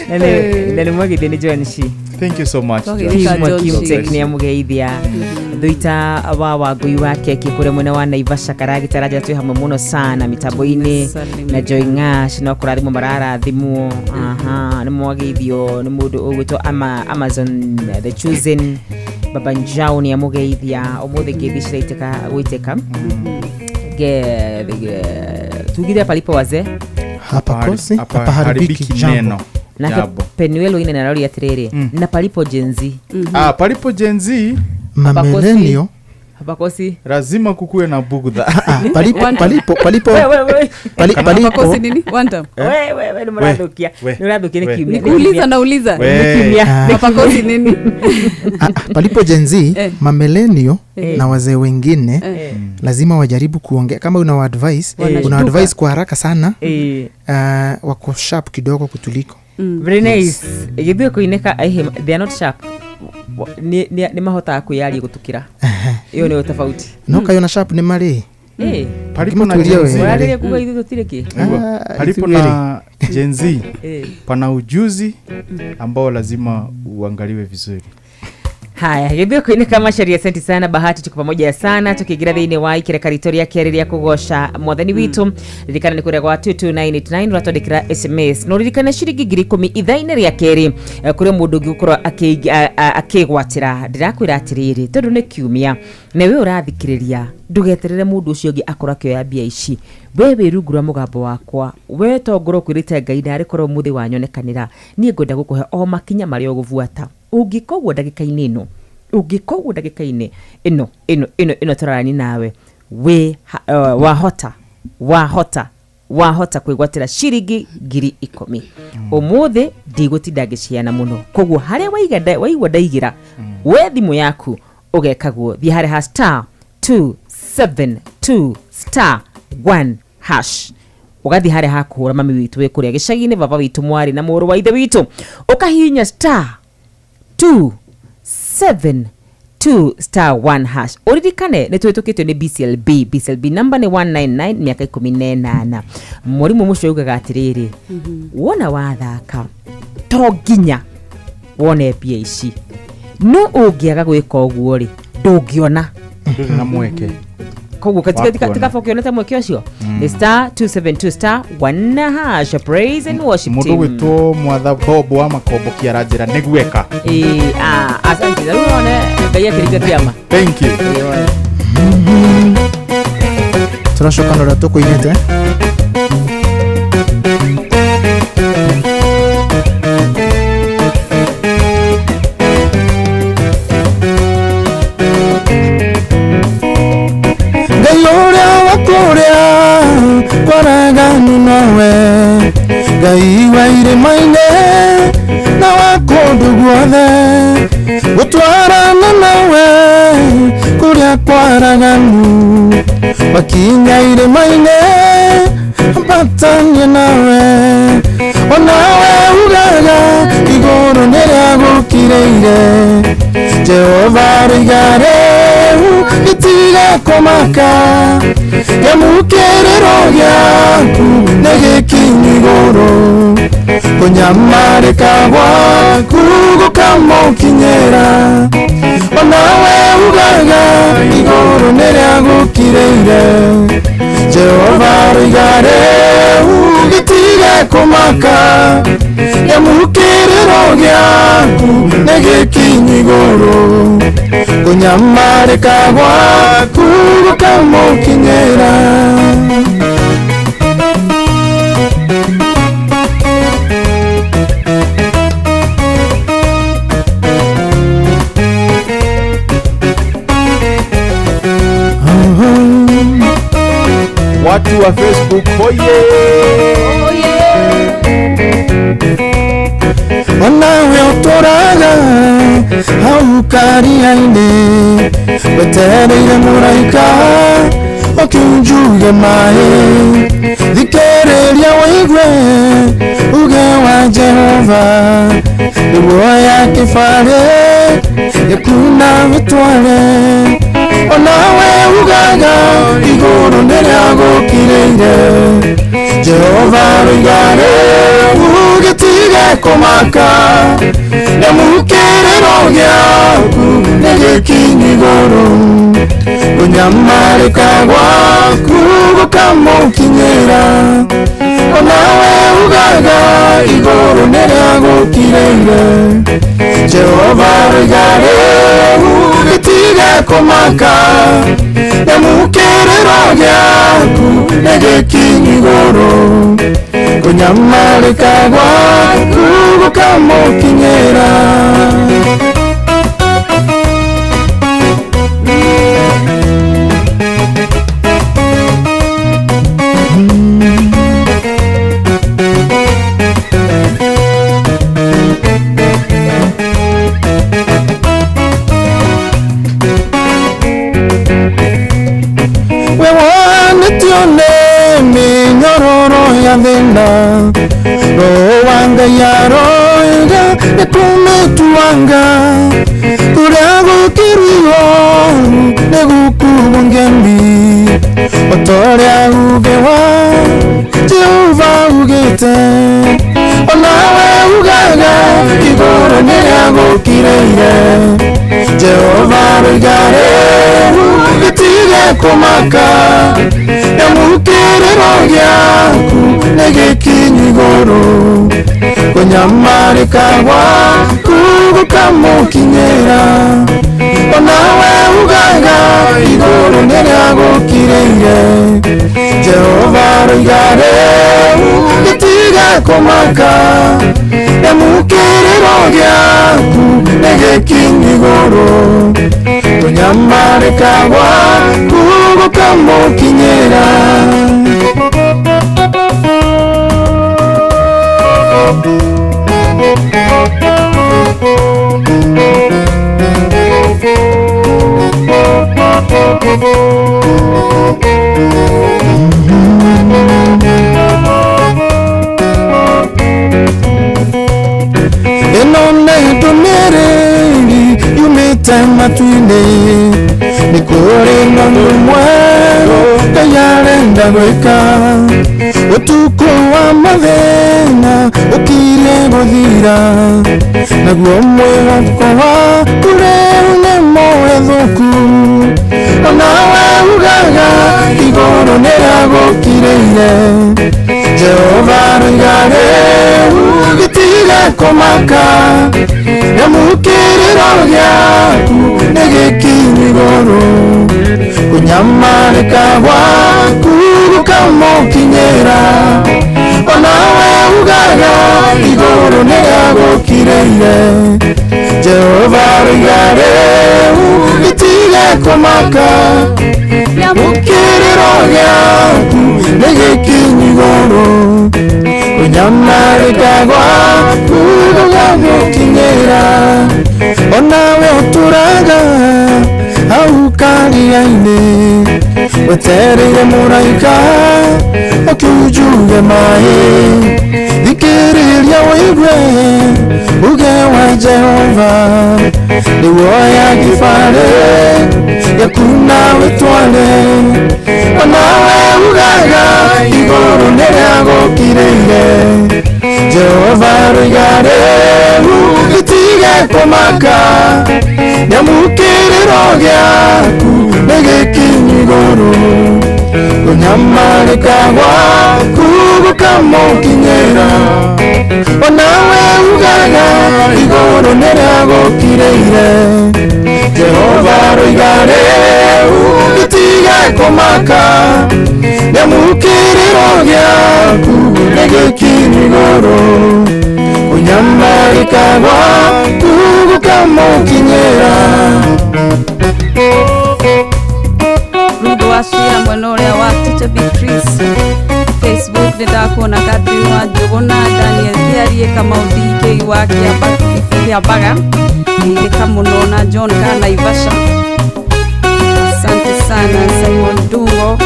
na nĩ mwagithio nĩ John Shi. Thank you so much, John. Kimtek nĩ amũgeithia thuita wa wangui wa keki kũrĩa mwena wa Naivasha karagita ranja twĩ hamwe mũno sana mĩtambo-inĩ na Joy Ngash no kũrathimwo mararathimwo. Aha, nĩ mwageithio nĩ mũndũ ũgwĩtwo Amazon the Chosen Baba Njau nĩ amũgeithia ũmũthĩ ngeithi ciraitĩka gwĩtĩka. Tugire palipo wazee Hapakosi, hapaharibiki jambo. Nake Jambo. Penuelo ine naroria atiriri, na palipo Gen Z? Ah, palipo Gen Z. Mamelenio. Hapakosi lazima kukuwe na bugudha. Palipo palipo palipo We, we, we. palipo Hapakosi nini? One time. We, we, we, nĩmũrathũkia. We. Nĩũrathũkia nĩ We. kiumia. Nikuuliza, nauliza. We. Nĩ kiumia. Ah. Hapakosi nini? Palipo Gen Z, Eh. mamelenio Eh. na wazee wengine Eh. lazima wajaribu kuongea. Kama una advice, Wanashtuka. una advice kwa haraka sana. Eh. Wako sharp kidogo kutuliko. Very nice. Githuĩ kũinĩka aihe, they are not sharp. Nĩ mahotaga kwĩyaria gũtũkĩra, ĩyo nĩyo tofauti. No kayona sharp nĩ marĩ. Eh. Palipo na Ũngĩmatuĩria Gen Z. wega rĩ. Ũrarĩria kuga ithuĩ tũtirĩ kĩ. Nĩguo. Ah, Palipo ithuĩ na Gen Z Eh. pana ujuzi ambao lazima uangaliwe vizuri. Haya, gĩthuĩ kũinĩka macaria, asante sana Bahati, tuko pamoja sana tukiingira thĩinĩ wa ikĩreka ritũ rĩa kerĩ rĩa kũgoca mwathani witũ. Ririkana nĩ kũrĩa gwa 22989 ũratwandĩkĩra SMS no ririkana ciringi 10,000 ithaa-inĩ rĩa kerĩ, kũrĩ mũndũ ũngĩ gũkorwo akĩgwatĩra. Ndĩrakwĩra atĩrĩrĩ, tondũ nĩ kiumia na we ũrathikĩrĩria, ndũgeterere mũndũ ũcio ũngĩ akorwo akĩoya mbia ici. We wĩ rungu rwa mũgambo wakwa, we tongorwo kwĩrĩte Ngai ndarĩ korwo mũthĩ wanyonekanĩra, niĩ ngwenda gũkũhe o makinya marĩa ũgũbuata ũngĩka ũguo ndagĩka-inĩ ĩno, ũngĩka ũguo ndagĩka-inĩ ĩno ĩno ĩno ĩno tũrarani nawe wĩ wahota wahota wahota kwĩgwatĩra ciringi 10,000 ũmũthĩ. Ndigũtinda ngĩciana mũno, koguo harĩa waigua ndaigĩra we thimũ yaku ũgekagwo thiĩ harĩa ha star 272 star 1 hash, ũgathiĩ harĩa ha kũhũra mami witũ wĩ kũrĩa gĩcagi-inĩ, baba witũ, mwarĩ na mũrũ wa ithe witũ, ũkahihinya star 2 7 272 star 1 hash. Ũririkane nĩ tũhĩtũkĩtio nĩ BCLB. BCLB namba nĩ 199 mĩaka 18. Mwarimũ mũcio augaga atĩrĩrĩ, wona wathaka to nginya wone mbia ici, no ũngĩaga gwĩka ũguo rĩ, ndũngĩona. Ndũrĩ na mweke. Koguo Wa kuona. tikaba ũkĩonete mweke ũcio. Nĩ star 272 star 1 hash. Praise and worship Mũndũ team. gwĩtwo Mwatha Bob wa Makombo kĩaranjĩra nĩ gweka. Ĩĩ, asante. Rĩu one Ngai akĩringa kĩama. Thank you. Tũracoka na ũrĩa tũkũinĩte. Ngai ũrĩa wa kũrĩa kwaraganu nowe, Ngai wa irĩma-inĩ na wa kũndũ guothe, gũtwarana nawe kũrĩa kwaraganu, wakinya irĩma-inĩ ambatanie nawe, onawe ugaga igũrũ nĩrĩagũkirĩire. Jehova rĩiga rĩu gĩtige kũmaka, kĩamũkĩrĩro gĩaku nĩ gĩkinyu igũrũ, kũnyamarĩka gwaku gũkamũkinyĩra, onawe ugaga igũrũ nĩrĩagũkirĩire. Jehova rĩiga rĩu gĩtige kũmaka, kĩamũkĩrĩro gĩaku nĩ gĩkinyu igũrũ, kũnyamarĩka gwaku gũkamũkinyĩra. Watu wa Facebook hoye. Onawe ũtũraga hau karia-inĩ, wetereire mũraika ũkiunjuge maĩ, thikĩrĩria wĩigue uge wa Jehova, nĩguo ya kĩbarĩ gĩku na wĩtware, onawe ugaga igũrũ nĩrĩagũkirĩire. Jehova rĩiga rĩu gĩtige kũmaka, kĩamũkĩrĩro gĩaku nĩ gĩkinyu igũrũ, kũnyamarĩka gwaku gũkamũkinyĩra, onawe ugaga igũrũ nĩrĩagũkirĩire. Jehova rĩiga rĩu gĩtige kũmaka, kĩamũkĩrĩro gĩaku nĩ gĩkinyu igũrũ, kũnyamarĩka gwaku gũkamũkinyĩra. We wanĩtio nĩ mĩnyororo ya thĩna, Roho wa Ngai aroiga nĩkũmĩtuanga, kũrĩa gũkiriwo nĩ gũkuo ngemi, o ta ũrĩa uge wa Jehova ugĩte, onawe ugaga igũrũ nĩrĩagũkirĩire. Jehova rĩiga rĩu gĩtige kũmaka, kĩamũkĩrĩro gĩaku nĩ gĩkinyu igũrũ, kũnyamarĩka gwaku gũkamũkinyĩra, onawe ugaga igũrũ nĩrĩagũkirĩire. Jehova rĩiga rĩu gĩtige kũmaka, kĩamũkĩrĩro gĩaku nĩ gĩkinyu igũrũ, kũnyamarĩka gwaku gũkamũkinyĩra. Ĩno nĩ ndũmĩrĩri yumĩte matu-inĩ, Ũngĩenda gwĩka ũtukũ wa mathĩna ũkirie gũthira naguo mwĩhoko waku rĩu nĩ mũhĩthũku onawe ugaga igũrũ nĩrĩagũkirĩire Jehova aroiga rĩu gĩtige kũmaka nĩamu kĩrĩro gĩaku nĩ gĩkinyu igũrũ kũnyamarĩka gwaku gũkamũkinyĩra onawe ugaga igũrũ nĩrĩagũkirĩire Jehova aroiga rĩu gĩtige kũmaka nĩamu kĩrĩro gĩaku nĩ gĩkinyu igũrũ kũnyamarĩka gwaku gũkamũkinyĩra onawe ũtũraga hau karia-inĩ wetereire mũraika ũkiunjuge maĩ thikĩrĩria ũigue uge wa Jehova nĩwoya kĩbarĩ gĩaku na wĩtware onawe ugaga igũrũ nĩrĩagũkirĩire Jehova aroiga rĩu gĩtige kũmaka nĩamu kĩrĩro gĩaku nĩ gĩkinyu igũrũ kũnyamarĩka gwaku gũkamũkinyĩra onawe ugaga igũrũ nĩrĩagũkirĩire Jehova aroiga rĩu gĩtige kũmaka nĩamu kĩrĩro gĩaku nĩ gĩkinyu igũrũ kũnyamarĩka gwaku gũkamũkinyĩra Ruth wa Cira mwena ũrĩa wa Teacher Beatrice Facebook nĩ ndakuona Catherine wa Njũgũna Daniel Kĩarie Kamau DK wa Kĩambaga geithĩka mũno na John ka Naivasha asante sana Simon Dungo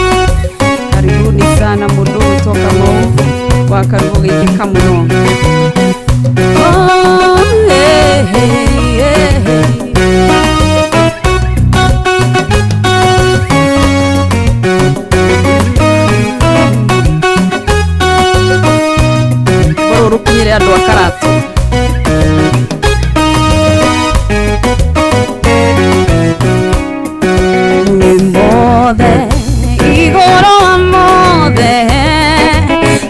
karibuni sana mũndũ ũgwĩtwo Kamau wa Karugo geithĩka mũno. Oh, hey, hey, hey, hey. Rũrũ rũkinyĩre andũ a Karatu. Nĩ mothe igũrũ wa mothe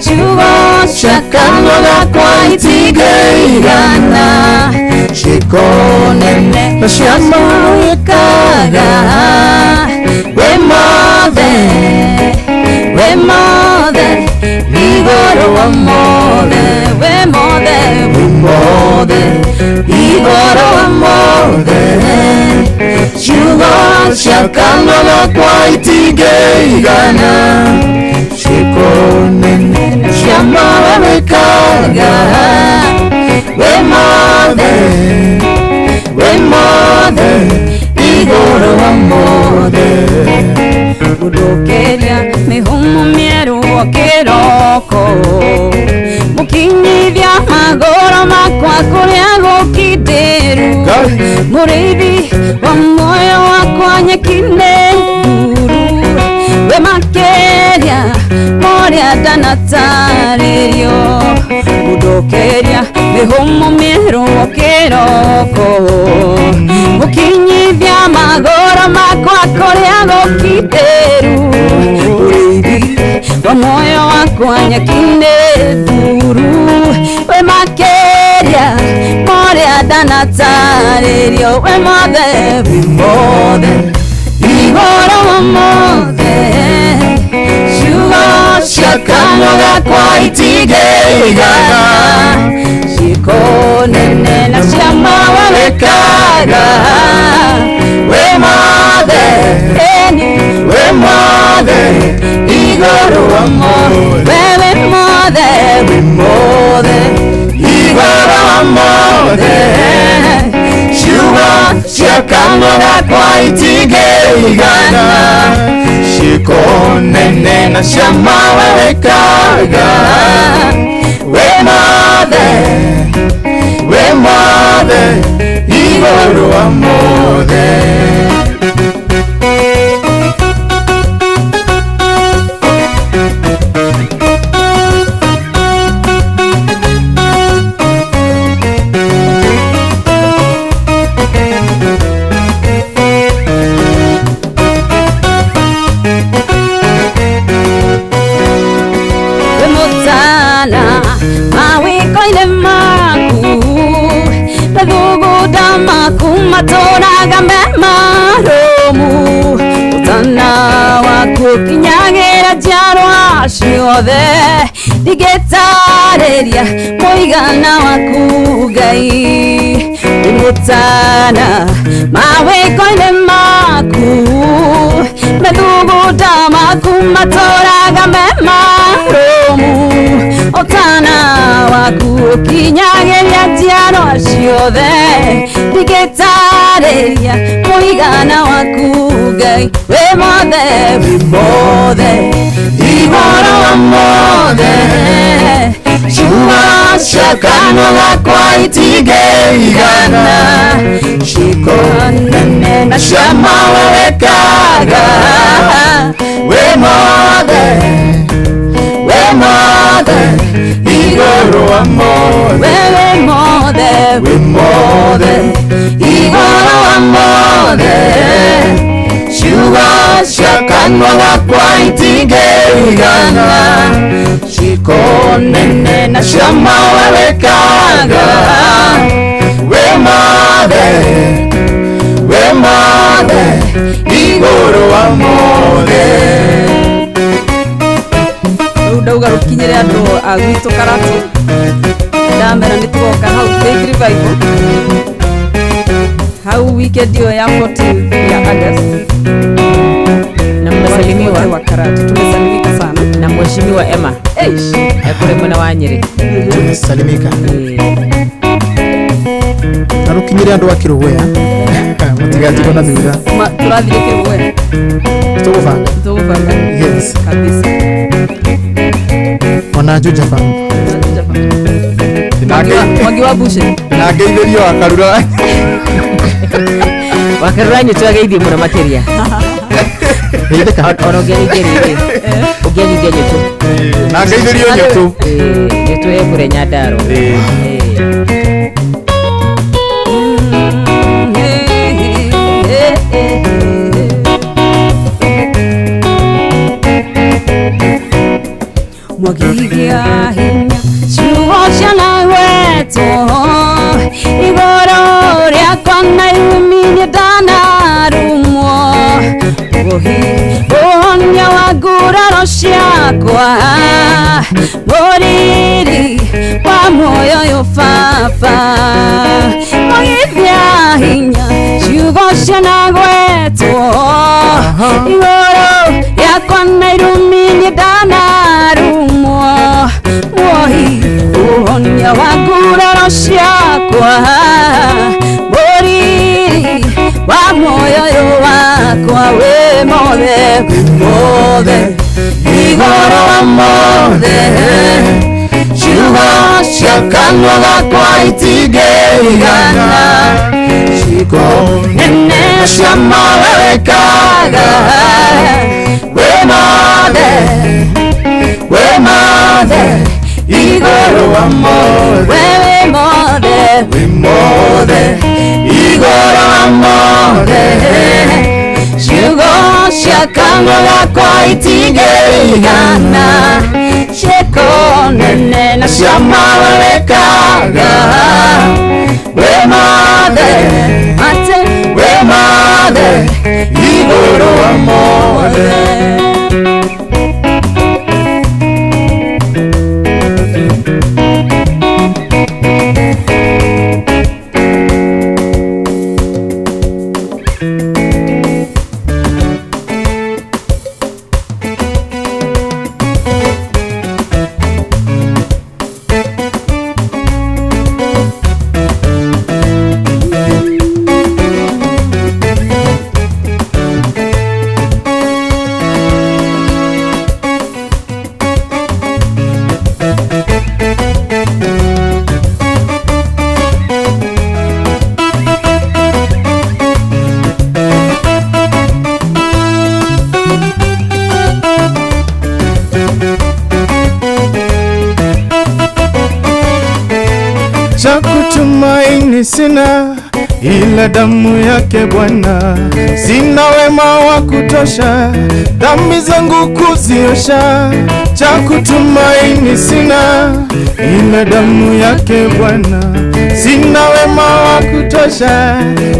ciugo cia kanua gakwa itingĩigana ciĩko nene na ciama wĩkaga wĩ mothe wĩ mothe igũrũ wa mothe wĩ mothe wĩ mothe igũrũ wa mothe ciugo cia kanua gakwa itingĩigana ciĩko nene na ciama wĩkaga wĩ mothe wĩ mothe igũrũ wa mothe Gũthũkĩria mĩhũmũ mĩerũ o kĩroko mũkinyithia magũrũ makwa kũrĩa gũkindĩru mũrĩithi wa muoyo wakwa nyeki-inĩ nduru wĩ makĩria morĩa ndanatarĩrio gũthũkĩria mĩhũmũ mĩerũ o kĩroko mũkinyithia magũrũ makwa kũrĩa gũkindĩru mũrĩithi wa muoyo wakwa nyeki-inĩ nduru wĩ makĩria morĩa ndanatarĩrio wĩ mothe wĩ mothe igũrũ wa mothe ciugo cia kanua gakwa itingĩigana ciĩko nene na ciama wĩkaga wĩ mothe wĩ mothe igũrũ wa mothe wĩ mothe wĩ mothe igũrũ wa mothe ciugo cia kanua gakwa itingĩigana ciĩko nene na ciama wĩkaga wĩ mothe wĩ mothe igũrũ wa mothe. Mawĩko-inĩ maku mathugunda maku matũraga me marũmu ũtana waku ũkinyagĩra njiarwa ciothe ndingĩtarĩria mũigana waku Ngai wĩ mũtana mawĩko-inĩ maku mathugunda maku matũraga me marũmu ũtana waku ũkinyagĩria njiarwa ciothe ndingĩtarĩria mũigana waku Ngai wĩ mothe wĩ mothe igũrũ wa mothe ciugo cia kanua gakwa itingĩigana ciĩko nene na ciama wekaga wĩ mothe wĩ mothe igũrũ wa mothe wĩ mothe wĩ mothe igũrũ wa mothe ciugo cia kanua gakwa itingĩigana ciĩko nene na ciama wekaga wĩ mothe wĩ mothe igũrũ wa mothe. Rĩu ndauga rũkinyĩre andũ a gwitũ Karatu ndamera nĩ tũgoka hau Faith Revival hau weekend ĩyo ya 14 ya August na mmesalimiwa wa Karatu tumesalimika sana na mheshimiwa Emma Eish ekũrĩ mwena wa Nyĩrĩ tumesalimika na rukinyire andu a Kiruguya mutigatigwo na thutha. Tũrathire Kiruguya tũgũbanga tũgũbanga yes kabisa ona Juja Farm Mwangi wa Bushe na ngeithĩrio wakarura wakarura nyitũ ageithie mũno makĩria ona ũngĩageithia rĩrĩ ũngĩageithia nyitũ na ngeithĩrio nyitũ nyitũ ĩkũrĩa Nyandarua. Mwagithia hinya ciugo cianagwetwo igũrũ rĩakwa na irumi ndanarumwo ũhonia wa nguraro ciakwa mũriri wa muoyo ũyũ baba mwagithia hinya ciugo cianagwetwo igũrũ rĩakwa na irumi ndanarumwo muohi ũhonia wa nguraro ciakwa mũriri wa muoyo ũyũ wakwa wĩ mothe wĩ mothe igũrũ wa mothe ciugo cia kanua gakwa itingĩigana ciĩko nene ciama wekaga wĩ mothe wĩ mothe igũrũ wa mothe wĩ mothe wĩ mothe igũrũ wa mothe ciugo cia kanua gakwa itingĩigana ciĩko nene na ciama wekaga wĩ mothe ate wĩ mothe igũrũ wa mothe. Cha kutumaini sina ila damu yake Bwana. Sina wema wa kutosha, dhambi zangu kuziosha, cha kutumaini sina, ila damu yake Bwana. Sina wema wa kutosha,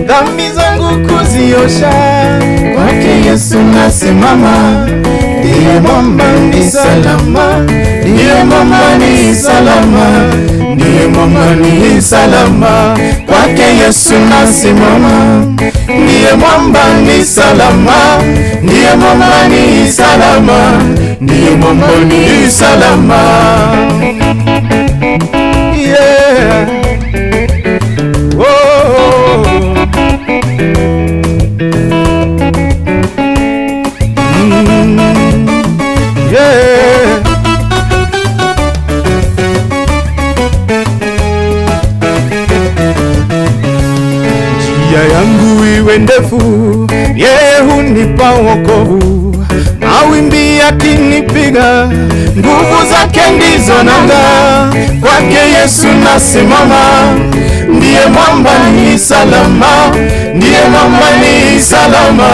dhambi zangu kuziosha, kwake Yesu nasimama, ndiye mwamba ni salama, ndiye mwamba ni salama, ndiye mwamba ni salama, kwake Yesu nasimama, ndiye mwamba ni salama, ndiye mwamba ni salama, ndiye mwamba ni salama. Yeah. Oh. Yeah. Njia yangu iwe ndefu, yeye hunipa wokovu. Mawimbi yakinipiga, nguvu zake ndizo nanga. Kwake Yesu nasimama, ndiye mwamba ni salama, ndiye mwamba ni salama,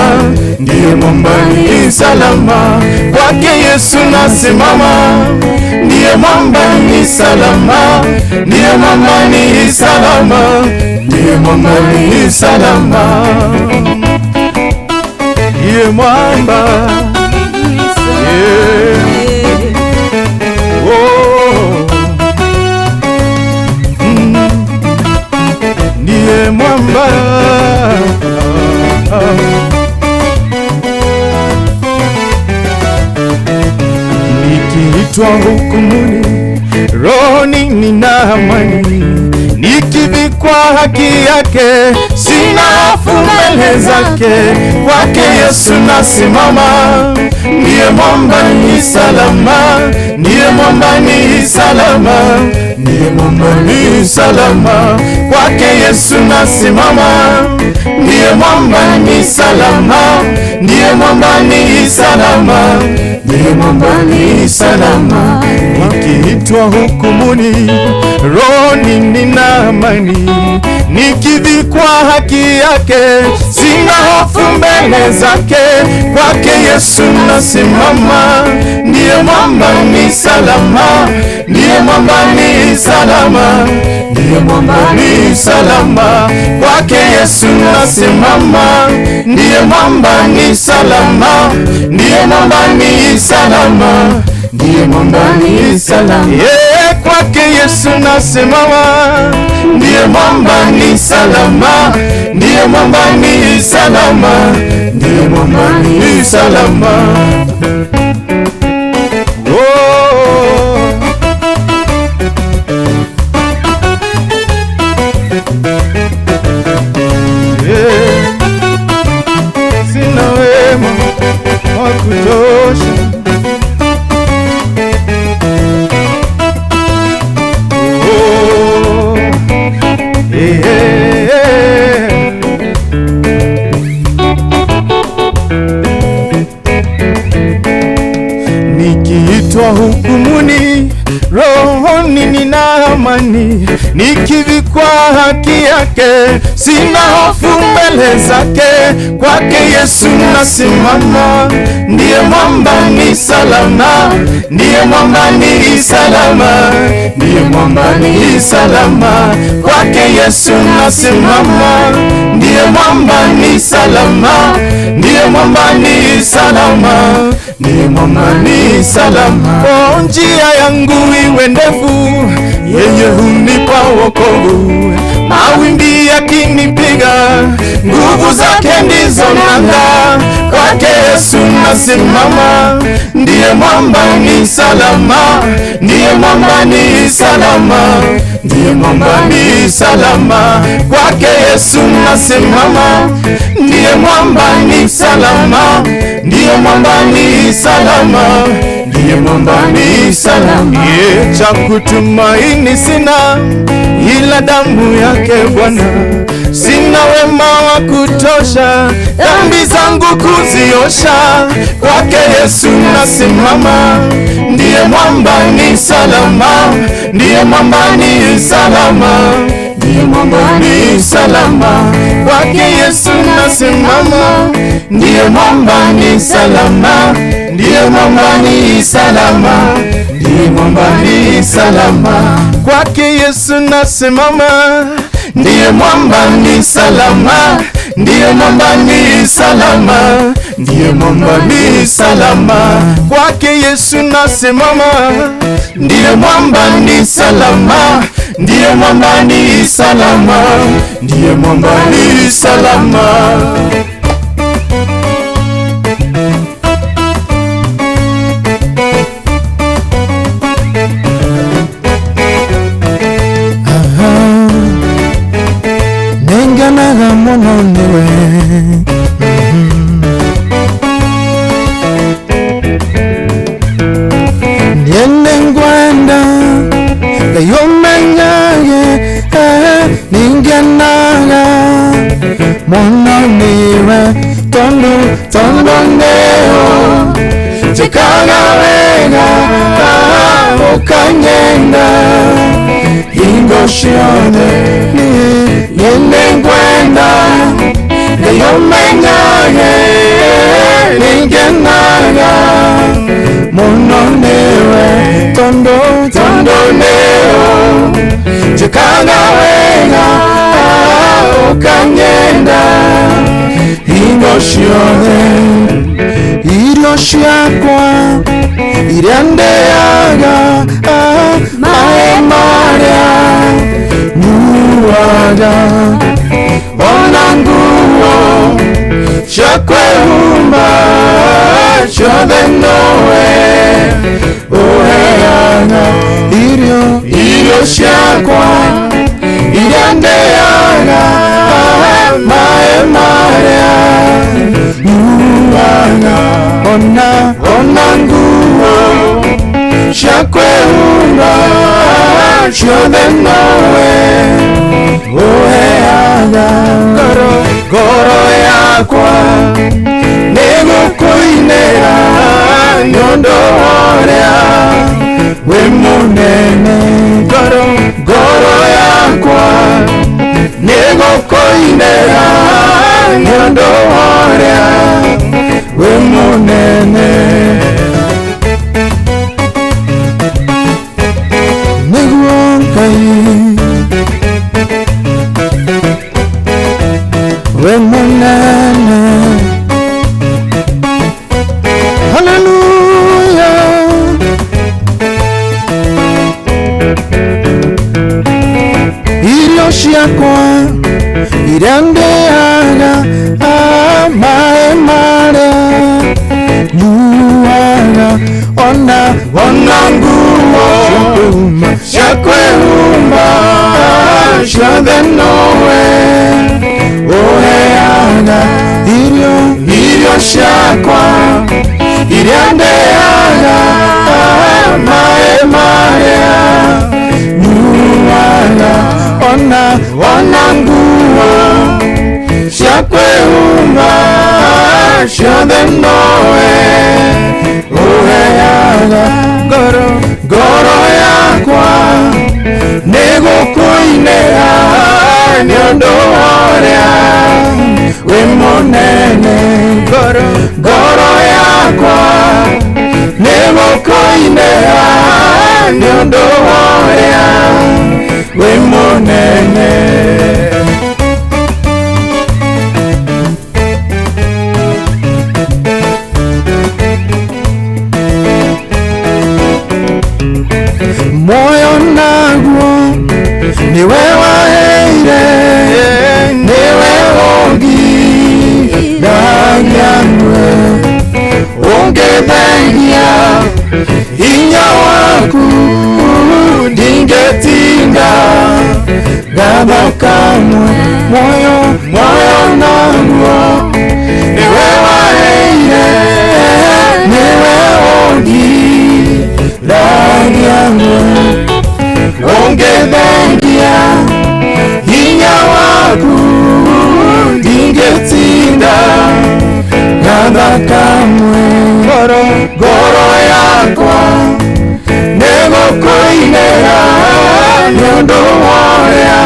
ndiye mwamba ni salama. Kwake Yesu nasimama, ndiye mwamba ni salama, ndiye mwamba ni salama, ndiye mwamba ni salama, ndiye mwamba. Yeah. Oh. Ndiye mwamba. Nikiitwa hukumuni, rohoni nina amani, nikivikwa haki yake, sina hofu mbele zake. Kwake Yesu nasimama, ndiye mwamba ni salama, ndiye mwamba ni salama, ndiye mwamba ni salama. Kwake Yesu nasimama, ndiye mwamba ni salama, ndiye mwamba ni salama, ndiye mwamba ni salama. Nikiitwa hukumuni, rohoni nina amani, nikivikwa haki yake, sina hofu mbele zake. Kwake Yesu nasimama, ndiye mwamba ni salama, ndiye mwamba ni salama, ndiye mwamba ni salama. Kwake Yesu nasimama, ndiye mwamba ni salama, ndiye mwamba ni salama, ndiye mwamba ni salama. Yeah, kwake Yesu nasimama, ndiye mwamba ni salama, ndiye mwamba ni salama, ndiye mwamba ni salama. Oh. Yeah. Sina wema wa kutosha, oh. Yeah. Nikiitwa hukumuni, rohoni nina amani, nikivikwa haki yake, sina hofu mbele zake. Kwake Yesu nasimama, ndiye mwamba ni salama, ndiye mwamba ni salama, ndiye mwamba ni salama. Kwake Yesu nasimama, ndiye mwamba ni salama, ndiye mwamba ni salama, ndiye mwamba ni salama. Oh, njia yangu iwe ndefu, yeye hunipa wokovu. Mawimbi yakinipiga, nguvu zake ndizo nanga. Kwake Yesu nasimama, ndiye mwamba ni salama, ndiye mwamba ni salama, ndiye mwamba ni salama. Kwake Yesu nasimama, ndiye mwamba ni salama, ndiye mwamba ni salama, ndiye mwamba ni salama. Yeah, cha kutumaini sina, ila damu yake Bwana. Sina wema wa kutosha, dhambi zangu kuziosha. Kwake Yesu nasimama, ndiye mwamba ni salama, ndiye mwamba ni salama, ndiye Ndiye mwamba ni salama, kwake Yesu nasimama. Ndiye mwamba ni salama, ndiye mwamba ni salama, ndiye mwamba ni salama, kwake Yesu nasimama. Ndiye mwamba ni salama, ndiye mwamba ni salama, ndiye mwamba ni salama, kwake Yesu nasimama. Ndiye mwamba ni salama, ndiye mwamba ni salama, ndiye mwamba ni salama. Nenganaga mũno nĩwe. Niĩ nĩngwenda Ngai ũmenyage, nĩngenaga mũno nĩwe, tondũ tondũ nĩũ njĩkaga wega ũkanyenda hingo ciothe. Niĩ nĩngwenda Ngai ũmenyage, nĩngenaga mũno nĩwe, tondũ tondũ nĩũ njĩkaga wega ũkanyenda hingo ciothe. Irio ciakwa iria ndĩaga, maĩ marĩa nyuaga, ona nguo cia kwĩhumba ciothe nowe ũheaga. Irio irio ciakwa iria ndĩaga, maĩ marĩa nyuaga, ona ona nguo cia kwĩhumba ciothe nowe ũheaga. Ngoro ngoro yakwa nĩgũkũinĩra nĩ ũndũ wa ũrĩa wĩ mũnene. Ngoro ngoro yakwa nĩgũkũinĩra nĩ ũndũ wa ũrĩa wĩ mũnene. Nĩguo Ngai wĩ mũnene. Haleluya. Irio ciakwa iria ndĩaga, maĩ marĩa nyuaga, ona ona nguo cia kwĩhumba ciothe nowe ũheaga. Irio irio ciakwa iria ndĩaga, maĩ marĩa nyuaga, ona ona nguo cia kwĩhumba ciothe nowe ũheaga. Ngoro ngoro yakwa nĩgũkũinĩra nĩ ũndũ wa ũrĩa wĩ mũnene. Ngoro ngoro yakwa nĩgũkũinĩra nĩ ũndũ wa ũrĩa wĩ mũnene. Moyo naguo niwe waheire, niwe ũngithagia ngue, ũngĩthengia hinya waku ndingĩtinda gatha kamwe. Moyo moyo naguo niwe waheire, niwe ũngithagia ngue, ũngĩthengia hinya waku ndingĩtinda gatha kamwe. Ngoro ngoro yakwa nĩgũkũinĩra nĩ ũndũ wa ũrĩa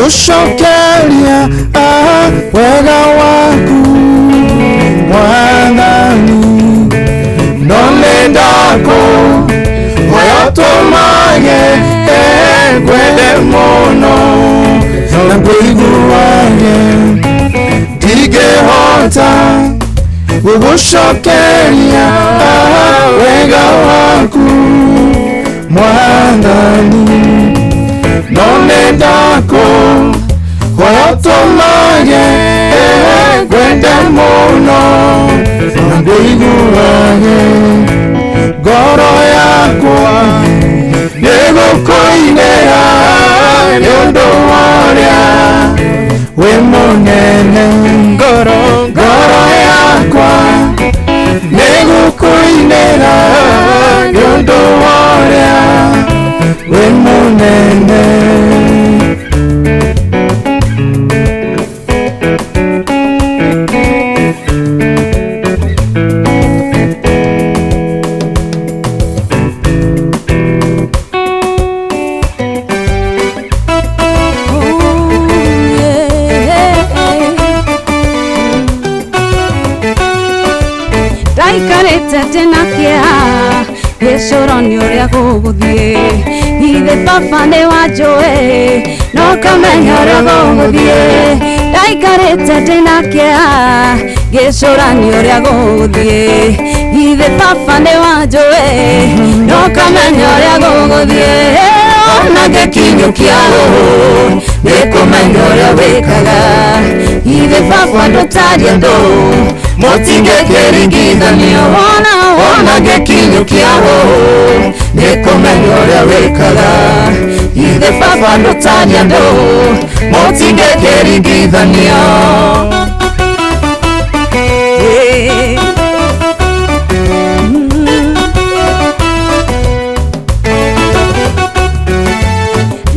Gũgũcokeria wega waku Mwathani, no nĩ ndakũ hoya ũtũmage ngwende mũno na ngũiguage, ndingĩhota gũgũcokeria wega waku Mwathani, no nĩ ndakũ hoya ũtũmage ngwende mũno na ngũiguage, ngoro yakwa nĩgũkũinĩra nĩ ũndũ wa ũrĩa wĩ mũnene, ngoro yakwa nĩgũkũinĩra nĩ ũndũ wa ũrĩa wĩ mũnene. Ndaikarĩte ndĩna kĩeha gĩcũro nĩ ũrĩa gũgũthiĩ, ithe baba nĩ wanjũĩ no kamenya ũrĩa gũgũthiĩ, ndaikarĩte ndĩna kĩeha gĩcũra nĩ ũrĩa gũgũthiĩ, ithe baba nĩ wanjũĩ no kamenya ũrĩa gũgũthiĩ, ona ngĩkinyũkia ũũ nĩkũmenya ũrĩa wĩkaga, ithe baba ndũtarĩ andũ mũtingĩkĩringithanio, ona ngĩkinyũkia ũũ nĩkũmenya ũrĩa wĩkaga, ithe baba ndũtarĩ andũ mũtingĩkĩringithanio.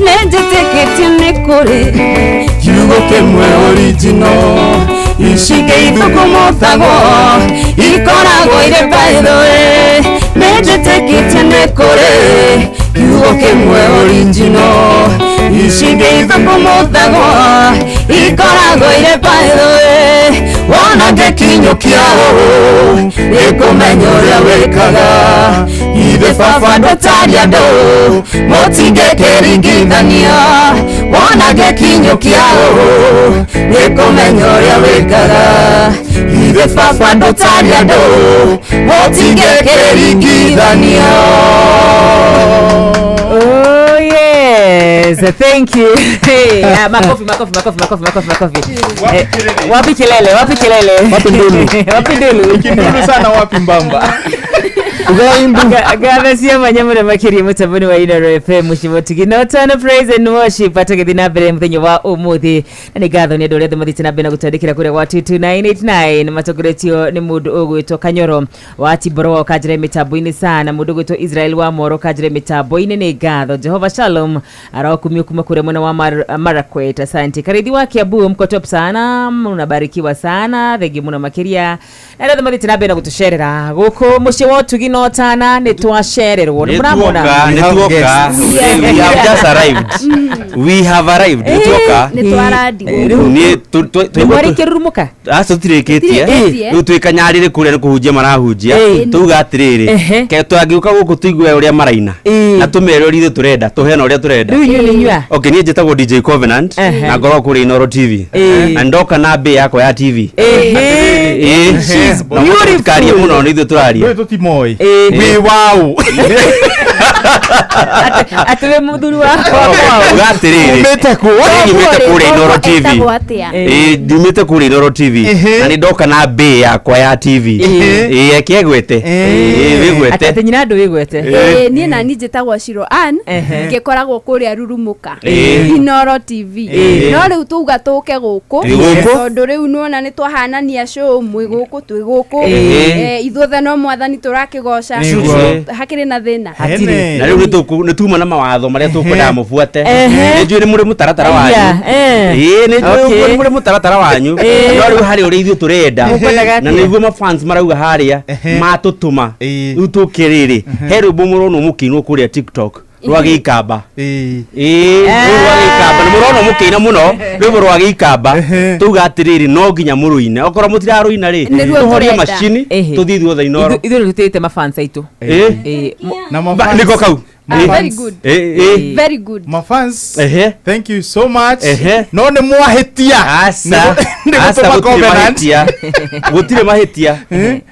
Nĩnjĩtĩkĩtie nĩ kũrĩ kiugo kĩmwe original, ici ingĩ ithũkũmũthagwo ikoragwo irĩ by the way, nĩnjĩtĩkĩtie nĩ kũrĩ kiugo kĩmwe original, ici ingĩ ithũkũmũthagwo ikoragwo irĩ by the way, wona ngĩkinyũkia ũũ nĩngũmenya ũrĩa wĩkaga, ithe baba ndũtarĩ andũ mũtingĩkĩringithania, wona ngĩkinyũkia ũũ nĩngũmenya ũrĩa wĩkaga, ithe baba ndũtarĩ andũ mũtingĩkĩringithania. Oh yes, thank you. Hey, makofi makofi makofi makofi makofi makofi. Wapi kelele, wapi kelele? Wapi ndulu? Wapi ndulu? Kindulu sana wapi mbamba? Gatha cia mwanya mũno makĩria mũtambo-inĩ wa Inooro FM mũciĩ tugino tano praise and worship atũgĩthiĩ na mbere mũthenya wa ũmũthĩ, na nĩ ngatho nĩ andũ arĩa othe mathiĩte na mbere na gũtwandĩkĩra kũrĩa gwa 22989 matongoretio nĩ mũndũ ũgwĩtwo Kanyoro wa Timboro ũkanjĩra mĩtambo-inĩ sana, mũndũ ũgwĩtwo Israel wa Moro ũkanjĩra mĩtambo-inĩ, nĩ ngatho. Jehova Shalom arokumio kuma kũrĩa mwena wa Marakwet, asante. Karithi wa Kiambu mko top sana, mnabarikiwa sana, thengi mũno makĩria na arĩa othe mathiĩte na mbere na gũtũcerera gũkũ mũciĩ wa ũtugi no tana nĩ twacererwo nĩ mũramona. Nĩ tuoka. We have just arrived. We have arrived. Nĩ tuoka. Nĩ twarathi. Nĩ nĩ mwarĩkia rurumuka? Acio tũtirĩkĩtie. Tũtirĩkĩtie. Rĩu twĩ kanyarĩrĩ kũrĩa nĩ kũhunjia marahunjia, tuga atĩrĩrĩ, ke twangĩũka gũkũ tũigue ũrĩa maraina na tũmere ũrĩa ithuĩ tũrenda, tũheane ũrĩa tũrenda. Rĩu inyuĩ nĩ inyuĩ a? Okay, niĩ njĩtagwo DJ Covenant na ngoragwo kũrĩa Inooro TV na ndoka na mbĩ yakwa ya TV. She's Na mũtikarie mũno nĩ ithuĩ tũraria. Ndũĩ tũtimoĩ. Wĩ waũ. Atĩ wĩ mũthuri wakwa. Uga atĩrĩrĩ, Umĩte kũ? Niĩ nyumĩte kũrĩa Inooro TV. Etagwo atĩa? Ĩĩ, ndumĩte kũrĩa Inooro TV na nĩ ndoka na mbĩ yakwa ya TV. Ĩĩ, eke ĩgwete. Ĩĩ, wĩgwete. Atĩ nyina andũ wĩgwete. Ĩĩ, niĩ nani njĩtagwo Shiro Ann, ngĩkoragwo kũrĩa Rurumuka Inooro TV, no rĩu tuga tũke gũkũ Twĩ gũkũ. tondũ rĩu nĩwona nĩ twahanania show, mwĩ gũkũ twĩ gũkũ, ithuothe no mwathani tũrakĩgoca, Nĩguo. hakĩrĩ na thĩna. Hene. Na rĩu nĩ tuma na mawatho marĩa tũkwendaga mũbuate. Nĩ njũĩ nĩ mũrĩ mũtaratara wanyu. Ĩĩ, nĩ njũĩ Okay. ũguo nĩ mũrĩ mũtaratara wanyu, no rĩu harĩ ũrĩa ithuĩ tũrenda Mũkwendaga na atĩa? nĩguo mafans marauga harĩa matũtũma Ĩĩ. rĩu tũke rĩrĩ he rwĩmbo mũronwo mũkĩinwo kũrĩa TikTok. Rwa gĩikamba. Ĩĩ, rũrũ rwa gĩikamba nĩ mũrona mũkĩina mũno rwĩmbo rwa gĩikamba. Tuga atĩrĩrĩ, no nginya mũrũine, okorwo mũtirarũina rĩ, Nĩruo tũhorie tũrenda. macini tũthiĩ ithuothe Inoro. Ithuĩ nĩ tũtĩĩte mafans aitũ. Ĩĩ. Na Nĩko kau. Very good. Ĩĩ. Very good. Mafans, Ehe. thank you so much. Ehe. No nĩ mwahĩtia. Aca. Nĩ Aca, gũtũma gũtirĩ covenant. mahĩtia. Gũtirĩ mahĩtia.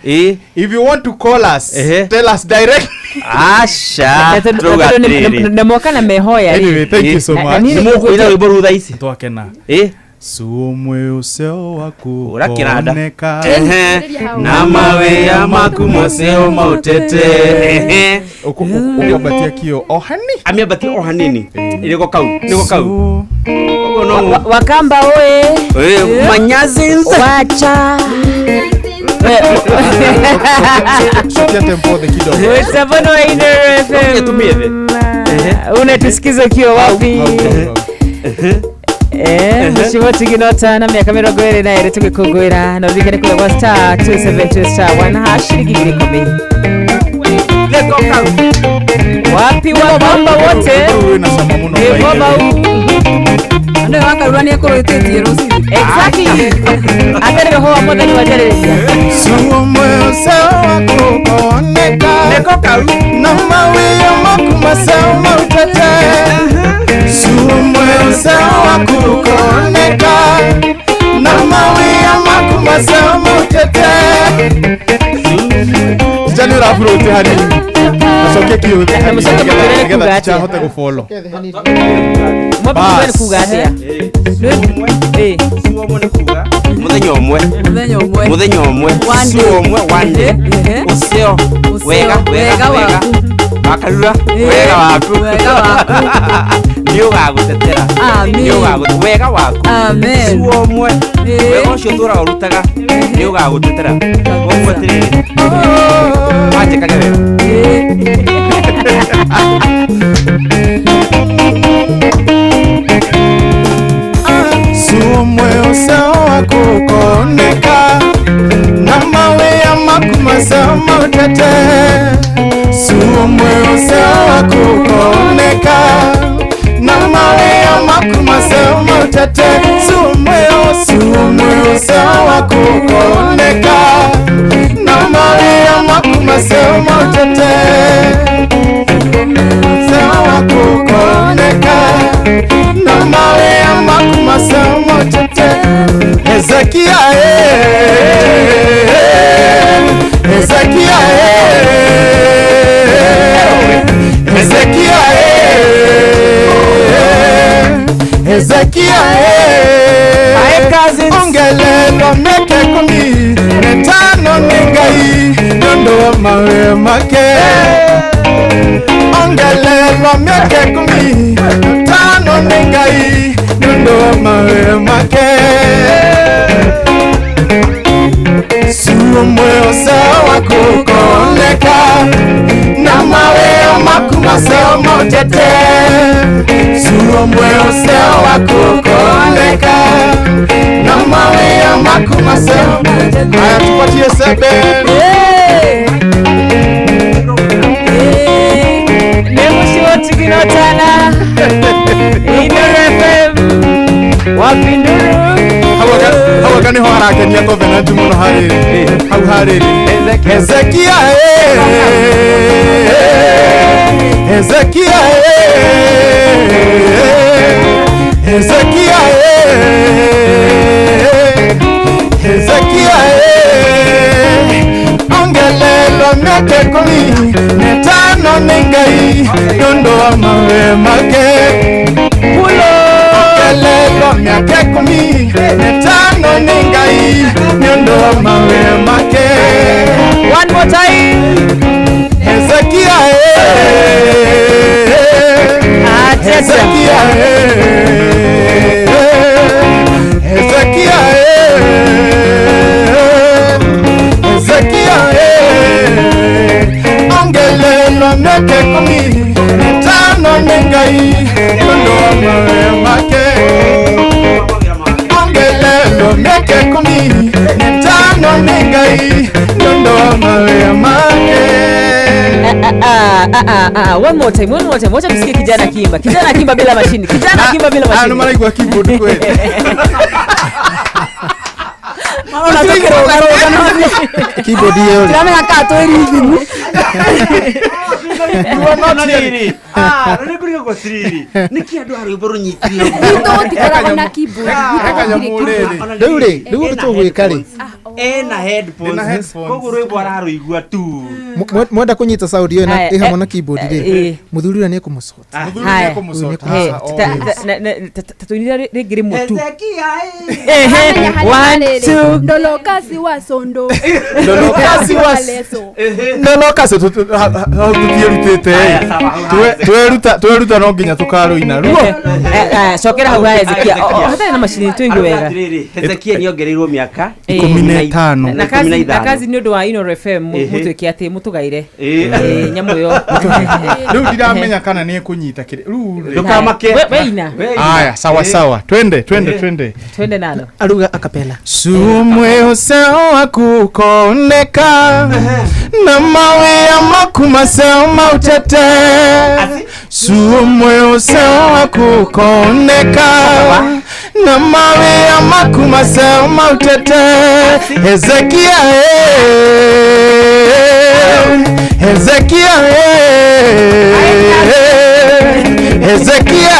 Ĩĩ. If you want to call us, tell us direct. Aca, turauga atĩrĩrĩ. Na moka na mehoya rĩ. Anyway, thank you so Na- na much. niĩ Nĩ mũkũina rwĩmbo rũu thaa ici? Twakena. Ĩĩ. Suomwe useo waku Hũra kĩnanda. oneka. Ehe. Na mawĩa maku moseo maũtete. Ehe. Ũkwambatia kio o hani. Amĩambatie o hanini. Nĩko kau, nĩko kau. Ũguo no Wakamba oe. Ĩĩ, manyazinze. Wacha. Shotia tempo the kidogo. Mtavono wa Inoro FM. Tumiethe. Unatusikiza ukiwa wapi? Mheshimiwa Tiginota na miaka 22 tugikungwira na uririkane kuga gwa star 272 star 1 hash shilingi 10,000. Wapi Wakamba wote? Ni baba huu. Andũ aya wakarura nĩ ekũrũĩtĩtie rũcinĩ. Exactly. Ata nĩwe hoa mwathani wajarĩrĩria. Suomwe useo waku oneka. Nĩko kau. Na mawĩa maku maseo mautete. Suomwe useo waku oneka. Na mawĩa maku maseo mautete. Tijani ũraburuti hanini. Acokie kio Na mũcoke mũtwĩre nĩ nĩgetha kuga ticha atĩa. ahote gũfollow. Mwambie nĩ kuga atĩa. Ĩĩ. Mũthenya ũmwe. Mũthenya ũmwe. Mũthenya ũmwe. One day. Suo ũmwe, one day. Ehe. Ũceo. Wega, wega, Wega wega. waku. Wakarura. Ĩĩ. Wega waku. Wega waku. Nĩ ũgagũtetera. Amen. Nĩ ũgagũ- wega waku. Amen. Suo ũmwe. Ĩĩ. Wega ũcio ũtũraga ũrutaga nĩ ũgagũtetera. Koguo atĩrĩrĩ, wanjĩkage wega. Suomwe useo waku koneka. Na mawĩa maku maseo mautete. Suomwe useo waku koneka. Na mawĩa maku maseo mautete. Suomwe suomwe useo waku koneka. Na mawĩa maku maseo mautete. Useo waku koneka. Na mawĩa maku maseo mautete. Hezekia Hezekia Hezekia Hezekia Ongelelwa miaka 15 nĩ Ngai nĩ ũndũ wa mawĩra make. Ongelelwa miaka 15 nĩ Ngai nĩ ũndũ wa mawĩra make. Suomwe useo waku koneka. Na mawĩa maku maseo mautete. Suomwe useo waku koneka. Na mawĩa maku maseo mautete. Haya, tupatie sebe. Nĩ mũciĩ Tiginotana. Inoro FM. Wapi nduru? Hau aka nĩho harakenia Covenant mũno harĩrĩ. Hau harĩrĩ. Hezekia Hezekia Hezekia Hezekia Ongelelwa miaka 15 nĩ Ngai nĩ ũndũ wa mawĩra make. Ongelelwa miaka 15 nĩ Ngai nĩ ũndũ wa mawĩra make. One more time. Hezekia Hezekia Hezekia Hezekia Ongelelwa miaka 15 nĩ Ngai nĩ ũndũ wa mawĩra make. Ongelelwa miaka 15 nĩ Ngai nĩ ũndũ wa mawĩra make. Ah, ah, ah, one more time, one more time. Wacha tusikie kijana akiimba. Kijana akiimba bila mashini. Kijana akiimba bila Ah, mashini. no maraigua keyboard kweli. Marona tũkĩrũgarũga no Keyboard ĩyo rĩ. Ndiramenya kana twĩ rhythm. Na rĩrĩ, ah, na nĩngũrigagwo atĩrĩrĩ, nĩkĩ andũ a rwĩmbo rũnyitire ũguo? Gwitũ gũtikoragwo na keyboard. Gwitũ gũtirĩ keyboard. Rĩu rĩ, rĩu ũndũ tũgwĩka rĩ, Ena headphones, koguo rwĩmbo ararũigua tu. Mwenda kũnyita sound ĩyo Haya, ĩ hamwe na keyboard rĩ, mũthuri ũrĩa nĩekũmũcota. Haya. Nĩekũmũcota. Tatuinira rĩngĩ rĩmwe tu. Ũramenya harĩa One, rĩrĩ, two. Ndolokasi wa sondo. Ndolokasi wa leso. Ndolokasi hau tutierutĩte ĩ. Tweruta no nginya tũkarũina ruo. Cokera hau ha Hezekia. Hatarĩ na macini tũigue wega. Atĩrĩrĩ, Hezekia nĩongereirwo mĩaka 15. Na kazi na kazi nĩ ũndũ wa Inoro FM mũtuĩke atĩ mũtũgaire nyamũ ĩyo. Rĩu ndiramenya kana nĩ ekũnyita kĩrĩ rĩu rĩ. Ndũkamake. We ina. Aya, sawa sawa, twende twende twende. Twende nalo. Aruga akapela. Sumwe useo wakukoneka na mawe ya makumaseo mautete. Sumwe useo wakukoneka na mawe ya makumaseo mautete. Hezekia Hezekia Hezekia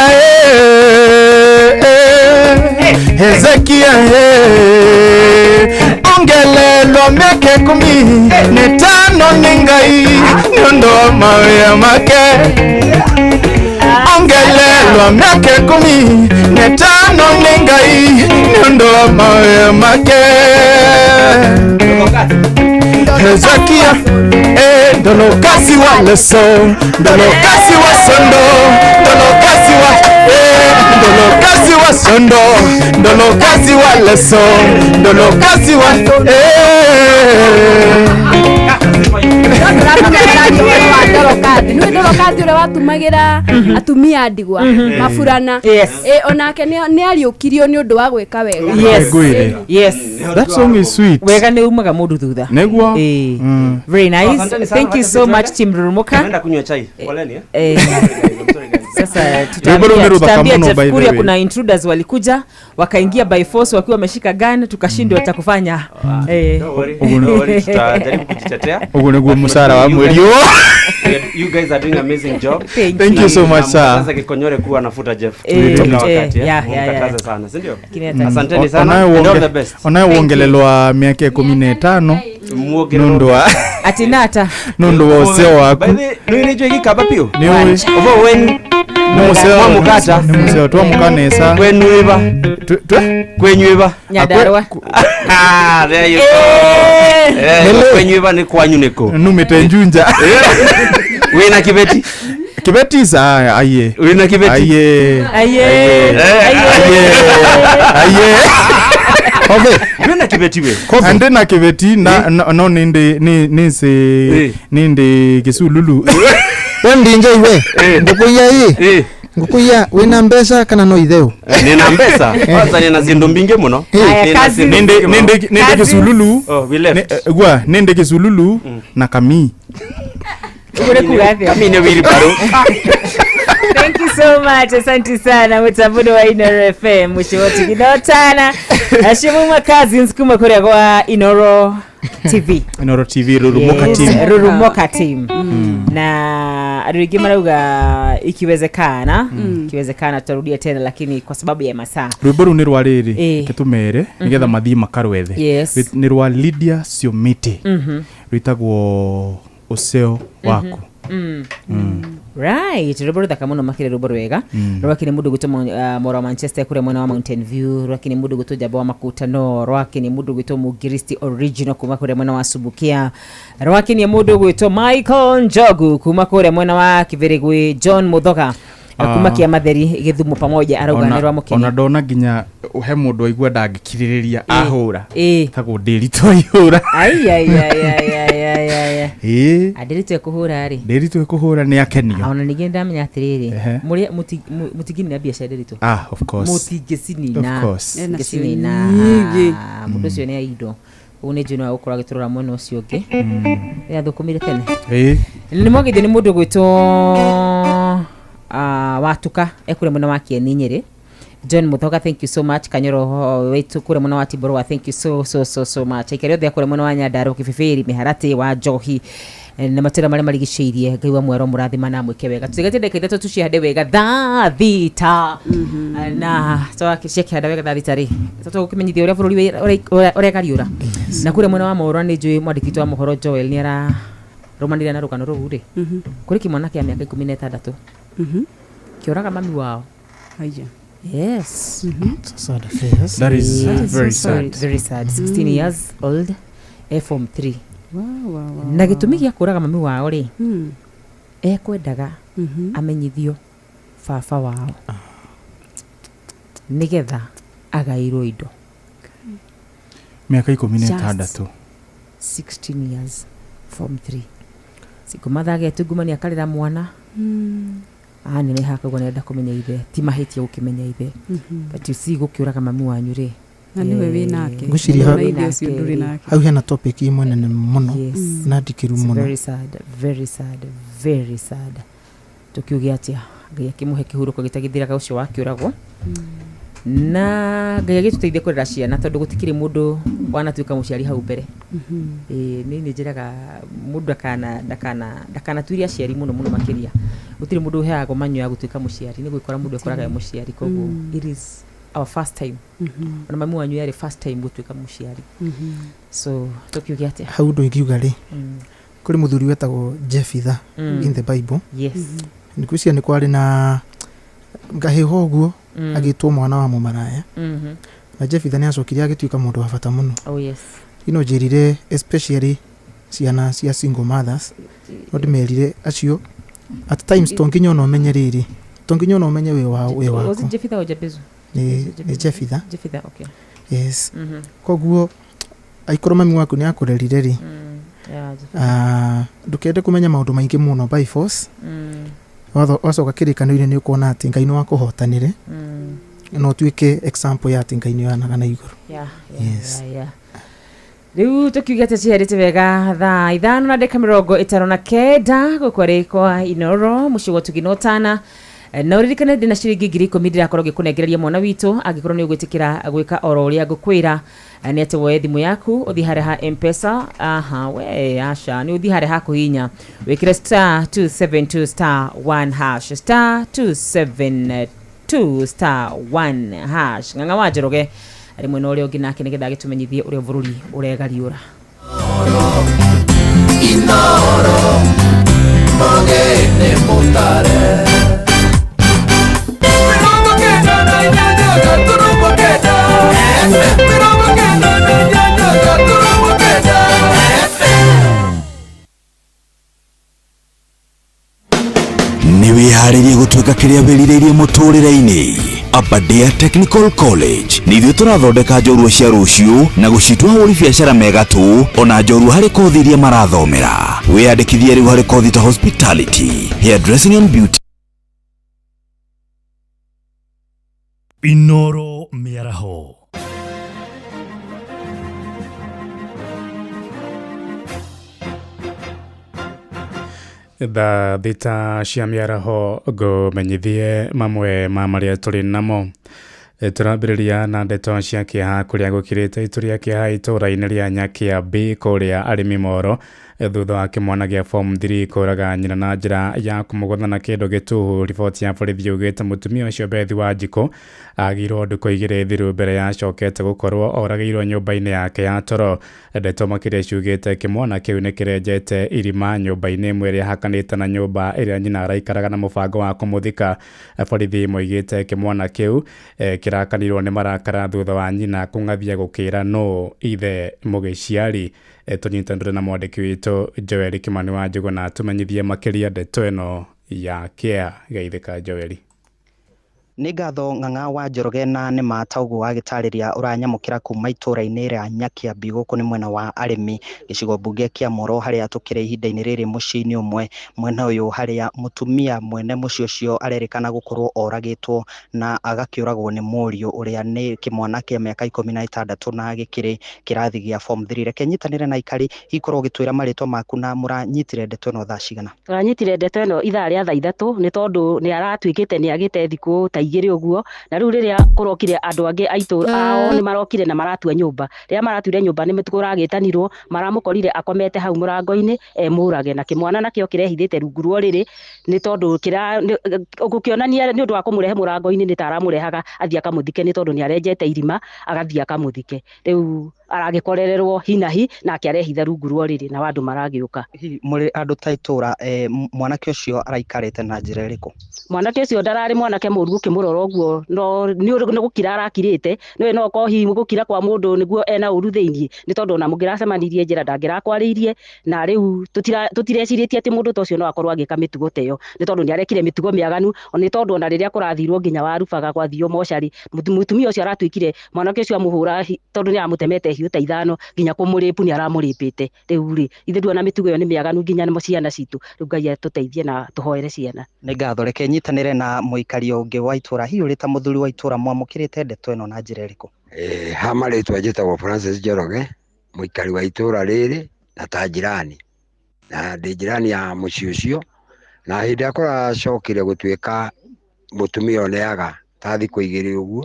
Hezekia ongelelwa miaka 15 nĩ Ngai nĩ ũndũ wa mawĩra make. Ongelelwa miaka 15 nĩ Ngai nĩ ũndũ wa mawĩra make. Hezekia Ndolokasi wa leso, Ndolokasi wa sondo, Ndolokasi wa Ndolokasi wa sondo, Ndolokasi wa leso, Ndolokasi wa nä ndorokathi å rä a watumagä ra atumia a ndigwa maburana. Yes. Onake nä ariå nä å ndå wa gwä ka wega. Yes. Ngwĩre. Yes. That song is sweet. Wega nĩ umaga mũndũ thutha. Nĩguo. Very nice. Asanteni sana, Thank you wacha so tuende. much Team Rurumuka. Naenda kunywa chai. Poleni, eh. Sasa Rwĩmbo rũu nĩ rũthaka tutaambia mũno, Jeff by the Kuria way. kuna intruders walikuja wakaingia by force wakiwa wameshika gun tukashindwa cha kufanya. Don't worry, don't worry, tutajaribu kujitetea. Ũguo nĩguo mũcara wa mweri ũyũ. You guys are doing amazing job. Thank Thank you so much, sir. Sasa Kikonyore kuwa anafuta Jeff kila wakati, eh. Yeah. Mkataze sana, si ndio? Lakini hata- Asanteni sana. And all the best. Onawe wongelelwa miaka 15 Muongererwo nĩ ũndũ wa Ati nata. nĩ ũndũ wa ũceo waku. By the way, nĩ nĩnjũĩ gĩkamba biũ? Nĩ ũĩ. Ũvo wenu. Nĩ mũceo. Mwamũkata. Nĩ mũceo twamũkanesa. Kwenu ĩva. Kwenyu ĩva. Nyandarua. Ah, there you go. Kwenyu ĩva nĩ kwanyu nĩkũ? Numĩte Njunja. Wĩna kĩbeti? Kĩbeti sa aye. Wĩna kĩbeti? Aye. Aye. Aye. Aye. Ove. Wĩna kĩbeti we? Ande na kĩbeti na no nĩndĩ nĩ nĩcĩ nĩndĩ gĩcululu. We ndinje iwe. Ngũkũ iya ĩ. Ngũkũ iya wĩna mbeca kana no itheu? Nina mbeca. Kwanza nina zindu mbingi muno. Aya, Nina kazi. zindu Nĩndĩ mbingi muno. nĩndĩ nĩndĩ gĩcululu. Oh, we left. Gua nĩndĩ gĩcululu na kamii. Ũguo nĩ kuga atĩa? Kamii nĩ wheelbarrow. Thank you so much. Asante sana mutambuni wa Inoro FM mushiwoti kinotana. Ashimuma cousins kuma kuria kwa Inoro TV. Inoro TV Rurumuka Yes, team. Rurumuka team. Na andũ aingĩ marauga ikiwezekana, ikiwezekana tutarudia tena lakini kwa sababu ya masaa. Rwĩmbo rũu nĩ rwa rĩrĩ kĩtũmere nĩgetha mathiĩ makarwethe. Yes. Nĩ rwa Lydia Siomiti. Rwĩtagwo ũceo waku. Right, rwĩmbo rũthaka mũno makĩria rwĩmbo rwega. Rwake nĩ mũndũ gwĩtwo Mora wa Manchester kũrĩa mwena wa Mountain View, rwake nĩ mũndũ gwĩtwo Njamba wa Makutano, rwake nĩ mũndũ gwĩtwo Mũngiristi Original kuma kũrĩa mwena wa Subukia, rwake nĩ mũndũ gwĩtwo Michael Njogu kuma kũrĩa mwena wa Kĩbĩrĩgwĩ, John Muthoga kuma Kĩamatheri Gĩthumo pamoja arauga nĩ rwa mũkenia. Ona ndona nginya he mũndũ aigua ndangĩkirĩrĩria ahũra. Tagwo Ndĩritũ aihũra. Ai ai ai ai ai ai ai. Ĩĩ. Andĩritũ ekũhũra rĩ. Ndĩritũ ekũhũra nĩ akenio. Ona ningĩ ndamenya atĩrĩrĩ, mũrĩa mũtingĩnina mbia cia Ndĩritũ. Ah, of course. Mũtingĩcinina. Of course. Ena cio Mũtingĩcinina. nyingĩ. Mũndũ ũcio nĩ aindo. Ũguo nĩ njũĩ no agũkorwo agĩtũrora mwena ũcio ũngĩ. Nĩ athũkũmire tene. Ĩĩ. Nĩ mwagithio nĩ mũndũ gwĩtwo watuka ekure mwena wa Kieni Nyeri. John Muthoga, thank you so much. Kanyoro wetu kure mwena wa Tiborwa, thank you so so so so much. Aikari othe akure mwena wa Nyandarua, Kibibiri, Miharati wa Njohi na matũra marĩa marigicĩirie, Ngai wa mwero mũrathima na mwĩke wega. Tũtigĩte ndagĩka 3 tucihande wega thaa 6 na twakĩciakĩhanda wega thaa 6 rĩ tũgũkĩmenyithia ũrĩa bũrũri ũregariũra. Na kũrĩa mwena wa mohoro nĩ njũĩ mwandĩki witũ wa mohoro Joel nĩ ararũmanĩrĩra na rũgano rũu rĩ, kũrĩ kĩmwana kĩa mĩaka 16 kĩoraga mami wao. Haya. Yes. So sad affairs. That is very So sad. Very sad. 16 years old, form 3. Wow, wow, wow. Na gĩtũmi gĩa kũraga mami wao rĩ, ekwendaga amenyithio baba wao nĩgetha agairwo indo. Mĩaka 16. 16 years, form 3. Sikumathaga etungumania akarĩra mwana aneneha akauga nĩarenda kũmenya ithe, ti mahĩtia gũkĩmenya ithe, but you see gũkĩũraga mami wanyu rĩ, Na nĩwe wĩ nake. Ngwĩciria Na ithe ũcio ndũrĩ nake. Hau hena topic imwe nene mũno na ndikĩru It's mũno. very sad, very sad, very sad. Tũkiuge atĩa, Ngai akĩmũhe kĩhurũko gĩtagĩthiraga ũcio wakĩũragwo, na Ngai agĩtũteithie kũrera ciana tondũ gũtikĩrĩ mũndũ wanatuĩka mũciari hau mbere. Niĩ nĩ njĩraga mũndũ ndakanatuĩrie aciari mũno mũno makĩria. Gũtirĩ mũndũ ũheagwo manyo ya gũtuĩka mũciari, nĩ gwĩkora mũndũ ekoraga e mũciari, koguo it is our first time. Ona mami wanyu yarĩ first time gũtuĩka mũciari. So tũkiuge atĩa Hau ũndũ ingiuga rĩ, kũrĩ mũthuri wetagwo Jefitha in the Bible. Yes. Ngwĩciria nĩ kwarĩ na ngahĩha ũguo, agĩtwo mwana wa mũmaraya, na Jefitha nĩ acokire agĩtuĩka mũndũ wa bata mũno. Oh yes. Ino njĩrire especially ciana cia single mothers, no ndĩmerire acio at times to nginya ona ũmenye rĩrĩ, to nginya ona ũmenye wĩ wa wĩ Was it waku. Jefitha or Jabezu? Nĩ Jefitha. Jefitha, okay. Yes. Koguo aikorwo mami waku nĩ akũrerire rĩ, Yeah, Jefitha. ndũkende kũmenya maũndũ maingĩ mũno by force. Wacoka kĩrĩkanĩro-inĩ nĩ ũkuona atĩ Ngai nĩ wakũhotanĩre, na ũtuĩke example ya atĩ Ngai nĩ oyanaga na igũrũ. Yeah. Yeah. Rĩu tũkiuge atĩ ciherĩte wega thaa 5:59 gũkũ arĩ kwa Inoro mũciĩ wa Ũtugi na Ũtana. Na ũririkane ndĩna ciringi 10,000 ndĩrakorwo ngĩkũnengereria mwana witũ angĩkorwo nĩ ũgwĩtĩkĩra gwĩka oro ũrĩa ngũkwĩra, nĩ atĩ woe thimũ yaku ũthiĩ harĩa ha M-Pesa. Aha, we aca, nĩ ũthiĩ harĩa ha kũhihinya wĩkĩre *272 *1# *272 *1# Ng'ang'a wa Njoroge arĩ mwena ũrĩa ũngĩ nake nĩgetha agĩtũmenyithie ũrĩa bũrũri ũregariũra. Inoro Mogene mutare Nĩ wĩharĩrie gũtuĩka kĩrĩa wĩrirĩirie mũtũrĩre-inĩ. Aberdare Technical College nĩ ithuĩ tũrathondeka njorua cia rũciũ na gũcitua ahũri biacara megatũ ona njorua harĩ kothi iria marathomera. Wĩyandĩkithie rĩu harĩ kothi ta hospitality, hairdressing and beauty. Inoro mĩaraho. Thaa 6 cia mĩaraho ngũmenyithie mamwe ma marĩa tũrĩ namo. Tũrambĩrĩria na ndeto cia kĩeha kũrĩa gũkirĩte itu rĩa kĩeha itũũra-inĩ rĩa Nyakiambi kũrĩa arĩmi moro thutha wa kĩmwana gĩa form 3 kũraga nyina na njĩra ya kũmũgũtha na kĩndũ gĩtuhu. Riboti ya borithi yugĩte mũtumia ũcio Bethi Wanjikũ agĩirwo ndukũ 2 thiru mbere ya acokete gũkorwo oragĩirwo nyũmba-inĩ yake ya toro. Ndeto makĩria ciugĩte kĩmwana kĩu nĩ kĩrenjete irima nyũmba-inĩ ĩmwe ĩrĩa ĩhakanĩte na nyũmba ĩrĩa nyina araikaraga na mũbango wa kũmũthika. Borithi moigĩte kĩmwana kĩu kĩrakanirwo nĩ marakara thutha wa nyina kũng'athia gũkĩra nũ ithe mũgĩciari. Tũnyitanĩre na mwandĩki witũ Joel Kimani wa Njũgũna tũmenyithie makĩria ndeto ĩno ya kĩa. Geithĩka Joel. Nĩ ngatho Ng'ang'a wa Njoroge, na nĩ ma ta ũguo wagĩtarĩria ũranyamũkĩra kuma itũra-inĩ rĩa Nyakiambi, gũkũ nĩ mwena wa arĩmi gĩcigo mbunge kĩa Moro, harĩa tũkĩrĩ ihinda-inĩ rĩrĩ mũciĩ-inĩ ũmwe mwena ũyũ, harĩa mũtumia mwene mũciĩ ũcio arerĩkana gũkorwo oragĩtwo na agakĩũragwo nĩ mũriũ ũrĩa nĩ kĩmwana kĩa mĩaka 16 na gĩkĩrĩ kĩrathi gĩa form 3. Reke nyitanĩre na aikari, hikorwo ũgĩtwĩra marĩtwa maku na mũranyitire ndeto ĩno thaa cigana? Tũranyitire ndeto ĩno ithaa rĩa thaa 3, nĩ tondũ nĩ aratuĩkĩte nĩ agĩte thikũ ta 2 ũguo, na rĩu rĩrĩa kũrokire andũ angĩ aitũ ao nĩ marokire na maratua nyũmba. Rĩrĩa maratuire nyũmba nĩ kũragĩtanirwo, maramũkorire akomete hau mũrango-inĩ e mũrage, na kĩmwana nakĩo kĩrehithĩte rungu rwa ũrĩrĩ, nĩ tondũ gũkĩonania nĩ ũndũ wa kũmũrehe mũrango-inĩ nĩ ta aramũrehaga athiĩ akamũthike, nĩ tondũ nĩ arenjete irima agathiĩ akamũthike. Rĩu aragĩkorererwo hinahi nake arehitha rungu rwa ũrĩrĩ na andũ maragĩũka. Hihi mũrĩ andũ ta itũra, mwanake ũcio araikarĩte na njĩra ĩrĩkũ? Mwanake ũcio ndararĩ mwanake mũru ũkĩmũrora ũguo, no nĩ gũkira arakirĩte, nĩwe no okorwo hihi gũkira kwa mũndũ nĩguo ena ũru thĩiniĩ, nĩ tondũ ona mũngĩracemanirie njĩra ndangĩrakwarĩirie, na rĩu tũtirecirĩtie atĩ mũndũ ta ũcio no akorwo agĩka mĩtugo ta ĩyo, nĩ tondũ nĩ arekire mĩtugo mĩaganu, nĩ tondũ ona rĩrĩa kũrathirwo nginya warubaga gwathio mocarĩ, mũtumia ũcio aratuĩkire mwanake ũcio amũhũra tondũ nĩ aramũtemete hiũ ta 5 nginya kũmũrĩpu nĩ aramũrĩpĩte. Rĩu rĩ, ithuĩ nduona mĩtugo ĩyo nĩ mĩaganu nginya nĩ ciana citũ. Rĩu Ngai atũteithie na tũhoere ciana. Nĩ ngatho, reke nyitanĩre na mũikari ũngĩ wa itũra, hihi ũrĩ ta mũthuri wa itũra mwamũkĩrĩte ndeto ĩno na njĩra ĩrĩkũ? Ha marĩtwa njĩtagwo Francis Njoroge, mũikari wa itũra rĩrĩ na ta njirani, na ndĩ njirani ya mũciĩ ũcio, na hĩndĩ ĩrĩa kũracokire gũtuĩka mũtumia ũyũ nĩaga ta thikũ 2 ũguo,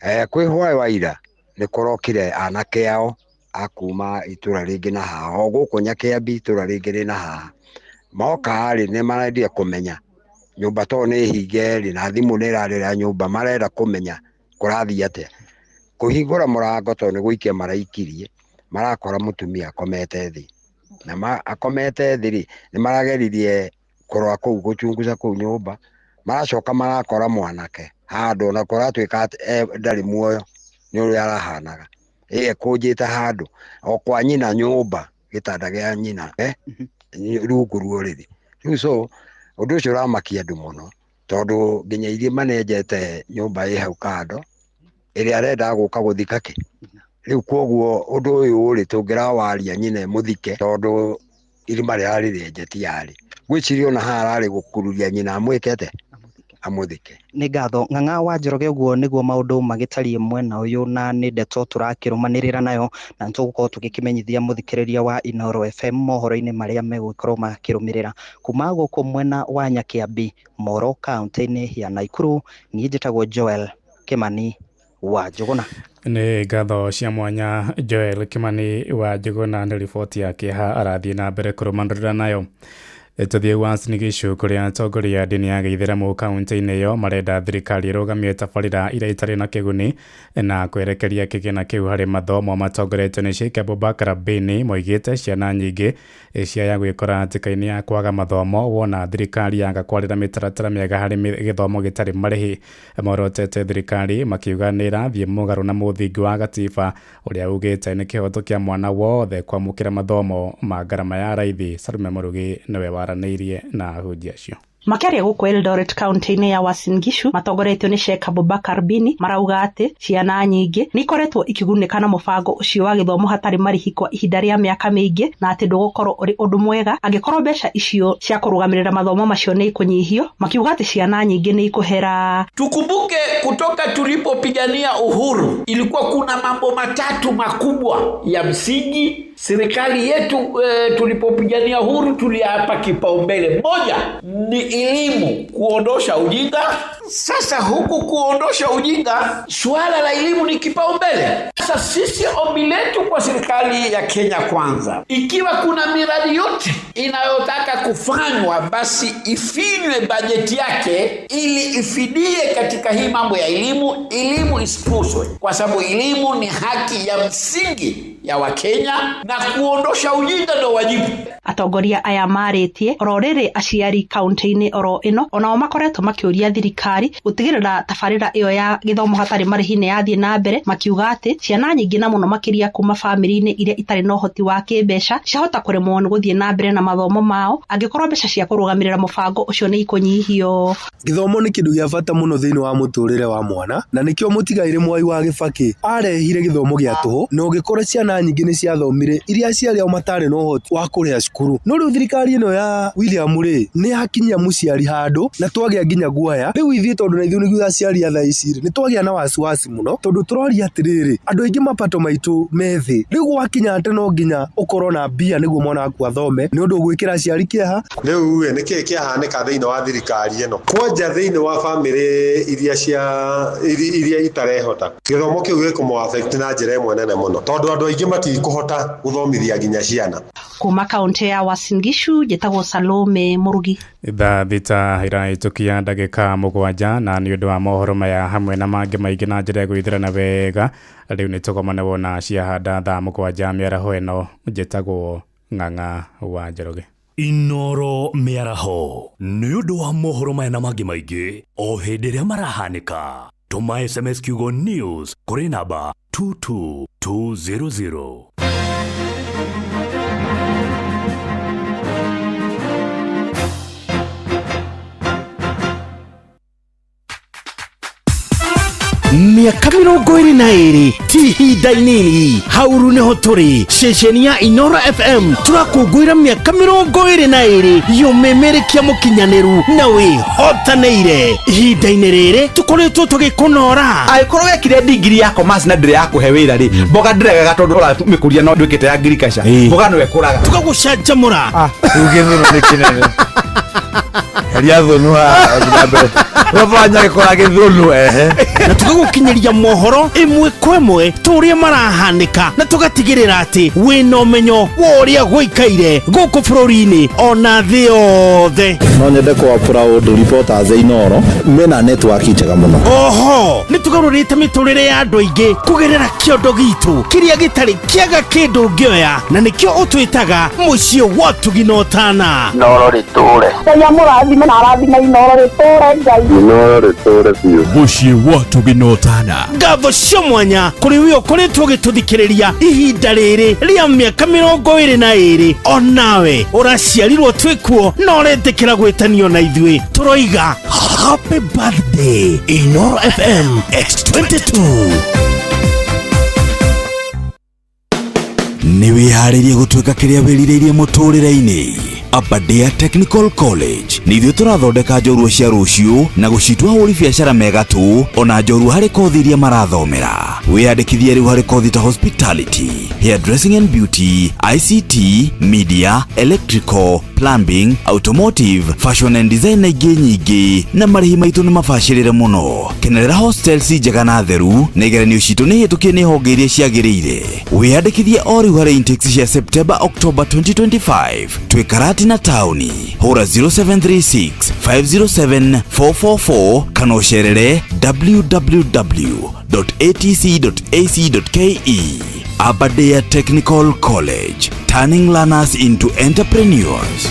kwĩ hwaĩ wa ira nĩ kũrokire anake ao a kuma itũra rĩngĩ na haha, o gũkũ Nyakiambi itũra rĩngĩ rĩ na haha. Moka rĩ, nĩ marendire kũmenya nyũmba tondũ nĩ hinge rĩ, na thimũ nĩ ĩrarĩra nyũmba, marenda kũmenya kũrathiĩ atĩa. Kũhingũra mũrango tondũ nĩ gũikia maraikirie, marakora mũtumia akomete thĩ. Na akomete thĩ rĩ, nĩ marageririe kũrora kũu, gũchunguza kũu nyũmba, maracoka marakora mwanake handũ ona kũratuĩka atĩ ndarĩ muoyo, nĩ ũrĩa arahanaga. Ekũnjĩte handũ o kwa nyina nyũmba, gĩtanda gĩa nyina, rungu rwa ũrĩrĩ. Rĩu so ũndũ ũcio ũramakia andũ mũno, tondũ nginya iria manenjete nyũmba ĩ hau kando, ĩrĩa arendaga gũka gũthika kĩ. Rĩu koguo ũndũ ũyũ rĩ, tũngĩrawaria nyina ĩmũthike, tondũ irima rĩrarĩ rĩenje ti yarĩ. Ngwĩciria ona haha ararĩ gũkururia nyina amwĩke atĩa? Amũthike. Nĩ ngatho Ng'ang'a wa Njoroge, ũguo nĩguo maũndũ magĩtariĩ mwena ũyũ, na nĩ ndeto tũrakĩrũmanĩrĩra nayo, na nĩtũgũkorwo tũgĩkĩmenyithia mũthikĩrĩria wa Inooro FM mohoro-inĩ marĩa megũkorwo makĩrũmĩrĩra kuma gũkũ mwena wa Nyakiambi, Moro, kaũntĩ-inĩ ya Naikuru. Niĩ njĩtagwo Joel Kimani wa Njũgũna. Nĩ ngatho cia mwanya Joel Kimani wa Njũgũna nĩ riboti ya kĩeha arathiĩ na mbere kũrũmanĩrĩra nayo. Tũthiĩ Uasin Gishu kũrĩa atongoria a ndini ya gĩithĩramu kaũntĩ-inĩ ĩyo marenda thirikari ĩrũgamie tabarĩra iria itarĩ na kĩguni na kwerekeria kĩgĩna kĩu harĩ mathomo. Matongoretio nĩ Sheikh Abubakar Bini moigĩte ciana nyingĩ ciaya gwĩkora hatĩka-inĩ ya kwaga mathomo wona thirikari yaga kwarĩra mĩtaratara mĩega harĩ gĩthomo gĩtarĩ marĩhi. Morotete thirikari makiuga nĩ ĩrathiĩ mũgarũ na mũthingi wa gatiba ũrĩa ugĩte nĩ kĩhoto kĩa mwana wothe kwamũkĩra mathomo ma ngarama ya raithi. Salume Mũrugi nĩwe waranĩirie na ahunjia acio. Makĩaria gũkũ Eldoret kaunti-inĩ ya Uasin Gishu matongoretio nĩ Sheikh Abubakar Bini marauga atĩ ciana nyingĩ nĩ ikoretwo ikĩgunĩka na mũbango ũcio wa gĩthomo hatarĩ marĩhi kwa ihinda rĩa mĩaka mĩingĩ, na atĩ ndũgũkorwo ũrĩ ũndũ mwega angĩkorwo mbeca icio cia kũrũgamĩrĩra mathomo macio nĩ ikũnyihio, makiuga atĩ ciana nyingĩ nĩ ikũhera. Tukumbuke kutoka tulipopigania uhuru ilikuwa kuna mambo matatu makubwa ya msingi. Serikali yetu tulipopigania uhuru tuliapa kipaumbele. Moja ni elimu, kuondosha ujinga. Sasa huku kuondosha ujinga, suala la elimu ni kipaumbele. Sasa sisi ombi letu kwa serikali ya Kenya Kwanza, ikiwa kuna miradi yote inayotaka kufanywa, basi ifinywe bajeti yake ili ifidie katika hii mambo ya elimu. Elimu isikuzwe, kwa sababu elimu ni haki ya msingi ya Wakenya, na kuondosha ujinga ndio wajibu. Atongoria aya marĩtie oro rĩrĩ aciari kaunti-inĩ oro ĩno onao makoretwo makĩũria thirikari thirikari gũtigĩrĩra tabarĩra ĩyo ya gĩthomo hatarĩ marĩhi nĩ yathiĩ na mbere, makiuga atĩ ciana nyingĩ na mũno makĩria kuma bamĩrĩ-inĩ iria itarĩ na ũhoti wa kĩmbeca ciahota kũremwo nĩ gũthiĩ na mbere na mathomo mao angĩkorwo mbeca cia kũrũgamĩrĩra mũbango ũcio nĩ ikũnyihio. Gĩthomo nĩ kĩndũ gĩa bata mũno thĩinĩ wa mũtũrĩre wa mwana, na nĩkĩo mũtigairĩ Mwai wa Kibaki arehire gĩthomo gĩa tũhũ, na ũgĩkora ciana nyingĩ nĩ ciathomire iria aciari ao matarĩ na ũhoti wa kũrĩha cukuru. No rĩu thirikari ĩno ya William rĩ, nĩ yakinyia mũciari handũ na twagĩa nginya guoya. Rĩu ithuĩ tondũ na ithuĩ nĩguo aciari a thaa ici rĩ, nĩ twagĩa na wasiwasi mũno tondũ tũroria atĩrĩrĩ, andũ aingĩ mapato maitũ me thĩ. Rĩu gwakinya atĩ no nginya ũkorwo na mbia nĩguo mwana waku athome, nĩ ũndũ ũgwĩkĩra aciari kĩeha. Rĩu ĩ nĩkĩĩ kĩahanĩka thĩinĩ wa thirikari ĩno kwanja thĩinĩ wa bamĩrĩ iria cia iria itarehota, gĩthomo kĩu gĩkũmũ affect na njĩra ĩmwe nene mũno tondũ andũ aingĩ matikũhota gũthomithia nginya ciana. Kuma kaunti ya Uasin Gishu njĩtagwo Salome Murugi. Thaa 6 irahĩtũkia ndagĩka 7, na nĩ ũndũ wa mohoro maya hamwe na mangĩ maingĩ na njĩra ya gwĩthĩrana wega, rĩu nĩ tũgomane wona ciahanda thaa 7 mĩaraho ĩno. Njĩtagwo Ng'ang'a wa Njoroge. Inoro mĩaraho nĩ ũndũ wa mohoro maya na mangĩ maingĩ o hĩndĩ ĩrĩa marahanĩka, tũma SMS kiugo news kũrĩ namba 22200. Mĩaka 22 ti ihinda inini, hauru nĩho tũrĩ ceceni ya Inoro FM tũrakũngũĩra mĩaka 22 yũmĩmĩrĩkia mũkinyanĩru na wĩhotanĩire. Ihinda-inĩ rĩrĩ tũkoretwo tũgĩkũnora. Angĩkorwo wekire degree ya commerce na ndĩrĩ yakũhe wĩra rĩ, mboga ndĩregaga tondũ ũramĩkũria no ndwĩkĩte ya agriculture, mboga no ĩkũraga. Tũgagũcanjamũra. Rĩu gĩthũnũ nĩ kĩnene. Heria thũnũ haha na mbere. Ũrabanya gĩkora gĩthũnũ ehe. Na tũgagũkinyĩria mohoro ĩmwe kwa ĩmwe tũrĩa marahanĩka, na tũgatigĩrĩra atĩ wĩna ũmenyo wa ũrĩa gũikaire gũkũ bũrũri-inĩ ona thĩ yothe. No nyende kũ proud reporters a Inoro mena network njega mũno. Oho nĩ tũgarũrĩte mĩtũrĩre ya andũ aingĩ kũgerera kĩondo gitũ kĩrĩa gĩtarĩ kĩaga kĩndũ ũngĩoya, na nĩkĩo ũtwĩtaga mũciĩ wa ũtugi na ũtana. Inoro rĩtũre. Ngai amũrathime na arathime Inoro rĩtũre Ngai. Inoro rĩtũre biũ. Mũciĩ wa ũtugi na ũtana. Ngatho cia mwanya kũrĩ we ũkoretwo ũgĩtũthikĩrĩria ihinda rĩrĩ rĩa mĩaka 22, onawe ũraciarirwo twĩkuo na ũretĩkĩra gwĩtanio na ithuĩ, tũroiga happy birthday Inoro FM X22. Nĩ wĩharĩirie gũtuĩka kĩrĩa wĩrirĩirie mũtũrĩre-inĩ? Aberdare Technical College nĩ ithuĩ tũrathondeka njorua cia rũciũ na gũcitua ahũri biacara mega tu, ona njorua harĩ kothi iria marathomera. Wĩyandĩkithie rĩu harĩ kothi ta hospitality, hairdressing and beauty, ICT, media, electrical, plumbing, automotive, fashion and design na ingĩ nyingĩ, na marĩhi maitũ nĩ mabacĩrĩre mũno. Kenerera hostels njega na theru, na igeranio citũ nĩ hĩtũkie nĩ honge iria ciagĩrĩire. Wĩyandĩkithie o rĩu harĩ intakes cia September October 2025. Twĩ Karatina taũni, hũra 0736 507 444 kana ũcerere www.atc.ac.ke. Aberdare Technical College, turning learners into entrepreneurs.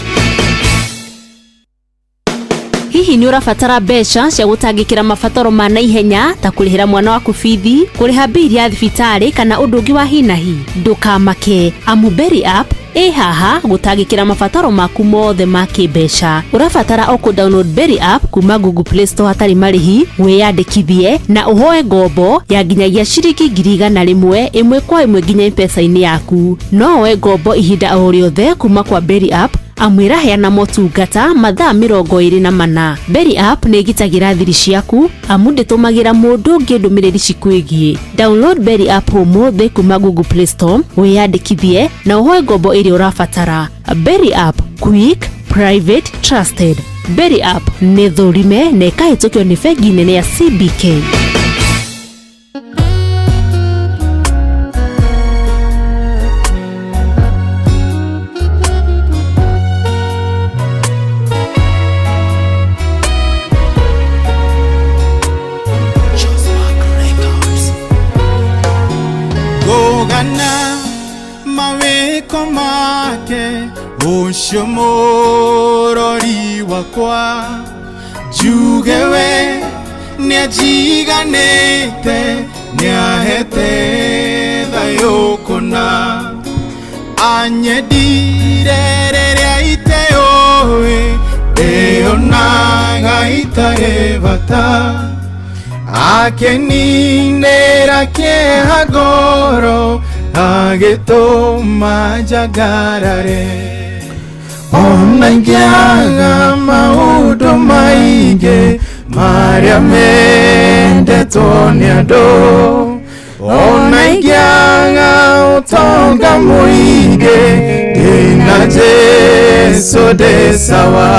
Hihi nĩ ũrabatara mbeca cia gũtangĩkĩra mabataro ma naihenya ta kũrĩhĩra mwana waku bithi, kũrĩha mbili ya thibitarĩ kana ũndũ ũngĩ wa hi na hi? Ndũkamake, amu Berry App ĩ haha gũtangĩkĩra mabataro maku mothe ma kĩmbeca. Ũrabatara o kũ-download Berry App kuma Google Play Store hatarĩ marĩhi, wĩyandĩkithie na ũhoe ngombo ya nginyagia ciringi 100,000 ĩmwe kwa ĩmwe nginya M-Pesa-inĩ yaku. No woe ngombo ihinda o rĩothe kuma kwa Berry App, amu ĩraheana motungata mathaa 24. Berry App nĩ ĩgitagĩra thiri ciaku amu ndĩtũmagĩra mũndũ ũngĩ ndũmĩrĩri cikwĩgiĩ. Download Berry App ũmũthĩ kuma Google Play Store, wĩyandĩkithie na ũhoe ngombo ĩrĩa ũrabatara. Berry App, quick, private, trusted. Berry App nĩ thũrime na ĩkahĩtũkio nĩ bengi nene ya CBK. Gogana mawĩko make ũcio mũrori wakwa, njuge we Nĩanjiganĩte, nĩahete thayũ kũna. Anyendire rĩrĩa iteũĩ, ndĩonaga itarĩ bata. Akeninĩra kĩeha ngoro, agĩtũma njangarare. Ona ingĩaga maũndũ maingĩ marĩa mendetwo nĩ andũ, ona ingĩaga ũtonga mũingĩ, ndĩna Jesũ ndĩ sawa.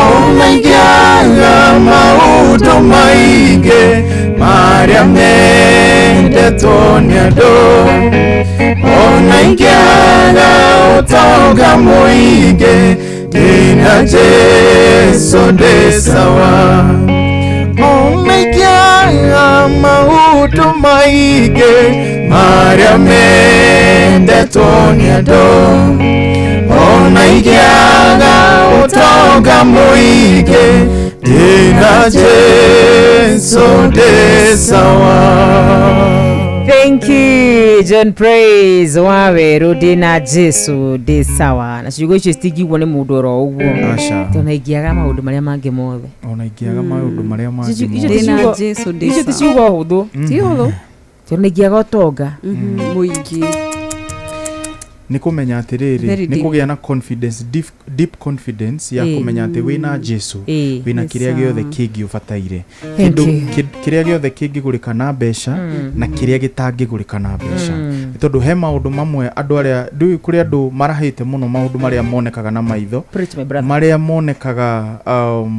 Ona ingĩaga maũndũ maingĩ marĩa mendetwo nĩ andũ, ona ingĩaga ũtonga mũingĩ, ndĩna Jesũ ndĩ sawa. Ona ingĩaga maũndũ maingĩ marĩa mendetwo nĩ andũ, ona ingĩaga ũtonga mũingĩ, ndĩna Jesũ ndĩ sawa. Thank you John Praise wa werũ ndĩna Jesu ndĩ sawa. Na ciugo icio citingĩiguo nĩ mũndũ oro ũguo. Aca. Tondũ ingĩaga maũndũ marĩa mangĩ mothe. Ona ingĩaga maũndũ marĩa mangĩ Icio mothe. ti icio ti ciugo hũthũ. Ti hũthũ. Tondũ ingĩaga ũtonga. Mũingĩ. Nĩ kũmenya atĩrĩrĩ, Very nĩ deep. kũgĩa na confidence, deep, deep confidence ya kũmenya atĩ wĩna Jesu, wĩna Nĩ kĩrĩa sawa. gĩothe kĩngĩ ũbataire. Thank Kĩndũ you. kĩrĩa gĩothe kĩngĩgũrĩka na mbeca na kĩrĩa gĩtangĩgũrĩka na mbeca. Nĩ tondũ he maũndũ mamwe andũ arĩa ndũĩ, kũrĩ andũ marahĩte mũno maũndũ marĩa monekaga na maitho, Preach, my brother. marĩa monekaga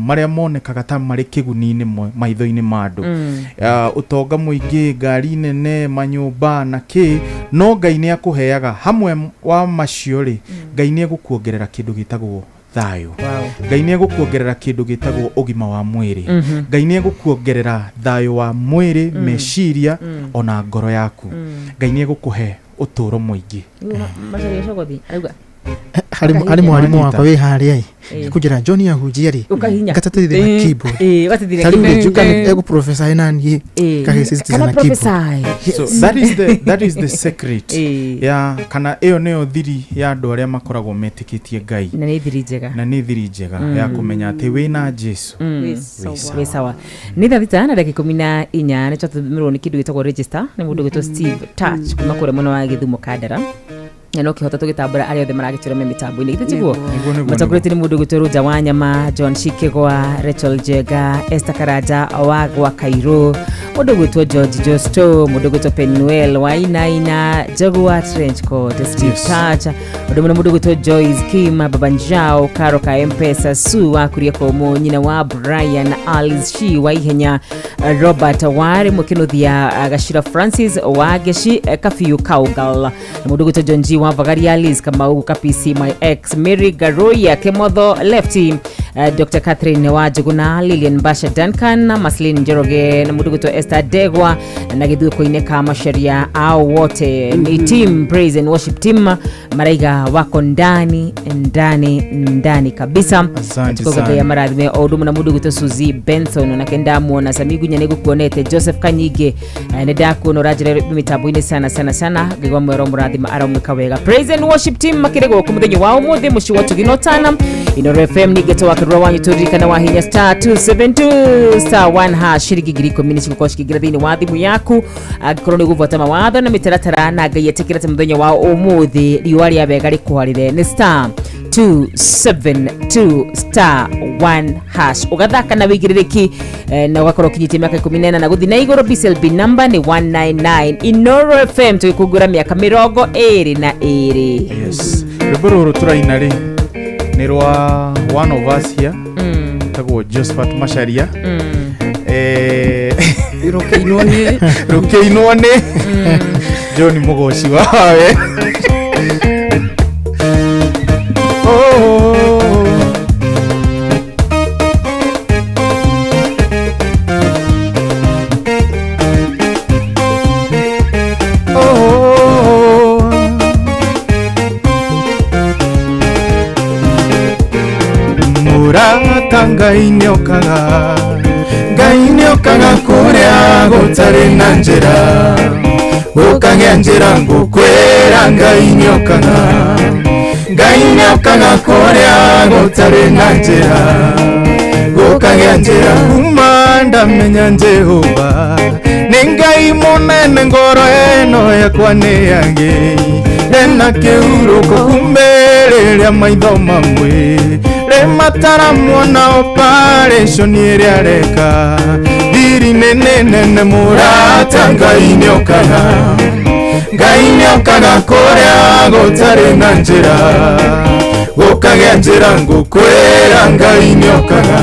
marĩa monekaga ta marĩ kĩguni-inĩ maitho-inĩ ma andũ. Ũtonga mũingĩ, ngari nene, manyũmba na kĩ, no Ngai nĩ akũheaga hamwe wa macio rĩ, Ngai nĩ egũkuongerera kĩndũ gĩtagwo thayũ. Ngai nĩ egũkuongerera kĩndũ gĩtagwo ũgima wa mwĩrĩ. Ngai nĩ egũkuongerera thayũ wa mwĩrĩ, meciria, ona ngoro yaku. Ngai nĩ egũkũhe ũtũũro mũingĩ. Macaria cogothi arauga. Harĩ mwarimũ wakwa wĩ harĩa ĩ, kũnjĩra John ahunjia rĩ, Ũkahihinya. ngatatĩrĩra na keyboard. Ũgatĩtĩrĩra Ta rĩu rĩ, keyboard. njuka egũ prophesy na niĩ ngagĩsisitiza Kana na keyboard. prophesy. So that is the secret ya, kana ĩyo nĩyo thiri ya andũ arĩa makoragwo metĩkĩtie Ngai. Na nĩ thiri njega. Na nĩ thiri njega ya kũmenya atĩ wĩna Jesu Wĩ wĩ sawa. Wĩ sawa. Nĩ thaa 6 na ndagĩka 14 nĩ twatũmĩrwo nĩ kĩndũ gĩtagwo register nĩ mũndũ ũgwĩtwo Steve Touch kuma kũrĩa mwena wa Gĩthumo Kandara, na no kĩhota tũgĩtambũra arĩa othe maragĩtwĩra me mĩtambo-inĩ, githĩ tiguo? Nĩguo, nĩguo. Matongoretio nĩ mũndũ ũgwĩtwo Rũnja wa Nyama, John Shikĩgwa, Rachel Jenga, Esther Karanja wa gwa Kairũ, mũndũ ũgwĩtwo George Josto, mũndũ ũgwĩtwo Penuel Wainaina, Jaguar Trenchcoat, Steve Touch, ũndũ mũno mũndũ ũgwĩtwo Joyce Kim, Baba Njao, Karo ka Mpesa, Sue wa Kuria Kũmũ, nyina wa Brian, Alice Shi wa Ihenya, Robert Wari Mũkĩnũthia, Gacira Francis wa Geci, Kabiũ Kaugal, na mũndũ ũgwĩtwo John G wa Vagaria, Alice Kamau Kapisi, my ex Mary Garoya Kemotho Lefty, Dr. Catherine wa Njuguna, Lilian Basha Duncan, Maslin Njoroge na mũndũ ũgwĩtwo Esther Degwa na gĩthuĩko-inĩ ka Macharia, au wote ni team praise and worship team, maraiga wako ndani ndani ndani kabisa. Asante Tukoga sana. ya marathime o ũndũ ũmwe na mũndũ ũgwĩtwo Suzy Benson, onake ndamuona. Samigunya nĩ ngũkuonete. Joseph Kanyingĩ, nĩ ndakuona ũranjĩra mĩtambo-inĩ sana sana sana, ngĩgwa mwero mũrathima aramwĩka wega. Praise and worship team makĩrĩ gũkũ mũthenya wa ũmũthĩ mũciĩ wa Tugino Tana Inoro FM ningĩ twakĩrwo wanyu tũririkana wa hinya star 272 star 1 hash, ciringi 10,000 nĩ cigũkorwo cikĩingĩra thĩinĩ wa thimũ yaku angĩkorwo nĩ ũgũbuata mawatho na mĩtaratara, na Ngai etĩkĩra atĩ mũthenya wa ũmũthĩ riũa rĩa wega rĩkwarĩre. Nĩ star 272 star 1 hash, ũgathaka na wĩigĩrĩrĩki, na ũgakorwo ũkinyĩtie mĩaka 14 na gũthiĩ na igũrũ. BCLB number nĩ 199. Inoro FM tũgĩkũngũra mĩaka 22. Yes, rwĩmbo rũrũ tũraina rĩ nĩ rwa one of us here tagwo Josephat Macharia. Rũkĩinwo nĩ rũkĩinwo nĩ John Mũgoci wawe. Oh. Oh. Mũrata Ngai nĩokaga Ngai nĩokaga kũrĩa gũtarĩ na njĩra gũkagĩa njĩra ngũkwĩra Ngai nĩokaga Ngai nĩokaga kũrĩa gũtarĩ na njĩra gũkagĩa njĩra kuma ndamenya Jehova nĩ Ngai mũnene ngoro ĩno yakwa nĩ yagĩire na kĩhurũko kumbe rĩrĩa maitho mamwe rĩmataramuona operation ĩrĩa areka thiri nene nene mũrata Ngai nĩokaga Ngai nĩokaga kũrĩa gũtarĩ na njĩra gũkagĩa njĩra ngũkwĩra Ngai nĩokaga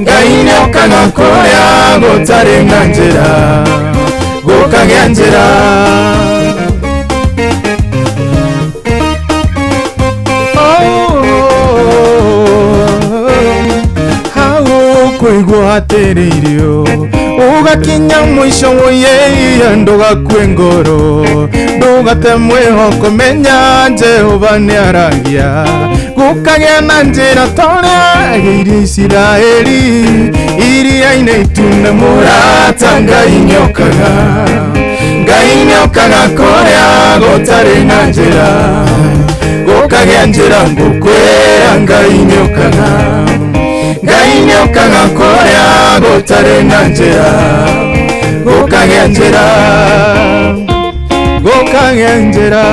Ngai nĩokaga kũrĩa gũtarĩ na njĩra gũkagĩa njĩra. Kuigua atĩrĩirio ũgakinya mũico woiyeia ndũgakue ngoro ndũgate mwĩhoko menya Jehova nĩaragia gũkagĩa na njĩra ta ũrĩa agĩirie Isiraeli iria-inĩ itune mũrata Ngai nĩokaga Ngai nĩokaga kũrĩa gũtarĩ na njĩra gũkagĩa njĩra ngũkwĩra Ngai nĩokaga Ngai nĩokaga kũrĩa gũtarĩ na njĩra gũkagĩa njĩra gũkagĩa njĩra.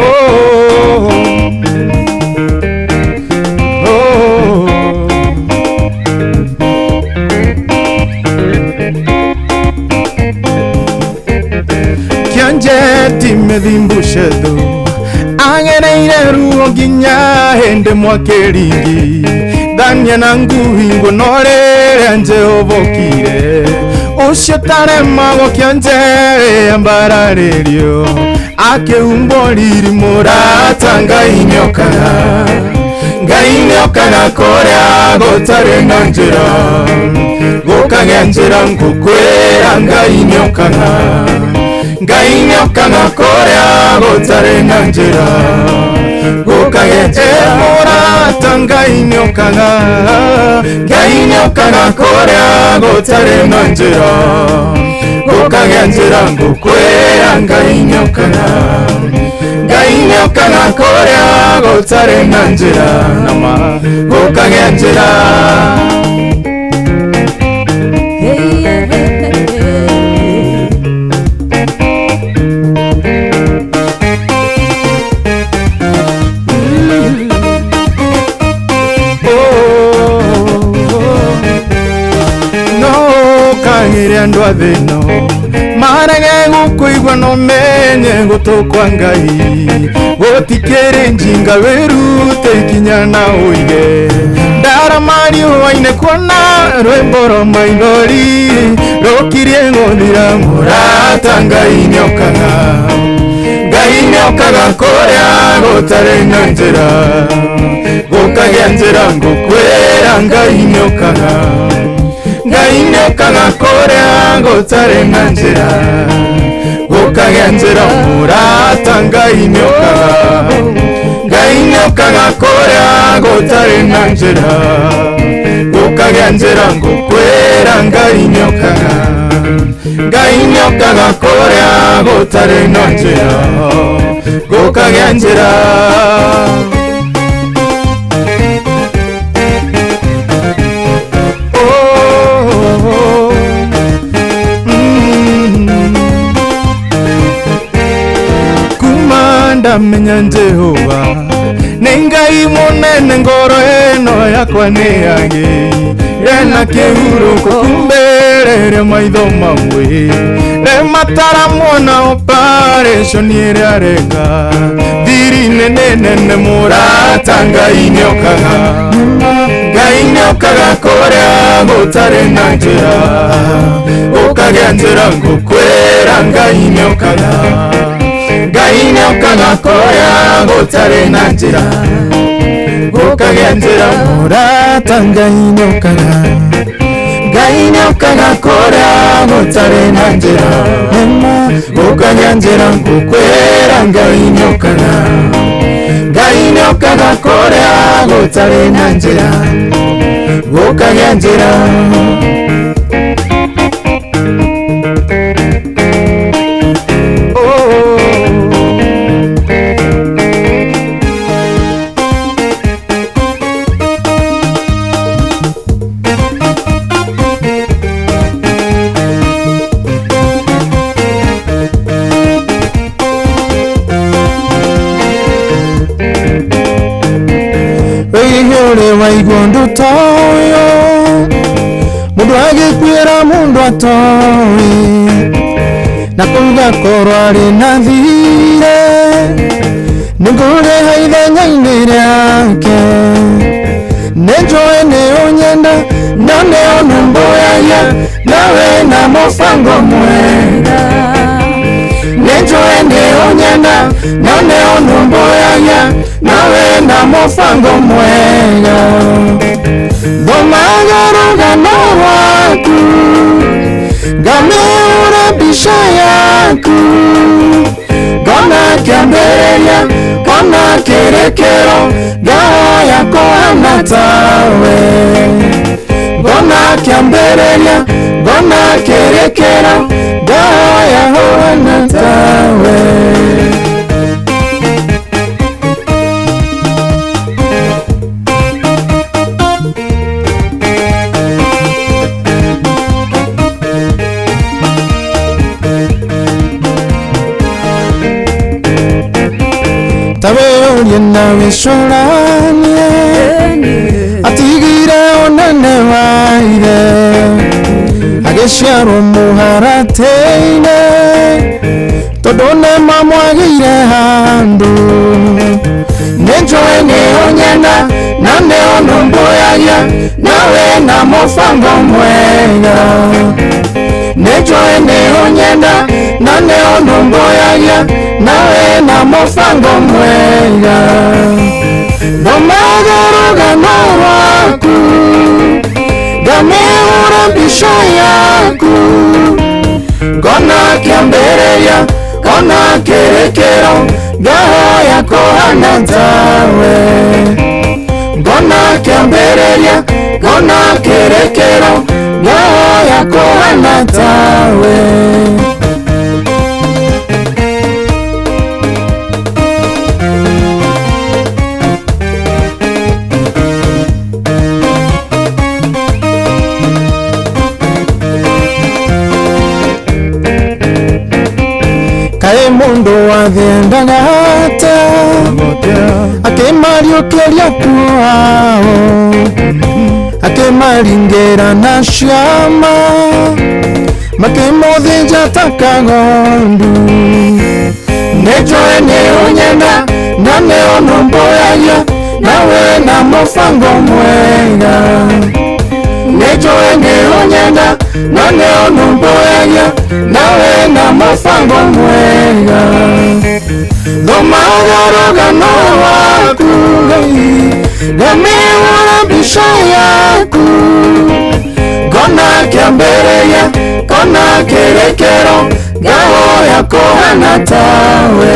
Oh, oh. Kĩonje ti mĩthimbũcetũ agereire ruo nginya hĩndĩ mwakĩringi thania na ngui nguo rĩrĩa Jehova okire ũcio taremagwo kĩonje ambararĩrio akĩhumbwo riri mũrata Ngai nĩokaga Ngai nĩokaga kũrĩa gũtarĩ na njĩra gũkagĩa njĩra ngũkwĩra Ngai nĩokaga Ngai nĩokaga kũrĩa gũtarĩ na njĩra gũkagĩa njĩra mũrata Ngai nĩokaga Ngai nĩokaga kũrĩa gũtarĩ na njĩra gũkagĩa njĩra ngũkwĩra Ngai nĩokaga Ngai nĩokaga kũrĩa gũtarĩ na njĩra nama gũkagĩa njĩra. Kagĩre andũ a thĩ ĩno marege gũkũigua no menye gũtũ kwa Ngai gũtikĩrĩ njinga wĩrute ikinya na ũige ndarama riũa-inĩ kuona rwĩmbo rwa maithori rũkirie gũthira mũrata Ngai nĩokaga Ngai nĩokaga kũrĩa gũtarĩ na njĩra gũkagĩa njĩra ngũkwĩra Ngai nĩokaga Ngai nĩokaga kũrĩa gũtarĩ na njĩra gũkagĩa njĩra mũrata Ngai nĩokaga Ngai nĩokaga kũrĩa gũtarĩ na njĩra gũkagĩa njĩra ngũkwĩra Ngai nĩokaga Ngai nĩokaga kũrĩa gũtarĩ na njĩra gũkagĩa njĩra. Ndamenya Jehova nĩ Ngai mũnene ngoro ĩno yakwa nĩ yagĩire na kĩhurũko kumbe rĩrĩa maitho mamwe rĩmataramuona operation ĩrĩa areka thiri nene nene mũrata Ngai nĩokaga Ngai nĩokaga kũrĩa gũtarĩ na njĩra gũkagĩa njĩra ngũkwĩra Ngai nĩokaga Ngai nĩokaga kũrĩa gũtarĩ na njĩra gũkagĩa njĩra mũrata Ngai nĩokaga Ngai nĩokaga kũrĩa gũtarĩ na njĩra gũkagĩa njĩra ngũkwĩra Ngai nĩokaga Ngai nĩokaga kũrĩa gũtarĩ na njĩra Gũkagĩa njĩra. Wĩihũre waigua ũndũ ta ũyũ, mũndũ agĩkuĩra mũndũ atoĩ, na kuga korwo arĩ na thirĩ, nĩngũrĩha ithenya-inĩ rĩake. Nĩnjũĩ nĩ ũnyenda na nĩ ũnũmbũyagia, nawe na mũbango mwega. Nĩnjũĩ nĩ ũnyenda na nĩ ũnũmbũyagia, nawe na mũbango mwega. Thomaga rũgano rwaku, ngamĩũra mbica yaku, ngona kĩambĩrĩria, ngona kĩrĩkĩro, ngahoya kũhana tawe. Ngona kĩambĩrĩria, ngona kĩrĩkĩro, ngahoya kũhana tawe. Tawe ũrie na wĩcũranie, atigire ũnene wa ithe, agĩciarwo mũharatĩ-inĩ, tondũ nĩmamwagĩire handũ. Nĩnjũĩ nĩ ũnyenda na nĩ ũnũmbũyagia, nawe na mũbango mwega. Nĩnjũĩ nĩ ũnyenda na nĩ ũnũmbũyagia, nawe na mũbango mwega. Thomaga rũgano rwaku, ngamĩũra mbica yaku, ngona kĩambĩrĩria, ngona kĩrĩkĩro, ngahoya kũhana tawe. Ngona kĩambĩrĩria, ngona kĩrĩkĩro, ngahoya kũhana tawe. Kaĩ mũndũ wathiendaga atĩa, akĩmariũkĩria kuao, akĩmaringĩra na ciama, makĩmũthĩnja ta kagondu. Nĩnjũĩ nĩ ũnyenda na nĩ ũnũmbũyagia, nawe na mũbango mwega. Nĩnjũĩ nĩ ũnyenda na nĩ ũnũmbũyagia, nawe na mũbango mwega. Thomaga rũgano rwaku, ngamĩũra mbica yaku, ngona kĩambĩrĩria, ngona kĩrĩkĩro, ngahoya kũhana tawe.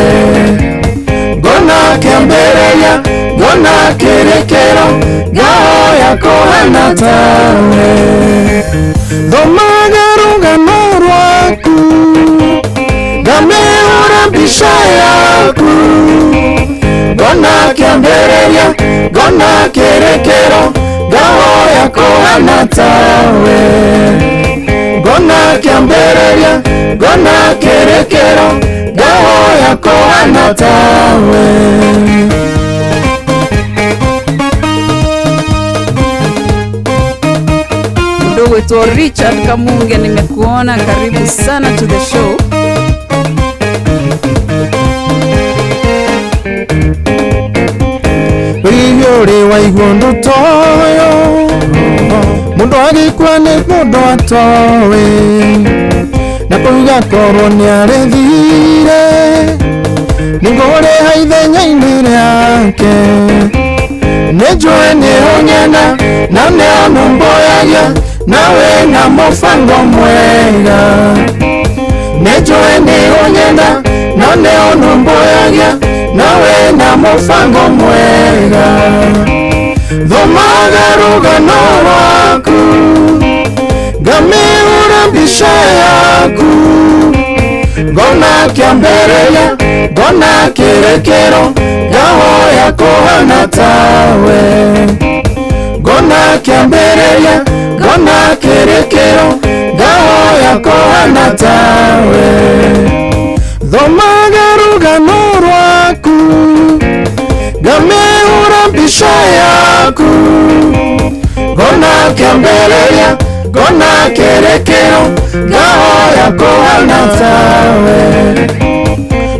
Ngona kĩambĩrĩria, ngona kĩrĩkĩro, ngahoya kũhana tawe. Thomaga rũgano rwaku, ngamĩũra mbica yaku, ngona kĩambĩrĩria, ngona kĩrĩkĩro, ngahoya kũhana tawe. Ngona kĩambĩrĩria, ngona kĩrĩkĩro, ngahoya kũhana tawe. Ndugu wetu Richard Kamunge, nimekuona, karibu sana to the show. Wĩihũre waigua ũndũ ta ũyũ, mũndũ agĩkua nĩ mũndũ atoĩ, na kuga korwo nĩ arĩthire, nĩngũrĩha ithenya-inĩ rĩake. Nĩnjũĩ nĩ ũnyenda na nĩ ũnũmbũyagia, nawe na mũbango mwega. Nĩnjũĩ nĩ ũnyenda na nĩ ũnũmbũyagia, nawe na mũbango mwega. Thomaga rũgano rwaku, ngamĩhũra mbica yaku, ngona kĩambĩrĩria, ngona kĩrĩkĩro, ngahoya kũhana tawe. Ngona kĩambĩrĩria, ngona kĩrĩkĩro, ngahoya kũhana tawe. Thomaga rũgano rwaku, ngamĩhũra mbica yaku, ngona kĩambĩrĩria, ngona kĩrĩkĩro, ngahoya kũhana tawe.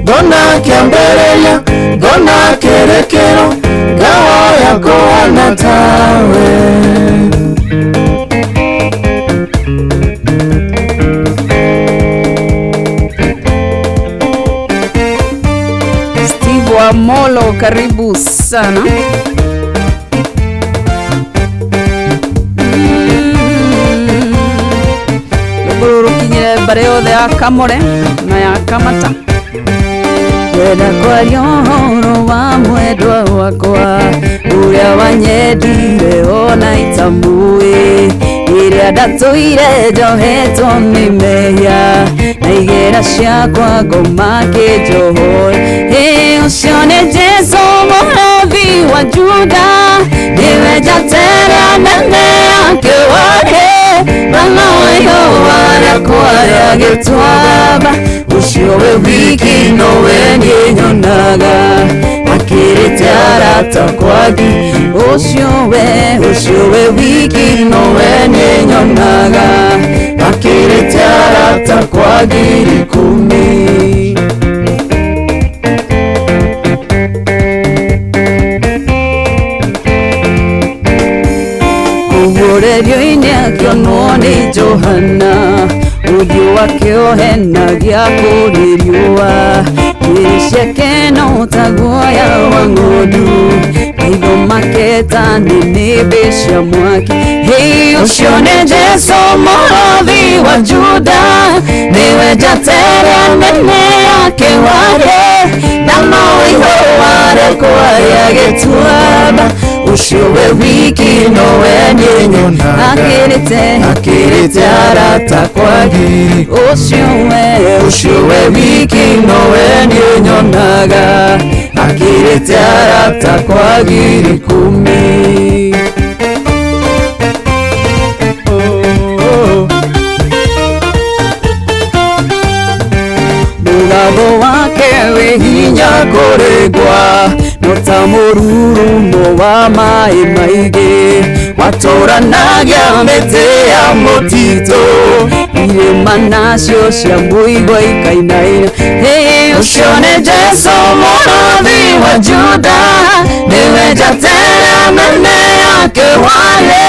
Ngona kĩambĩrĩria, ngona kĩrĩkĩro, ngahoya kũhana tawe. Steve Wamolo, karibu sana. Rwĩmbo rũrũ rũkinyire mbarĩ yothe ya Kamore na ya Kamata. Ngwenda kwaria ũhoro wa mwendwa wakwa ũrĩa wanyendire ona itamũĩ, ĩrĩa ndatũire njohetwo nĩ mehia na igera ciakwa ngoma kĩnjohore. Ĩ ũcio nĩ Jesũ mũrũthi wa Juda, nĩwe njata ĩrĩa nene ya kĩwake, bana ũyũ warĩa kwarĩa gĩtuamba, ũcio we wiki nowe niĩ nyonaga akĩrĩte arata kwagi, ũcio we wiki nowe niĩ nyonaga akĩrĩte arata kwa 10,000. Kũguũrĩrio-inĩ akĩonwo nĩ Johana, ũthiũ wake ũhenagia kũrĩ riũa, njuĩrĩ ciake no ta guoya wa ng'ondu, maitho make ta nĩnĩmbĩ cia mwaki. Hĩ ũcio nĩ Jesũ mũrũthi wa Juda, nĩwe njata ĩrĩa nene ya kĩwake, na no ihũa rĩakwa rĩa gĩtuamba, ũcio we wiki nowe niĩ nyonaga akĩrĩte arata kwa ngiri, ũcio we wiki nowe niĩ nyonaga akĩrĩte arata kwa 10,000. Mũgambo wake wĩ hinya kũrĩ ngwa, no ta mũrurumo wa maĩ maingĩ, watũranagia mĩtĩ ya mũtitũ, irĩma nacio cia mũigua ikainaina. Hĩ ũcio nĩ Jesũ mũrũthi wa Juda, nĩwe njata ĩrĩa nene ya kĩwale,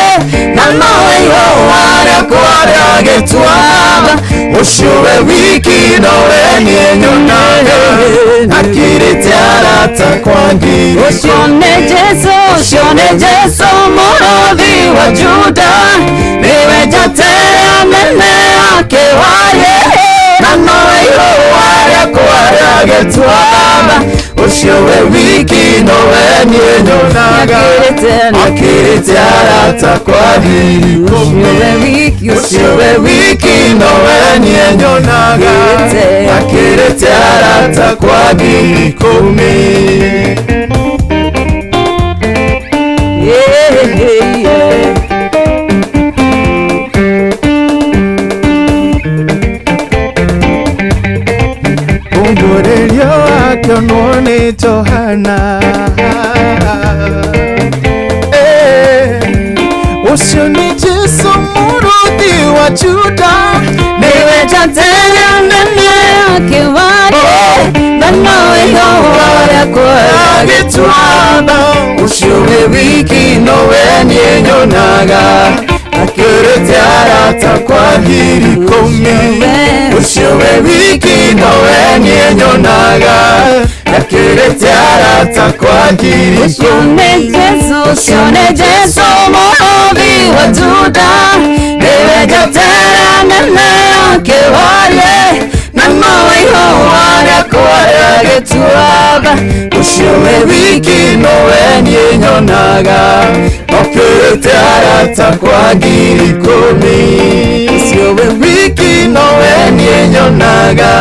na nowe ihũa rĩakwa rĩa gĩtuamba, ũcio we wiki nowe niĩ nyonaga akĩrĩte arata kwa ngiri. Ũcio nĩ Jesũ, ũcio nĩ Jesũ mũrũthi wa Juda, nĩwe njata ĩrĩa nene ya kĩwale, na nowe ihũa rĩakwa rĩa gĩtuamba, ũcio we wiki nowe niĩ nyonaga akĩrĩte arata kwa 10,000. Ũcio we wiki nowe niĩ nyonaga akĩrĩte arata kwa 10,000. Yeah. Kũguũrĩrio akĩonwo nĩ Johana, ũcio nĩ Jesũ mũrũthi wa Juda, nĩwe njata ĩrĩa nene ya kĩwale, na nowe ihũa rĩakwa rĩa gĩtuamba, ũcio we wiki nowe niĩ nyonaga akĩrĩte arata kwa 10,000. Ũcio we wiki nowe niĩ nyonaga akĩrĩte arata kwa 10,000. Ũcio nĩ Jesũ, ũcio nĩ Jesũ mũrũthi wa Juda, nĩwe njata ĩrĩa nene ya kĩwale, na nowe ihũa rĩakwa rĩa gĩtuamba, ũcio we wiki nowe niĩ nyonaga Akĩrĩte arata kwa 10,000. Ũcio we wiki nowe niĩ nyonaga.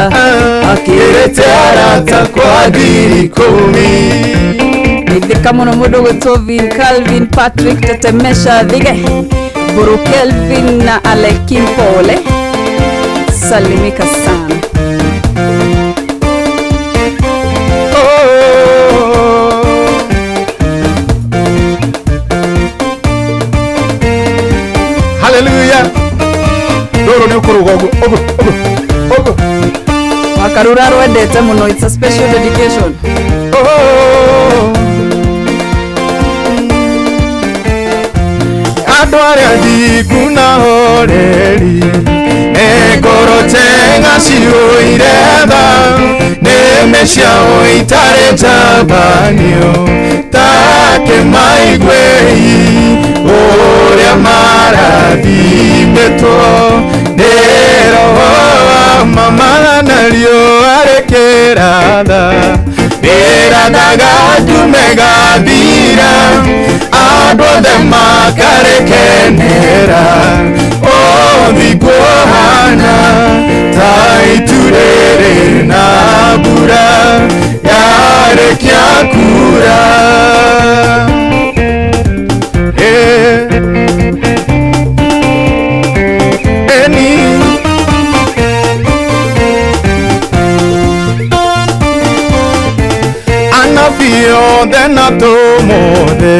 Akĩrĩte arata kwa 10,000. Geithĩka mũno mũndũ gwĩtwo Vin Calvin Patrick Tetemesha Thige Buru Kelvin na Alekim Pole, salimika sana. Hallelujah. Rũrũ nĩ ũkũrũga ũguo ũguo ũguo ũguo. Wakarura rwendete mũno, it's a special dedication. Andũ arĩa thingu na horeri nĩ ngoro njenga ciũire tha, nĩmĩ ciao itarĩ njabanio take maiguei ũrĩa marathimĩtwo nĩ roho wa mama na riũa rĩkĩratha. Rĩrathaga ndume gathira, andũ othe makarĩkenera. Ũthingu ũhana ta itu rĩrĩ na mbura yarĩkia kuura. Eni anabii othe na tũmũthĩ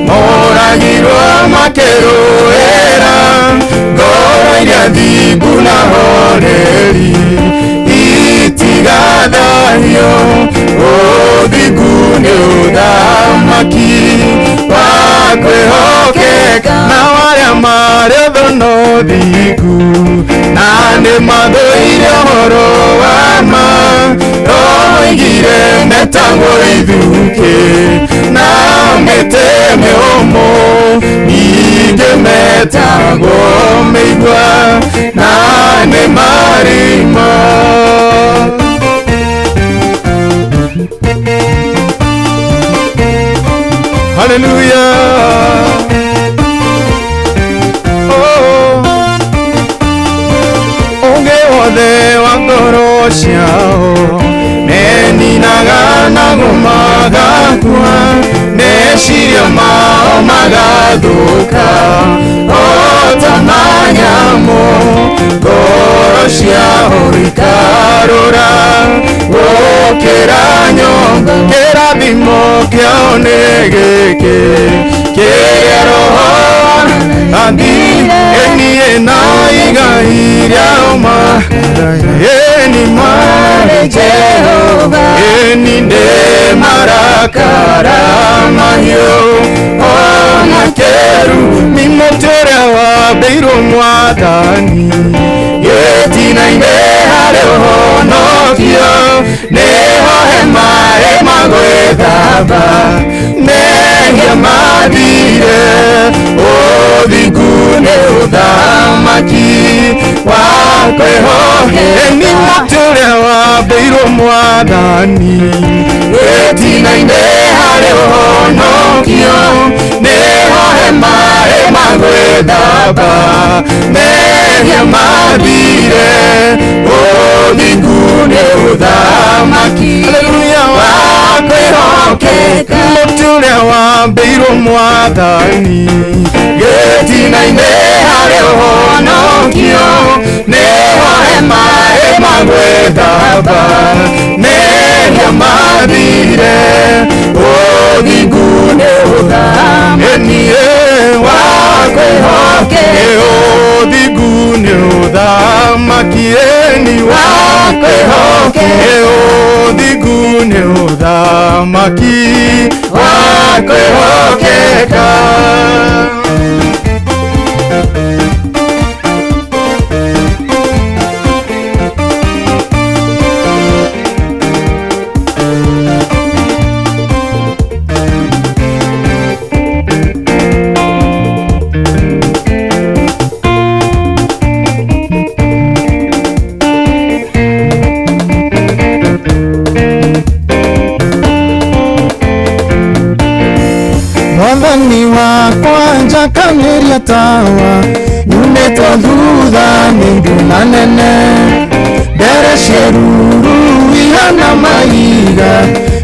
moragirwo makĩrũĩra ngoro iria thingu na horeri itigathahio. Ũthingu nĩ ũthamaki wa kwĩhokeka, na arĩa marĩ thũ no thingu na nĩ mathũire ũhoro wa ma. Oigire metagwo ithukĩ na mĩtĩ mĩũmũ, ningĩ metagwo mĩigua na nĩ marima. Hallelujah. Oh. Ũngĩ wothe wa ngoro ciao meninaga na gũmagakua, meciria mao magathũka o ta ma nyamũ. Ngoro ciao ikarũra gũkĩra nyongo. Kĩrathimo kĩao nĩ gĩkĩ kĩrĩa roho athire eniĩ na igai rĩao ma eni marĩ Jehova eni ndĩ marakara mahiũ ona kĩrumi mũtĩ ũrĩa wambĩirwo Mwathani gĩtina-inĩ harĩ ũhonokio nĩho hema ĩmagwĩthamba mehia mathire. Ũthingu nĩ ũthamaki wa kwĩhokeka eni mũtĩ ũrĩa wambĩirwo Mwathani gĩtina-inĩ harĩ ũhonokio nĩho hema ĩmagwĩthamba mehia mathire. Ũthingu nĩ ũthamaki wa kwĩhokeka mũtĩ ũrĩa wambĩirwo Mwathani gĩtina-inĩ harĩ ũhonokio nĩho hema ĩmagwĩthamba mehia mathire. Ũthingu nĩ ũthamaki wa kwĩhokeka ũthingu nĩ ũthamaki eni wa kwĩhokeka ũthingu nĩ ũthamaki wa kwĩhokeka. Mwathani wakwa njakanĩria tawa nyumĩtwo thutha nĩ nduma nene mbere ciĩruru ihana mahiga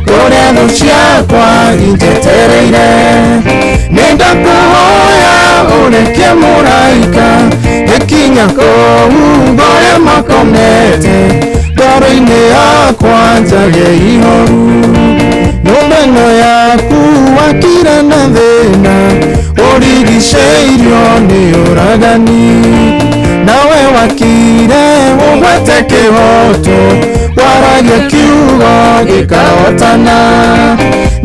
kũrĩa thũ ciakwa injetereire nĩndakũhoya ũreke mũraika ĩkinya kũu ngore makomete ngoro-inĩ yakwa njage ihoru nyũmba ĩno yaku wakire na thĩna ũrigicĩirio nĩ ũragani nawe wakire ũgwete kĩhoto waragia kiugo gĩkahotana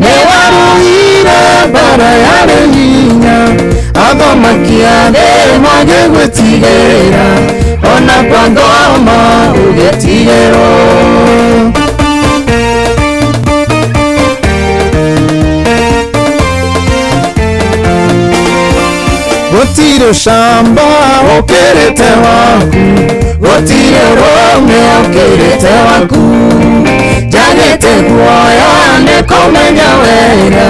nĩ waruire mbara yarĩ hinya athamaki a thĩ magĩgwĩtigĩra ona kwa ngoma ũgĩtigĩrwo. Gũtirĩ ũcamba ũkĩrĩte waku gũtirĩ ũrũme ũkĩrĩte waku njagĩte guoya nĩ kũmenya wega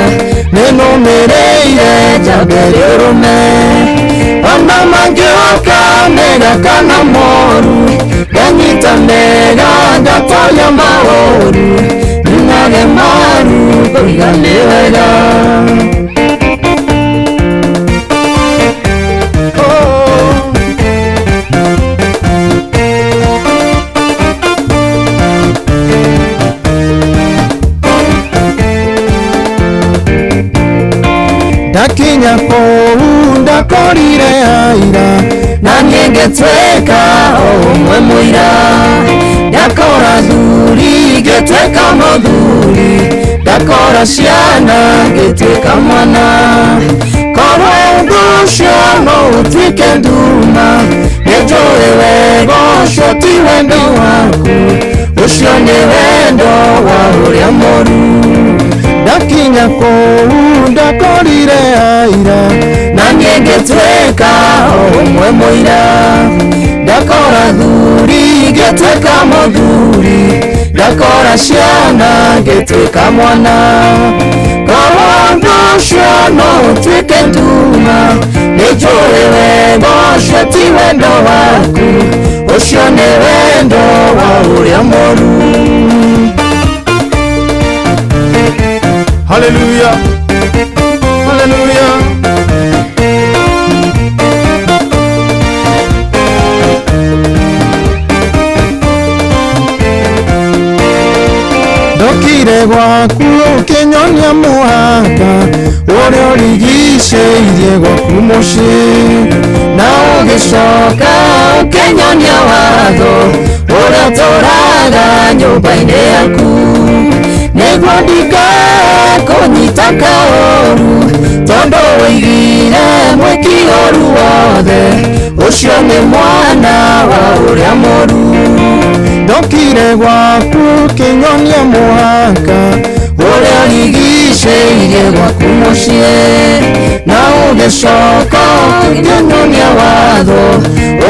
nĩnũmĩrĩire njambe rĩũrũme ona mangĩũka mega kana moru nganyita mega ngatonya maũru nyunage maru ngũiga nĩ wega. Ndakinya kũu ndakorire aira na niĩ ngĩtuĩka o ũmwe mũira ndakora thuri ngĩtuĩka mũthuri ndakora ciana ngĩtuĩka mwana korwo ũndũ ũcio no ũtuĩke nduma nĩnjũĩ wega ũcio ti wendo waku ũcio nĩ wendo wa ũrĩa mũru. Ndakinya kũu ndakorire aira na niĩ ngĩtuĩka o ũmwe mũira ndakora thuri ngĩtuĩka mũthuri ndakora ciana ngĩtuĩka mwana korwo ũndũ ũcio no ũtuĩke nduma nĩnjũĩ wega ũcio ti wendo waku ũcio nĩ wendo wa ũrĩa mũru. Hallelujah, hallelujah. Ndokire gwaku ũkĩnyonia mũhaka ũrĩa ũrigicĩirie gwaku mũciĩ na ũgĩcoka ũkĩnyonia watho ũrĩa ũtũũraga nyũmba-inĩ yaku nĩguo ndikakũnyita kaũru tondũ wĩigire mwĩki ũru wothe ũcio nĩ mwana wa ũrĩa mũru. Ndokire gwaku ũkĩnyonia mũhaka ũrĩa ũrigicĩirie gwaku mũciĩ na ũgĩcoka ũkĩnyonia watho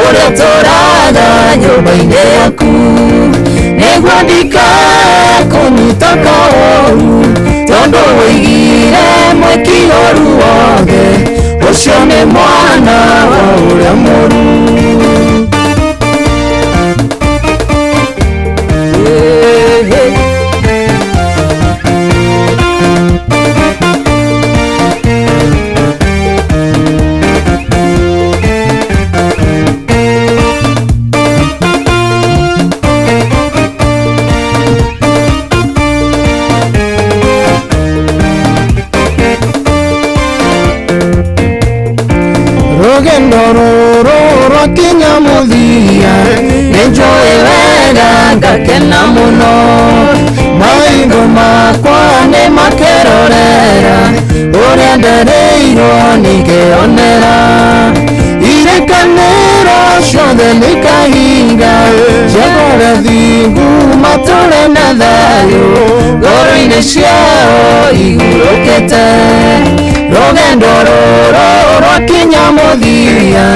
ũrĩa ũtũũraga nyũmba-inĩ yaku nĩguo ndikakũnyita kaũru tondũ wĩigire mwĩki ũru wothe ũcio nĩ mwana wa ũrĩa mũru. Rũgendo rũrũ rwakinya mũthia nĩnjũĩ wega ngakena mũno maitho makwa nĩmakerorera ũrĩa ndereirwo nĩngĩonera irĩkanĩro ciothe nĩkahinga ciakore thingu matũre na thayũ ngoro-inĩ ciao ihurũkĩte rũgendo rũrũ rwakinya mũthia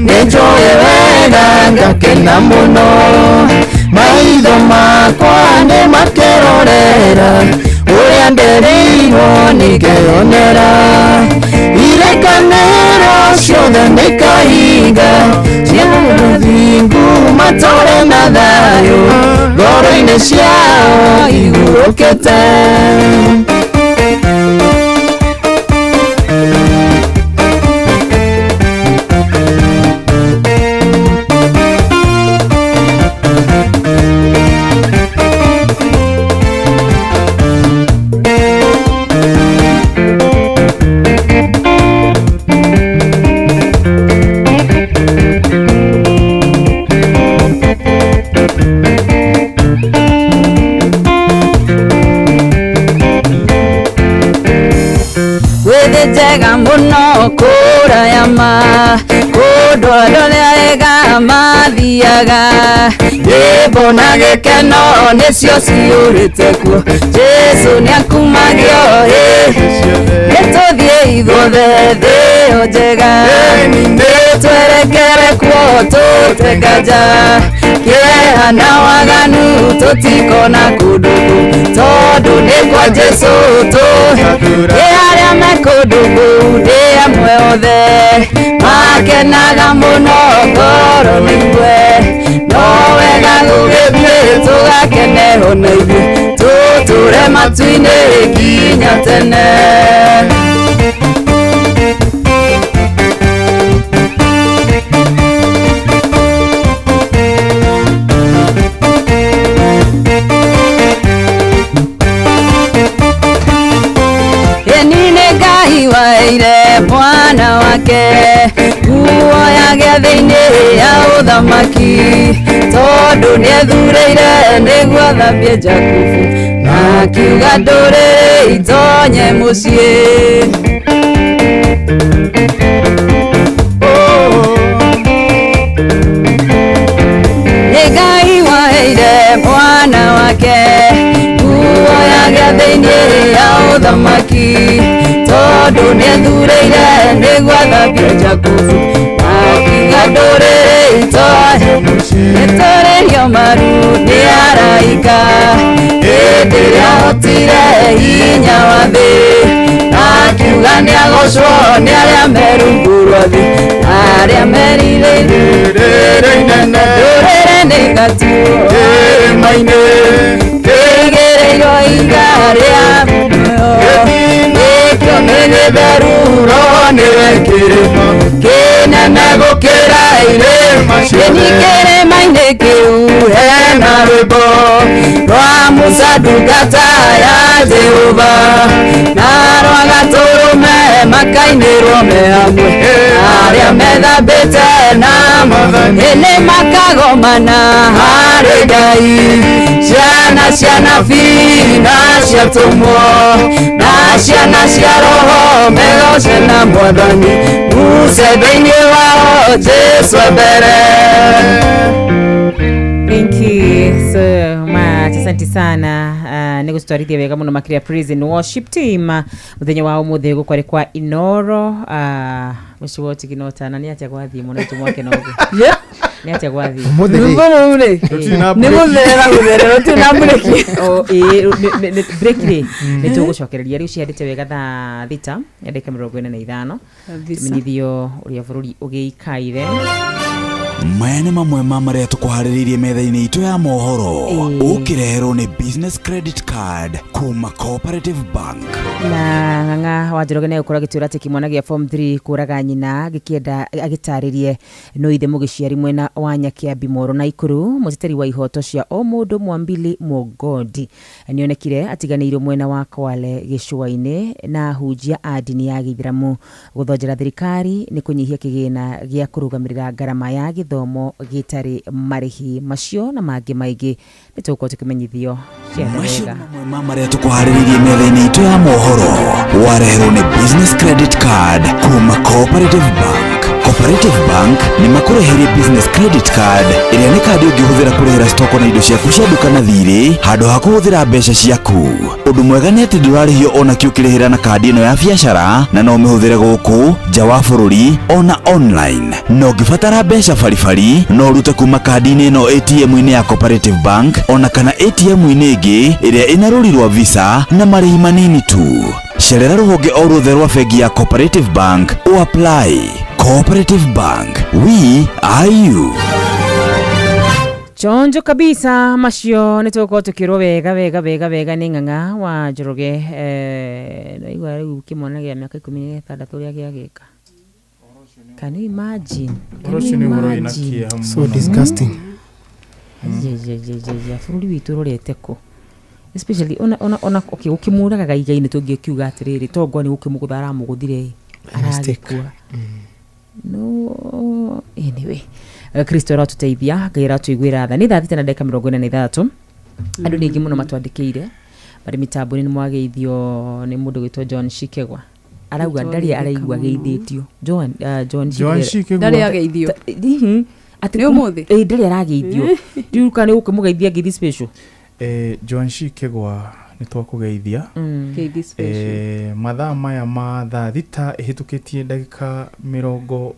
nĩnjũĩ wega ngakena mũno maitho makwa nĩmakerorera ũrĩa ndereirwo nĩngeyonera irĩkanĩro Ciothe nĩikahinga cia thingu matũre na thayũ ngoro-inĩ ciao ihurũkĩte. Gwĩthĩ njega mũno kũraya ma kũndũ andũ arĩa ega mathiaga nyĩmbo na gĩkeno nĩcio ciyũrĩte kuo Jesũ nĩakumagio ĩ nĩtũthiĩ ithuothe thĩ ĩyo njega nĩtwerekere kuo tũte nganja kĩeha na waganu tũtikona kũndũ kũu tondũ nĩ kwa Jesũ tũ ĩ arĩa me kũndũ kũu ndĩ amwe othe makenaga mũno ngoro nĩigue no wega gũgĩthiĩ tũgakene ona ithuĩ tũtũre matu-inĩ nginya tene. Ĩni nĩ Ngai waheire mwana wake nguo ya gĩathĩ-inĩ ya ũthamaki tondũ nĩethurĩire nĩguo athambie Jakubu na akiuga ndũrĩrĩ itonye mũciĩ. Nĩ Ngai waheire mwana wake nguo ya gĩathĩ-inĩ ya ũthamaki tondũ nĩethurĩire nĩguo athambie Jakubu na akiuga ndũrĩrĩ itonye mũciĩ. Nĩtũrĩrio maru nĩ araika hĩndĩ ĩrĩa ahotire hinya wa thĩ na akiuga nĩagocwo nĩ arĩa me rungu rwa thĩ na arĩa merirĩirie ndũrĩrĩ nĩigatuo kĩrĩma-inĩ kĩigĩrĩirwo ihiga rĩa muoyo gĩkĩo nĩ gĩtheru no nĩwe kĩrĩma kĩnene gũkĩra irĩma ciothe. Kĩrĩma-inĩ kĩu hena rwĩmbo rwa Musa ndungata ya Jehova na rwa Gatũrũme makainĩrwo me hamwe arĩa methambĩte na nĩ makagomana harĩ Ngai ciana cia nabii na cia atũmwo na ciana cia roho megoce na mwathani Musa thĩinĩ wao Jesũ mbere. Thank you so much. Asante sana. Nä gå twarithia wega må no makä praise and worship team muthenya wa umuthi gukwarä kwa Inoro muciĩ wa ũtigino na nĩ atĩa gwathiĩ mũno itũ mwake noguo nĩ atĩa gwathiĩ Ũmũthĩ rĩ? Rwĩmbo rũu rĩ nĩ gũtherera gũtherera rũtirĩ na mburĩki. O, ĩĩ, break rĩ nĩ tũgũcokereria rĩu cihandĩte wega thaa 6 na ndagĩka 45 Kabisa. menyithio ũrĩa bũrũri ũgĩikaire. Maya nĩ mamwe ma marĩa tũkũharĩrĩirie metha-inĩ itũ ya mohoro ũkĩreherwo nĩ business credit card kuma Cooperative Bank. Na Ng'ang'a wa Njoroge nĩ egũkorwo agĩtwĩra atĩ kĩmwana gĩa form 3 kũraga nyina gĩkĩenda agĩtarĩrie no ithe mũgĩciari mwena wa Nyakiambi Moro na Ikuru. Mũteteri wa ihoto cia o mũndũ Mwambili Mũgondi nĩonekire atiganĩirwo mwena wa Kwale gĩcũa-inĩ na hunjia a ndini ya gĩithĩramu gũthonjera thirikari nĩ kũnyihia kĩgĩna gĩa kũrũgamĩrĩra ngarama ya gĩthomo gĩtarĩ marĩhi. Macio na mangĩ maingĩ nĩ tũgũkorwo tũkĩmenyithio ciatha Macio wega. nĩ mamwe ma marĩa tũkũharĩrĩirie metha-inĩ itũ ya mohoro wareherwo nĩ business credit card kuma Cooperative Bank. Cooperative Bank nĩ makũreheire business credit card ĩrĩa nĩ kandi ũngĩhũthĩra kũrĩhĩra stoko na indo ciaku cia nduka na thirĩ handũ ha kũhũthĩra mbeca ciaku. Ũndũ mwega nĩ atĩ ndũrarĩhio ona kĩ ũkĩrĩhĩra na kandi ĩno ya biacara na no ũmĩhũthĩre gũkũ nja wa bũrũri ona online. Na ũngĩbatara mbeca baribari no ũrute kuma kandi-inĩ ĩno ATM-inĩ ya Cooperative Bank ona kana ATM-inĩ ĩngĩ ĩrĩa ĩna rũri rwa Visa na marĩhi manini tu. Cerera rũhonge o ruothe rwa bengi ya Cooperative Bank ũapply. Cooperative Bank, we are you. Chonjo kabisa macio nä tågåkorwo tå kä rwo wega wega wega wega nä ng'ang'a wa Njoroge naigua rä u kä mwana gä a mä aka 16 å rä a gä agä ka. Can you imagine? Can Ũhoro you ũcio nĩ ũhoro wĩna imagine? kĩeha So mũno. disgusting. Ajejejejeje bũrũri witũ ũrorete kũ, especially ona okay gũkĩmũragaga igai-inĩ tũngĩkiuga atĩrĩrĩ tongwa nĩ gũkĩmũgũtha aramũgũthire Mistake. aragĩkua. No anyway, Kristo aratũteithia, Ngai aratũiguĩra tha. Nĩ thaa 6:46. Andũ nĩ aingĩ mũno matwandĩkĩire marĩ mĩtambo-inĩ. Nĩ mwageithio nĩ mũndũ gwĩtwo John Shikegwa, arauga ndarĩ araigua geithĩtio. John John John Shikegwa. Ndarĩ ageithio. Atĩ Nĩ ũmũthĩ? Ĩ, ndarĩ arageithio. Ndiũĩ kana nĩ gũkĩmũgeithia ngeithi special. Joan Shikegwa, nĩ twakũgeithia. Ngeithi special. Mathaa maya ma thaa 6 ĩhĩtũkĩtie ndagĩka 47.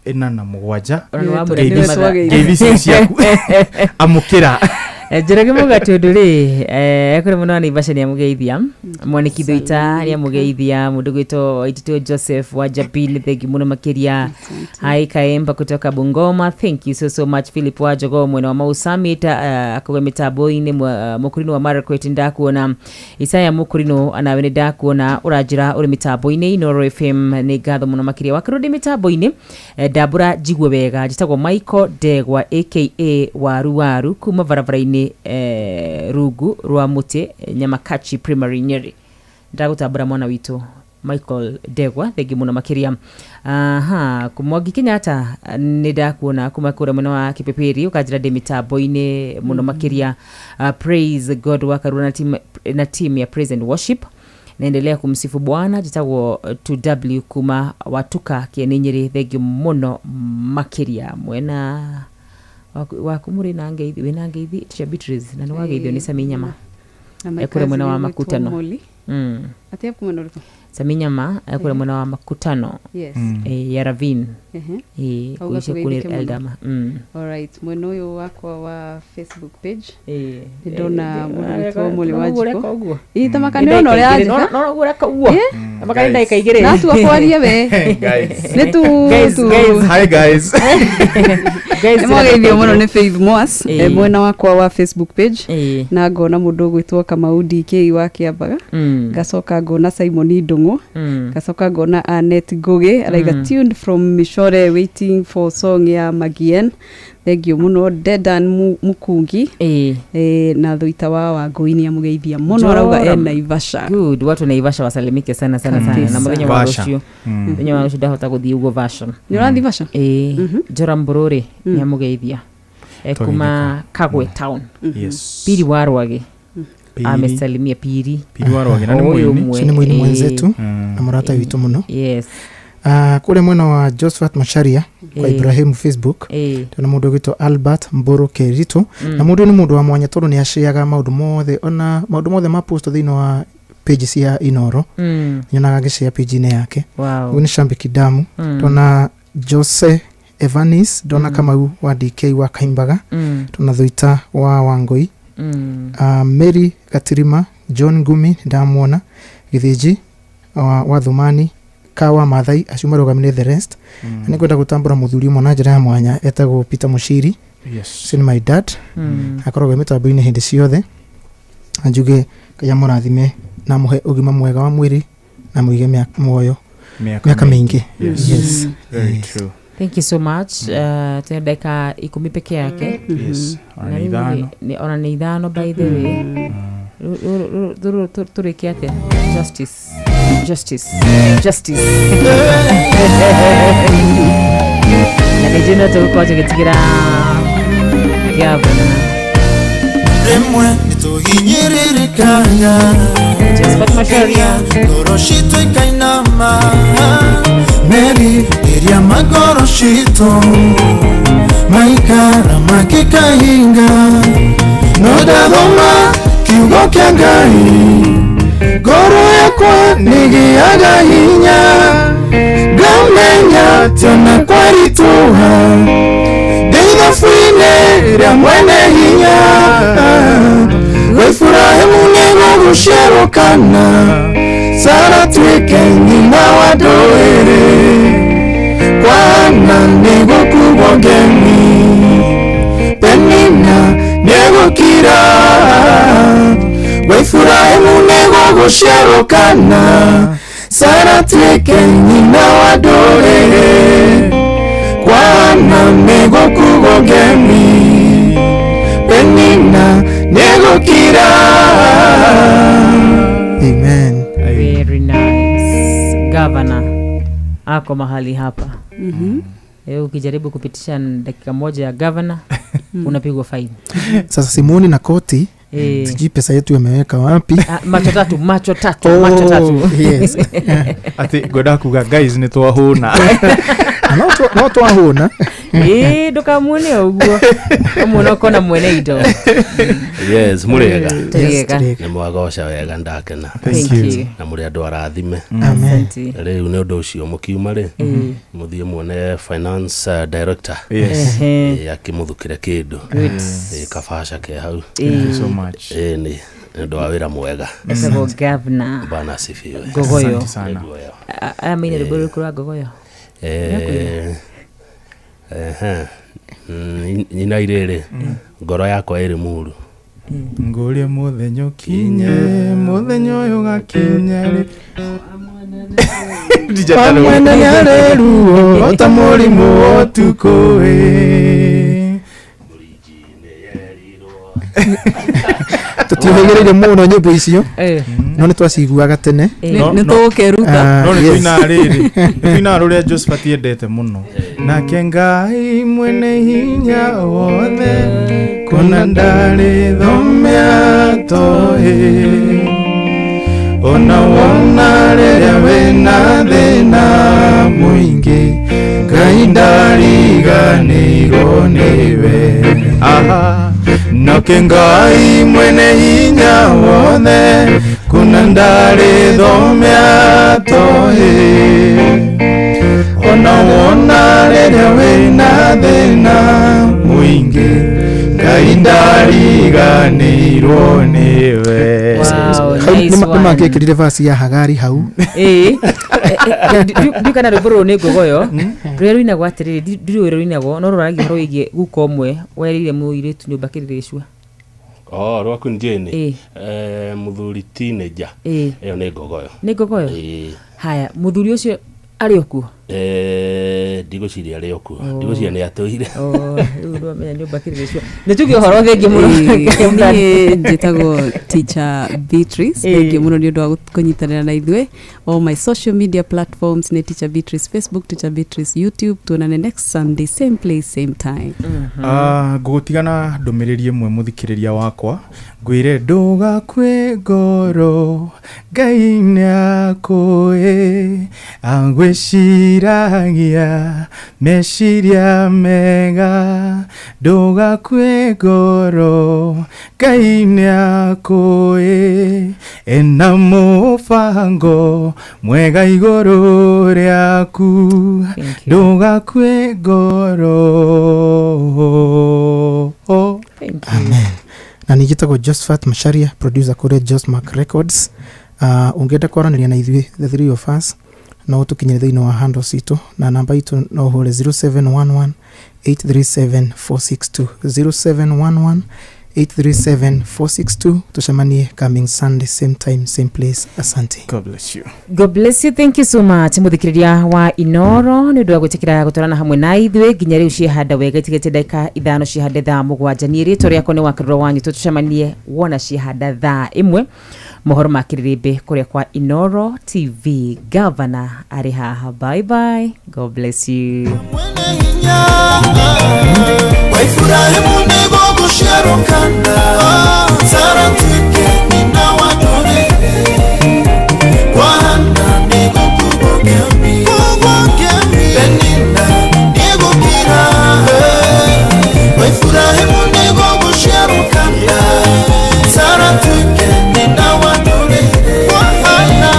Ona nĩ wamwĩra Ngeithi nĩ mathaa. ngeithi icio ciaku amũkĩra. Njoroge Mũga tondũ rĩ kũrĩ mũno wa Naivasha nĩ amũgeithia, Mwaniki Thuita nĩ amũgeithia, mũndũ gwĩtwo Waititũ Joseph wa Jabini, thank you mũno makĩria. Hai Kaemba kutoka Bungoma, thank you so so much. Philip wa Jogoo mwena wa Mau Summit, akauga mĩtambo-inĩ Mũkũrinũ wa Marakwet ndakuona, Isaya Mũkũrinũ anawe nĩ ndakuona ũranjĩra ũrĩ mĩtambo-inĩ Inooro FM, nĩ ngatho mũno makĩria. Wakerwo ndĩ mĩtambo-inĩ, ndambũra njigue wega. Njĩtagwo Michael Ndegwa aka Waru Waru kuma barabara-inĩ rungu rwa mũtĩ Nyamakachi Primary Nyeri. Ndagũtambũra mwana witũ Michael Ndegwa, thengi mũno makĩria. Aha, Mwangi Kenyatta nĩ ndakuona kuma kũrĩa mwena wa Kipipiri, ũkanjĩra ndĩ mĩtambo-inĩ mũno makĩria. Praise God wakarua na team ya praise and worship, naendelea kumsifu Bwana. Njĩtagwo 2W kuma Watuka Kĩeni Nyĩrĩ, thengi mũno makĩria. Mwena waku mũrĩ na ngeithi, wĩna ngeithi Teacher Beatrice, na nĩ wageithio nĩ Sami Nyama. Na my Kũrĩa mwena wa cousin ũgwĩtwo Makutano. Molly. Atĩ kuma mwena ũrĩkũ? Sami Nyama kũrĩa mwena wa Makutano. Yes. Ya Ravine. Ehe. Auga Kuicia kũrĩ tũgeithĩke mũno. Eldama. Alright, mwena ũyũ wakwa wa Facebook page Nĩ nĩ ndona mũndũ gwĩtwo Molly no ũguo ũreka Wanjikũ. ũguo. Ĩ, ta maka Nĩ nĩ ona ndagĩka ũrĩa igĩrĩ. anjĩka. No, no, ũguo ũreka ũguo. Maka nĩ Guys. ndagĩka igĩrĩ. Na tua kwaria we. Guys. Nĩ tu Guys, tu. guys. Hi guys. Guys, Nĩ mwageithio mũno nĩ Faith Moas, mwena wakwa wa Facebook page, na ngona mũndũ ũgwĩtwo Kamau DK wa Kĩambaga, ngacoka ngona Simon Ndũng'ũ, ngacoka ngona Anet Ngũgĩ araiga tuned from Mishore waiting for song ya Magien, thengio mũno. Dedan Mukungi na Thuita wa Wangũi nĩ amũgeithia mũno, arauga e Joram. Naivasha. Good, watu wa Naivasha wasalimike sana sana sana. Na Kabisa. mũthenya wa Vasha. rũciũ, mũthenya wa rũciũ ndahota gũthiĩ ũguo Vashon. Nĩ ũrathiĩ Vasha? Ĩĩ, Joram Mbururi nĩ amũgeithia kuma Kagwe town. Yes. Piri wa Rwage Piri. amesalimia Piri. Piri wa Rwage, na nĩ Ũyũ mũini. ũmwe, Ũcio nĩ mũini mwenzetu na mũrata witũ mũno. Yes. Kũrĩa mwena wa Josephat Macharia kwa Ibrahim Facebook, ndĩrona mũndũ ũgwĩtwo Albert Mburu Keritu, na mũndũ ũyũ nĩ mũndũ wa mwanya tondũ nĩ aceaga maũndũ mothe, ona maũndũ mothe ma post thĩinĩ wa page cia Inooro, nyonaga agĩcea page-inĩ yake. Wow. Ũyũ nĩ Shambiki Damu. Ndona Jose Evanis, ndona Kamau wa DK wa Kaimbaga, ndona Thuita wa Wangũi, Mary Gatirima, John Ngumi ndamuona, Gĩthĩnji wa Thumani Kawa Mathai, acio marũgamĩrĩire the rest. Na nĩngwenda gũtambũra mũthuri ũmwe na njĩra ya mwanya etagwo Peter Mũciri. Yes. Ũcio nĩ my dad, akoragwo e mĩtambo-inĩ hĩndĩ ciothe, na njuge Ngai amũrathime na amũhe ũgima mwega wa mwĩrĩ na mũige muoyo Miaka mĩaka mĩingĩ. Yes. Yes. Very Yes. true. Thank you so much. Tuna dakika 10 peke yake. Yes. Ona Na nĩ rĩu ithano. ona nĩ ithano by the way. Tũrĩkie atĩa? Justice. Justice. Justice. Na nĩ njũĩ no tũgũkorwo tũgĩtigĩra gavana. Rĩmwe nĩtũhinyĩrĩrĩkaga, Josephat Macharia. Ngoro citũ ikainama, meri ĩrĩa magoro citũ maikara makĩkahinga, no ndathoma kiugo kĩa Ngai, ngoro yakwa nĩgĩaga hinya, ngamenya atĩ ona kwaritũha ndĩ ithabu-inĩ rĩa mwene hinya. Gwa Iburahĩmu nĩgũgũciarwo kana Sara tuĩke nyina wa ndũrĩrĩ kwa ngemi Penina nĩegũkira Gwa Iburahĩmu nĩgũgũciarwo kana Sara atuĩke nyina wa ndũrĩrĩ Kwa Hana nĩgũkugwo ngemi Penina nĩegũkira. Amen. Very nice. Governor ako mahali hapa. Ukijaribu kupitisha dakika moja ya governor unapigwa faini. Sasa Simoni na koti sijui pesa yetu yameweka wapi. Macho tatu, macho tatu, macho tatu. Yes. Ati ngwenda kuga guys nĩ twahũna. No twahũna. Ndukamuone ũguo. Ũmuone ũkona mwene indo. Yes, mũrĩega. Tũrĩega. Nĩ mwagoca wega ndakena. Thank you. Na mũrĩ andũ arathime. Amen. Rĩu nĩ ũndũ ũcio mũkiuma rĩ, mũthiĩ muone finance director. Yes. Akĩmũthukĩre kĩndũ. Good. Kabaca ke hau. Thank you so much. Nĩ ũndũ wa wĩra mwega. Etagwo governor. Bwana asifiwe. Ngogoyo. Asante sana. Aya maina rwĩmbo rũrĩkũ rwa Ngogoyo? Nyina irĩrĩ ngoro yakwa ĩrĩ muru. Ngũrie mũthenya ũkinye, mũthenya ũyũ ũgakinya rĩ. Wamwene nĩarĩ ruo ota mũrimũ wa ũtukũ ĩ. Tũtiũhĩgĩrĩire mũno nyĩmbo icio no nĩ twaciguaga tene. Nĩ tũgũkeruta. No nĩ tũinaga rĩrĩ, nĩ tũinaga rũrĩa Josephat endete mũno. Nake Ngai mwene hinya wothe kũna ndarĩ thome atoĩ Ona wona rĩrĩa wĩna thĩna mũingĩ Ngai ndariganĩirwo nĩwe. Aha. Nake Ngai mwene hinya wothe kuna ndarĩ thome atoĩ Ona wona rĩrĩa wĩna thĩna mũingĩ Ngai ndariganĩirwo nĩwe. Wow, nice Nĩ one. mangĩkĩrire verse ya Hagari hau. Ndiũ kana rwĩmbo rũrũ nĩ Ngogoyo rũrĩa rũinagwo atĩrĩrĩ, ndiũĩ ũrĩa rũinagwo no rũragia ũhoro wĩgiĩ guka ũmwe werĩire mũirĩtu nyũmba kĩrĩrĩcua. Oh, rwa Queen Jane. Mũthuri teenager. Ĩyo nĩ Ngogoyo. Nĩ Ngogoyo? Haya, mũthuri ũcio arĩ o kuo? Ndigwĩciria arĩ o kuo. Ndigwĩciria nĩ atũire. Rĩu ndwamenya nyũmba kĩrĩrĩcua. Nĩ tuge ũhoro thengiũ mũno. Niĩ njĩtagwo Teacher Beatrice. Thengiũ mũno nĩ ũndũ wa kũnyitanĩra na ithuĩ. All my social media platforms nĩ Teacher Beatrice Facebook, Teacher Beatrice YouTube. Tuonane next Sunday, same place, same time. Ngũgũtigana ndũmĩrĩri ĩmwe mũthikĩrĩria wakwa ngwĩre ndũgakue ngoro Ngai nĩakũĩ agwĩciragia meciria mega ndũgakue ngoro Ngai nĩakũĩ ena mũbango mwega igũrũ rĩaku ndũgakue ngoro. Amen. Na nĩ njĩtagwo Josephat Macharia, producer kũrĩa Josmark Records. Ũngĩenda kwaranĩria na ithuĩ the three of us no ũtũkinyĩre thĩinĩ wa handle citũ na namba itũ no ũhũre 0711 837 462 0711 837 462. Tucemanie coming Sunday, same time, same place. Asante. God bless you. God bless you. Thank you so much muthikiriria wa Inoro nĩ ũndũ wa gwĩtĩkĩra gũtwarana hamwe na ithuĩ nginya rĩu ciehanda wega itigĩte ndagĩka 5 ciehande thaa 7. Niĩ rĩtwa rĩakwa nĩ Wakĩrũra wanyu, tũcemanie wona ciehanda thaa 1 mohoro ma kĩrĩrĩmbĩ kũrĩa kwa Inoro TV. Governor arĩ haha. Bye bye. God bless you. Wa Iburahĩmu nĩgũgũciarwo kana Sara atuĩke nyina wa ndũrĩrĩ Kwa Hana nĩgũkugwo ngemi Penina nĩegũkira Wa Iburahĩmu nĩgũgũciarwo kana Sara atuĩke nyina wa ndũrĩrĩ Kwa Hana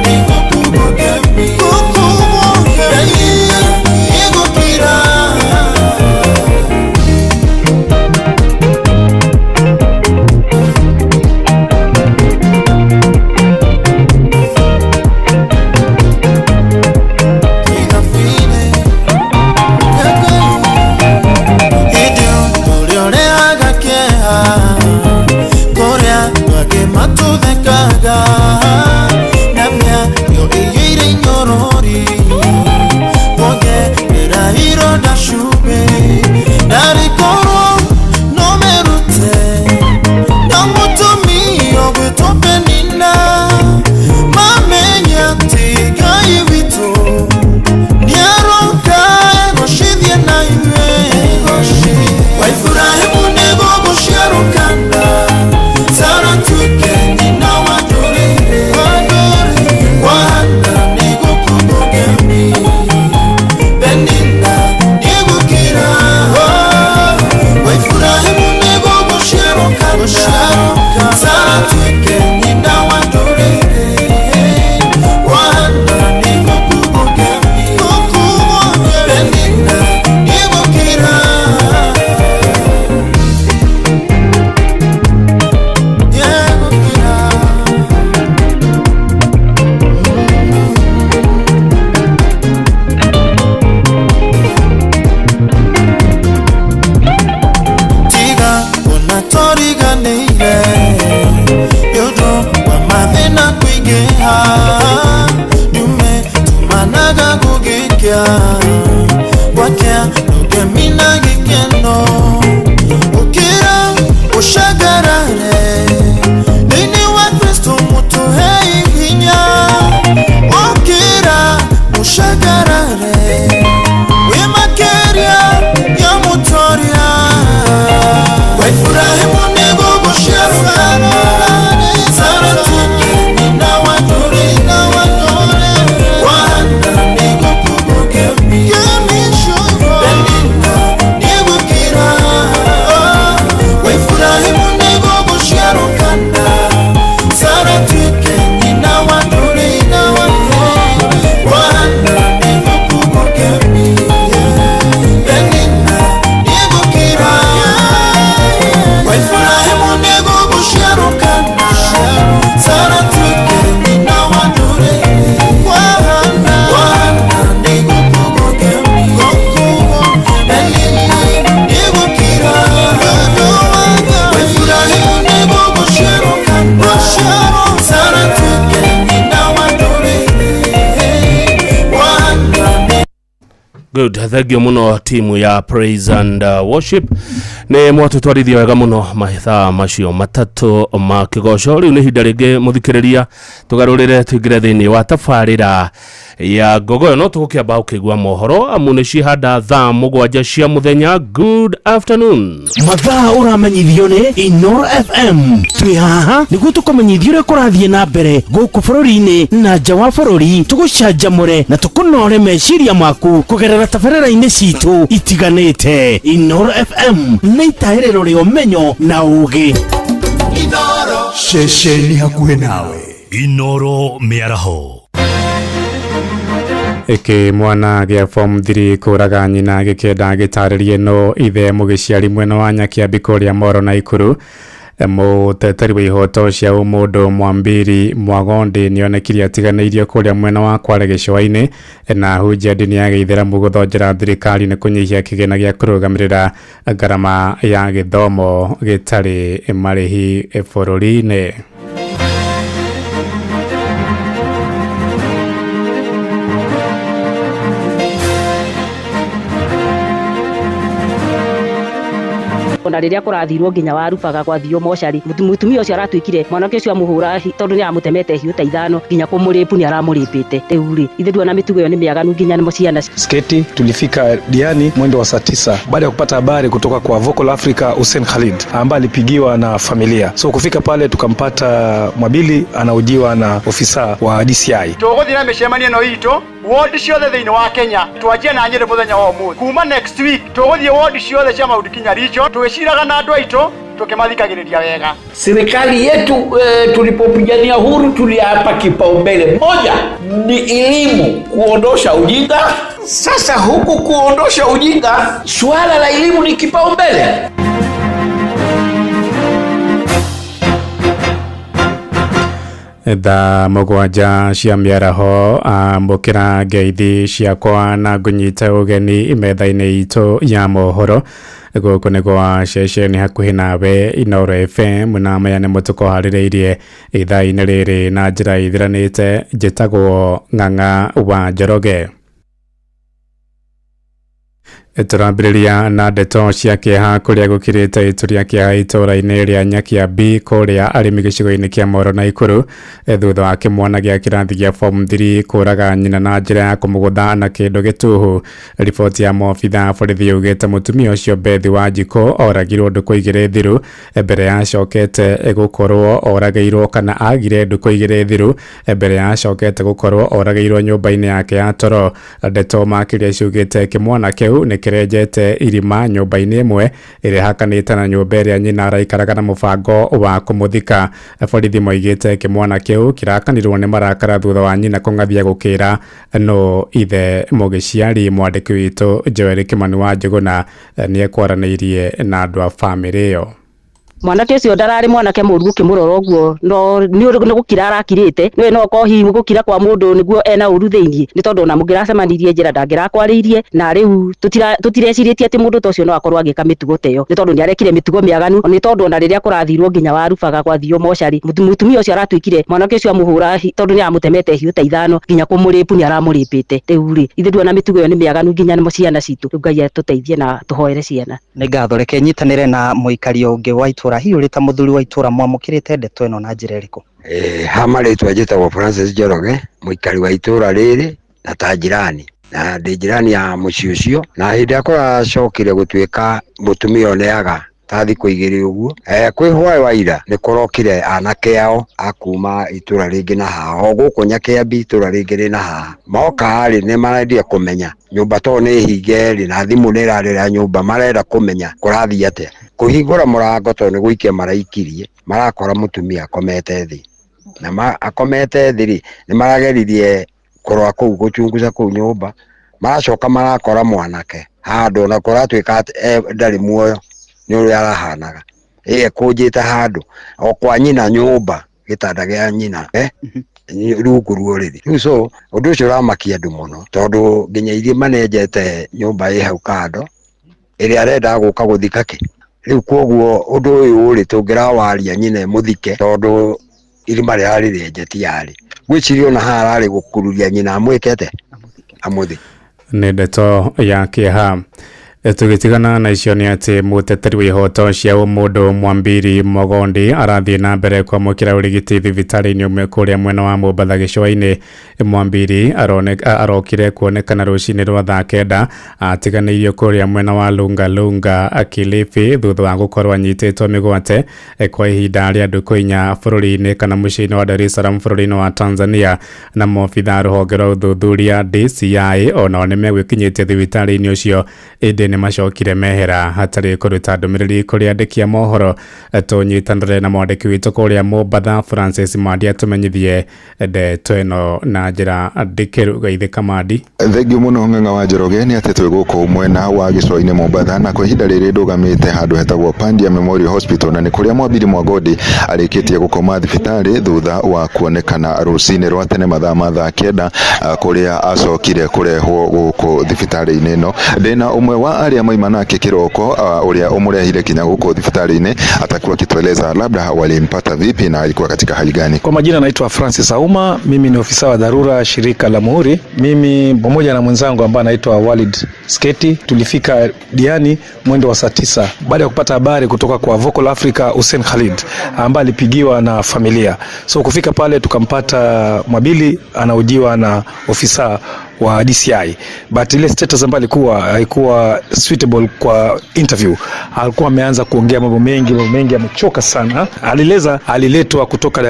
nĩgũkugwo ngemi Penina nĩegũkira. Gwakĩa Gwakĩa Nũgemina gĩkeno Ũkĩra ũcangarare Thĩinĩ wa Kristo mũtũhe hinya Ũkĩra ũcangarare Wĩ makĩria ya mũtoria Kwa Ibrahimu nĩguo gũciarũkana Sara tuĩke nyina wa ndũrĩrĩ Kwa Hana nĩguo kũgũgemia Penina nĩgũkĩra Kwa Ibrahimu nĩguo gũciarũkana Sara tuĩke nyina wa ndũrĩrĩ Kwa Hana nĩguo kũgũgemia Penina nĩgũkĩra Kwa Ibrahimu nĩguo gũciarũkana Sara tuĩke nyina wa ndũrĩrĩ Kwa Hana nĩguo kũgũgemia Penina nĩgũkĩra Kwa Ibrahimu nĩguo gũciarũkana Sara tuĩke nyina wa ndũrĩrĩ Kwa Hana Good, thengio muno timu ya Praise and Worship nä mwatåtwarithia wega muno mathaa macio matatå ma kä goco rä u nä ihinda rä ngä må thikä rä ria tå garå rä re tå ingä re thä inä wa tabarä ra ya ngogoyo no tå gå kä amba gå kä igua mohoro amu nä cihanda thaa 7 cia må thenya. Good afternoon. Mathaa ũramenyithio nĩ Inoro FM twĩ haha nĩguo tũkũmenyithia ũrĩa kũrathiĩ na mbere gũkũ bũrũri-inĩ na nja wa bũrũri tũgũcanjamũre na tũkũnore meciria maku kũgerera tabarĩra-inĩ citũ itiganĩte. Inoro FM nĩ itahĩrĩro rĩa ũmenyo na ũũgĩ. Ceceni hakuhĩ nawe Inoro mĩaraho. Ĩkĩ mwana gĩa form 3 kũraga nyina gĩkĩenda gĩtarĩrie no ithe mũgĩciari mwena wa Nyakiambi kũrĩa Moro na Ikuru. Mũteteri wa ihoto cia ũmũndũ Mwambiri Mwagondi nĩonekire atiganĩirio kũrĩa mwena wa Kwale gĩcũa-inĩ na hunjia ndini ya gĩithĩramu gũthonjera thirikari nĩ kũnyihia kĩgĩna gĩa kũrũgamĩrĩra ngarama ya gĩthomo gĩtarĩ marĩhi bũrũri-inĩ. Ona rĩrĩa kũrathirwo nginya warubaga gwathio mocarĩ mũtumia ũcio aratuĩkire mwanake ũcio amũhũra tondũ nĩ aramũtemete hiũ ta 5 nginya kũmũrĩpu nĩ aramũrĩpĩte rĩu rĩ ithe nduona mĩtugo ĩyo nĩ mĩaganu nginya nĩ ciana. Sketi tulifika Diani mwendo wa saa 9 baada ya kupata habari kutoka kwa Vocal Africa Hussein Khalid ambaye alipigiwa na familia. So kufika pale tukampata Mwabili anaojiwa na ofisa wa DCI. Tũgũthiĩ na mĩcemanio ĩno itũ wodi ciothe thĩinĩ wa Kenya twanjie na Nyĩrĩ mũthenya wa ũmũthĩ kuma next week tũgũthiĩ wodi ciothe cia Mount Kenya region tũgĩciraga na andũ aitũ tũkĩmathikagĩrĩria wega. Serikali yetu tulipopigania huru tuliapa kipaumbele moja ni elimu, kuondosha ujinga. Sasa huku kuondosha ujinga, suala la elimu ni kipaumbele. Thaa 7 cia mĩaraho ambũkĩra ngeithi ciakwa na ngũnyite ũgeni metha-inĩ itũ ya mohoro gũkũ nĩ gwa ceceni hakuhĩ nawe Inoro FM na maya nĩmo tũkũharĩrĩirie ithaa-inĩ rĩrĩ na njĩra ithiranĩte. Njĩtagwo Ng'ang'a wa Njoroge. Tũrambĩrĩria na ndeto cia kĩeha kũrĩa gũkirĩte itu rĩa kĩeha itũũra-inĩ rĩa Nyakiambi kũrĩa arĩmi gĩcigo-inĩ kĩa Moro na Ikuru thutha wa kĩmwana gĩa kĩrathi gĩa form 3 kũraga nyina na njĩra ya kũmũgũtha na kĩndũ gĩtuhu. Riboti ya maobitha a borithi yugĩte mũtumia ũcio Bethi Wanjikũ oragirwo ndukũ 2 thiru mbere ya acokete gũkorwo oragĩirwo kana agire ndukũ 2 thiru mbere ya acokete gũkorwo oragĩirwo nyũmba-inĩ yake ya toro. Ndeto makĩria ciugĩte kĩmwana kĩu nĩ kĩrenjete irima nyũmba-inĩ ĩmwe ĩrĩa ĩhakanĩte na nyũmba ĩrĩa nyina araikaraga na mũbango wa kũmũthika. Borithi moigĩte kĩmwana kĩu kĩrakanirwo nĩ marakara thutha wa nyina kũng'athia gũkĩra no ithe mũgĩciari. Mwandĩki witũ Joel Kimani wa Njũgũna nĩ ekwaranĩirie na andũ a bamĩrĩ ĩyo. Mwanake ũcio ndararĩ mwanake mũru ũkĩmũrora ũguo, no nĩ gũkira arakirĩte, nĩwe no korwo hihi gũkira kwa mũndũ nĩguo ena ũru thĩiniĩ, nĩ tondũ ona mũngĩracemanirie njĩra ndangĩrakwarĩirie, na rĩu tũtirecirĩtie atĩ mũndũ ta ũcio no akorwo agĩka mĩtugo ta ĩyo, nĩ tondũ nĩ arekire mĩtugo mĩaganu, nĩ tondũ ona rĩrĩa kũrathirwo nginya warubaga gwathio mocarĩ, mũtumia ũcio aratuĩkire mwanake ũcio amũhũra tondũ nĩ aramũtemete hiũ ta ithano, nginya kũmũrĩpu nĩ aramũrĩpĩte. Rĩu rĩ, ithuĩ nduona mĩtugo ĩyo nĩ mĩaganu nginya nĩ ciana citũ. Rĩu Ngai atũteithie na tũhoere ciana. Nĩ ngatho, reke nyitanĩre na mũikari ũngĩ wa itũra, hihi ũrĩ ta mũthuri wa itũra mwamũkĩrĩte ndeto ĩno na njĩra ĩrĩkũ? Ha marĩtwa njĩtagwo Francis Njoroge, mũikari wa itũra rĩrĩ na ta jirani, na ndĩ jirani ya mũciĩ ũcio, na hĩndĩ ĩrĩa kũracokire gũtuĩka mũtumia oneaga ta thikũ igĩrĩ ũguo, kwĩ hwaĩ wa ira nĩ kũrokire anake ao a kuma itũra rĩngĩ na haha, o gũkũ Nyakĩambi itũra rĩngĩ rĩ na haha. Moka rĩ, nĩ marendire kũmenya nyũmba to nĩ hinge rĩ, na thimũ nĩ ĩrarĩra nyũmba, marenda kũmenya kũrathiĩ atĩa. Kũhingũra mũrango to nĩ gũikia maraikirie, marakora mũtumia akomete thĩ, na akomete thĩ rĩ, nĩ marageririe kũrora kũu gũchunguza kũu nyũmba, maracoka marakora mwanake handũ na kũratuĩka atĩ ndarĩ muoyo nĩ ũrĩa arahanaga, ekũnjĩte handũ o kwa nyina nyũmba, gĩtanda gĩa nyina rungu rwa ũrĩrĩ. Rĩu so ũndũ ũcio ũramakia andũ mũno, tondũ nginya irima nĩenjete nyũmba ĩ hau kando ĩrĩa arendaga gũka gũthika kĩ. Rĩu koguo ũndũ ũyũ rĩ, tũngĩrawaria nyina ĩmũthike, tondũ irima rĩrarĩ rĩenje ti yarĩ. Ngwĩciria ona haha ararĩ gũkururia nyina amwĩkete amũthike. Nĩ ndeto ya kĩeha. Tũgĩtigana na icio nĩ atĩ mũteteri wa ihoto cia ũmũndũ Mwambiri Mogondi arathiĩ na mbere kwamũkĩra ũrigiti thibitarĩ-inĩ ũmwe kũrĩa mwena wa Mombatha gĩcũa-inĩ. Mwambiri arokire kuonekana rũcinĩ rwa thaa 9 atiganĩirio kũrĩa mwena wa Lunga Lunga Kilifi thutha wa gũkorwo anyitĩtwo mĩgwate kwa ihinda rĩa ndukũ 4 bũrũri-inĩ kana mũciĩ-inĩ wa Dar es Salaam bũrũri-inĩ wa Tanzania. Na maobitha a rũhonge rwa ũthuthuria DCI onao nĩmegwĩkinyĩtie thibitarĩ-inĩ ũcio, ĩndĩ nĩ macokire mehera hatarĩ kũruta ndũmĩrĩri kũrĩ andĩki a mohoro. Tũnyitanĩre na mwandĩki witũ kũrĩa Mombatha Francis Mandi atũmenyithie ndeto ĩno na njĩra ndikĩru. Geithĩka Mandi. Thengiũ mũno Ng'ang'a wa Njoroge, nĩ atĩ twĩ gũkũ mwena wa gĩcũa-inĩ Mombatha, na kwa ihinda rĩrĩ ndũgamĩte handũ hetagwo Pandia Memorial Hospital, na nĩ kũrĩa Mwambiri Mwangodi arĩkĩtie gũkoma thibitarĩ thutha wa kuonekana rũcinĩ rwa tene mathaa ma thaa 9 kũrĩa acokire kũrehwo gũkũ thibitarĩ-inĩ ĩno. Ndĩna ũmwe wa arĩa maima nake kĩroko ũrĩa ũmũrehire kinya gũkũ thibitarĩ-inĩ, atakuwa akitueleza labda walimpata vipi na alikuwa katika hali gani. Kwa majina naitwa Francis Auma, mimi ni ofisa wa dharura shirika la Muhuri. Mimi pamoja na mwenzangu ambaye anaitwa Walid Sketi tulifika Diani mwendo wa saa 9 baada ya kupata habari kutoka kwa Vocal Africa Hussein Khalid ambaye alipigiwa na familia. So kufika pale tukampata Mwabili anaojiwa na ofisa wa DCI, but ile status ambayo alikuwa haikuwa suitable kwa interview. Alikuwa ameanza kuongea mambo mengi, amechoka sana. Alieleza aliletwa kutoka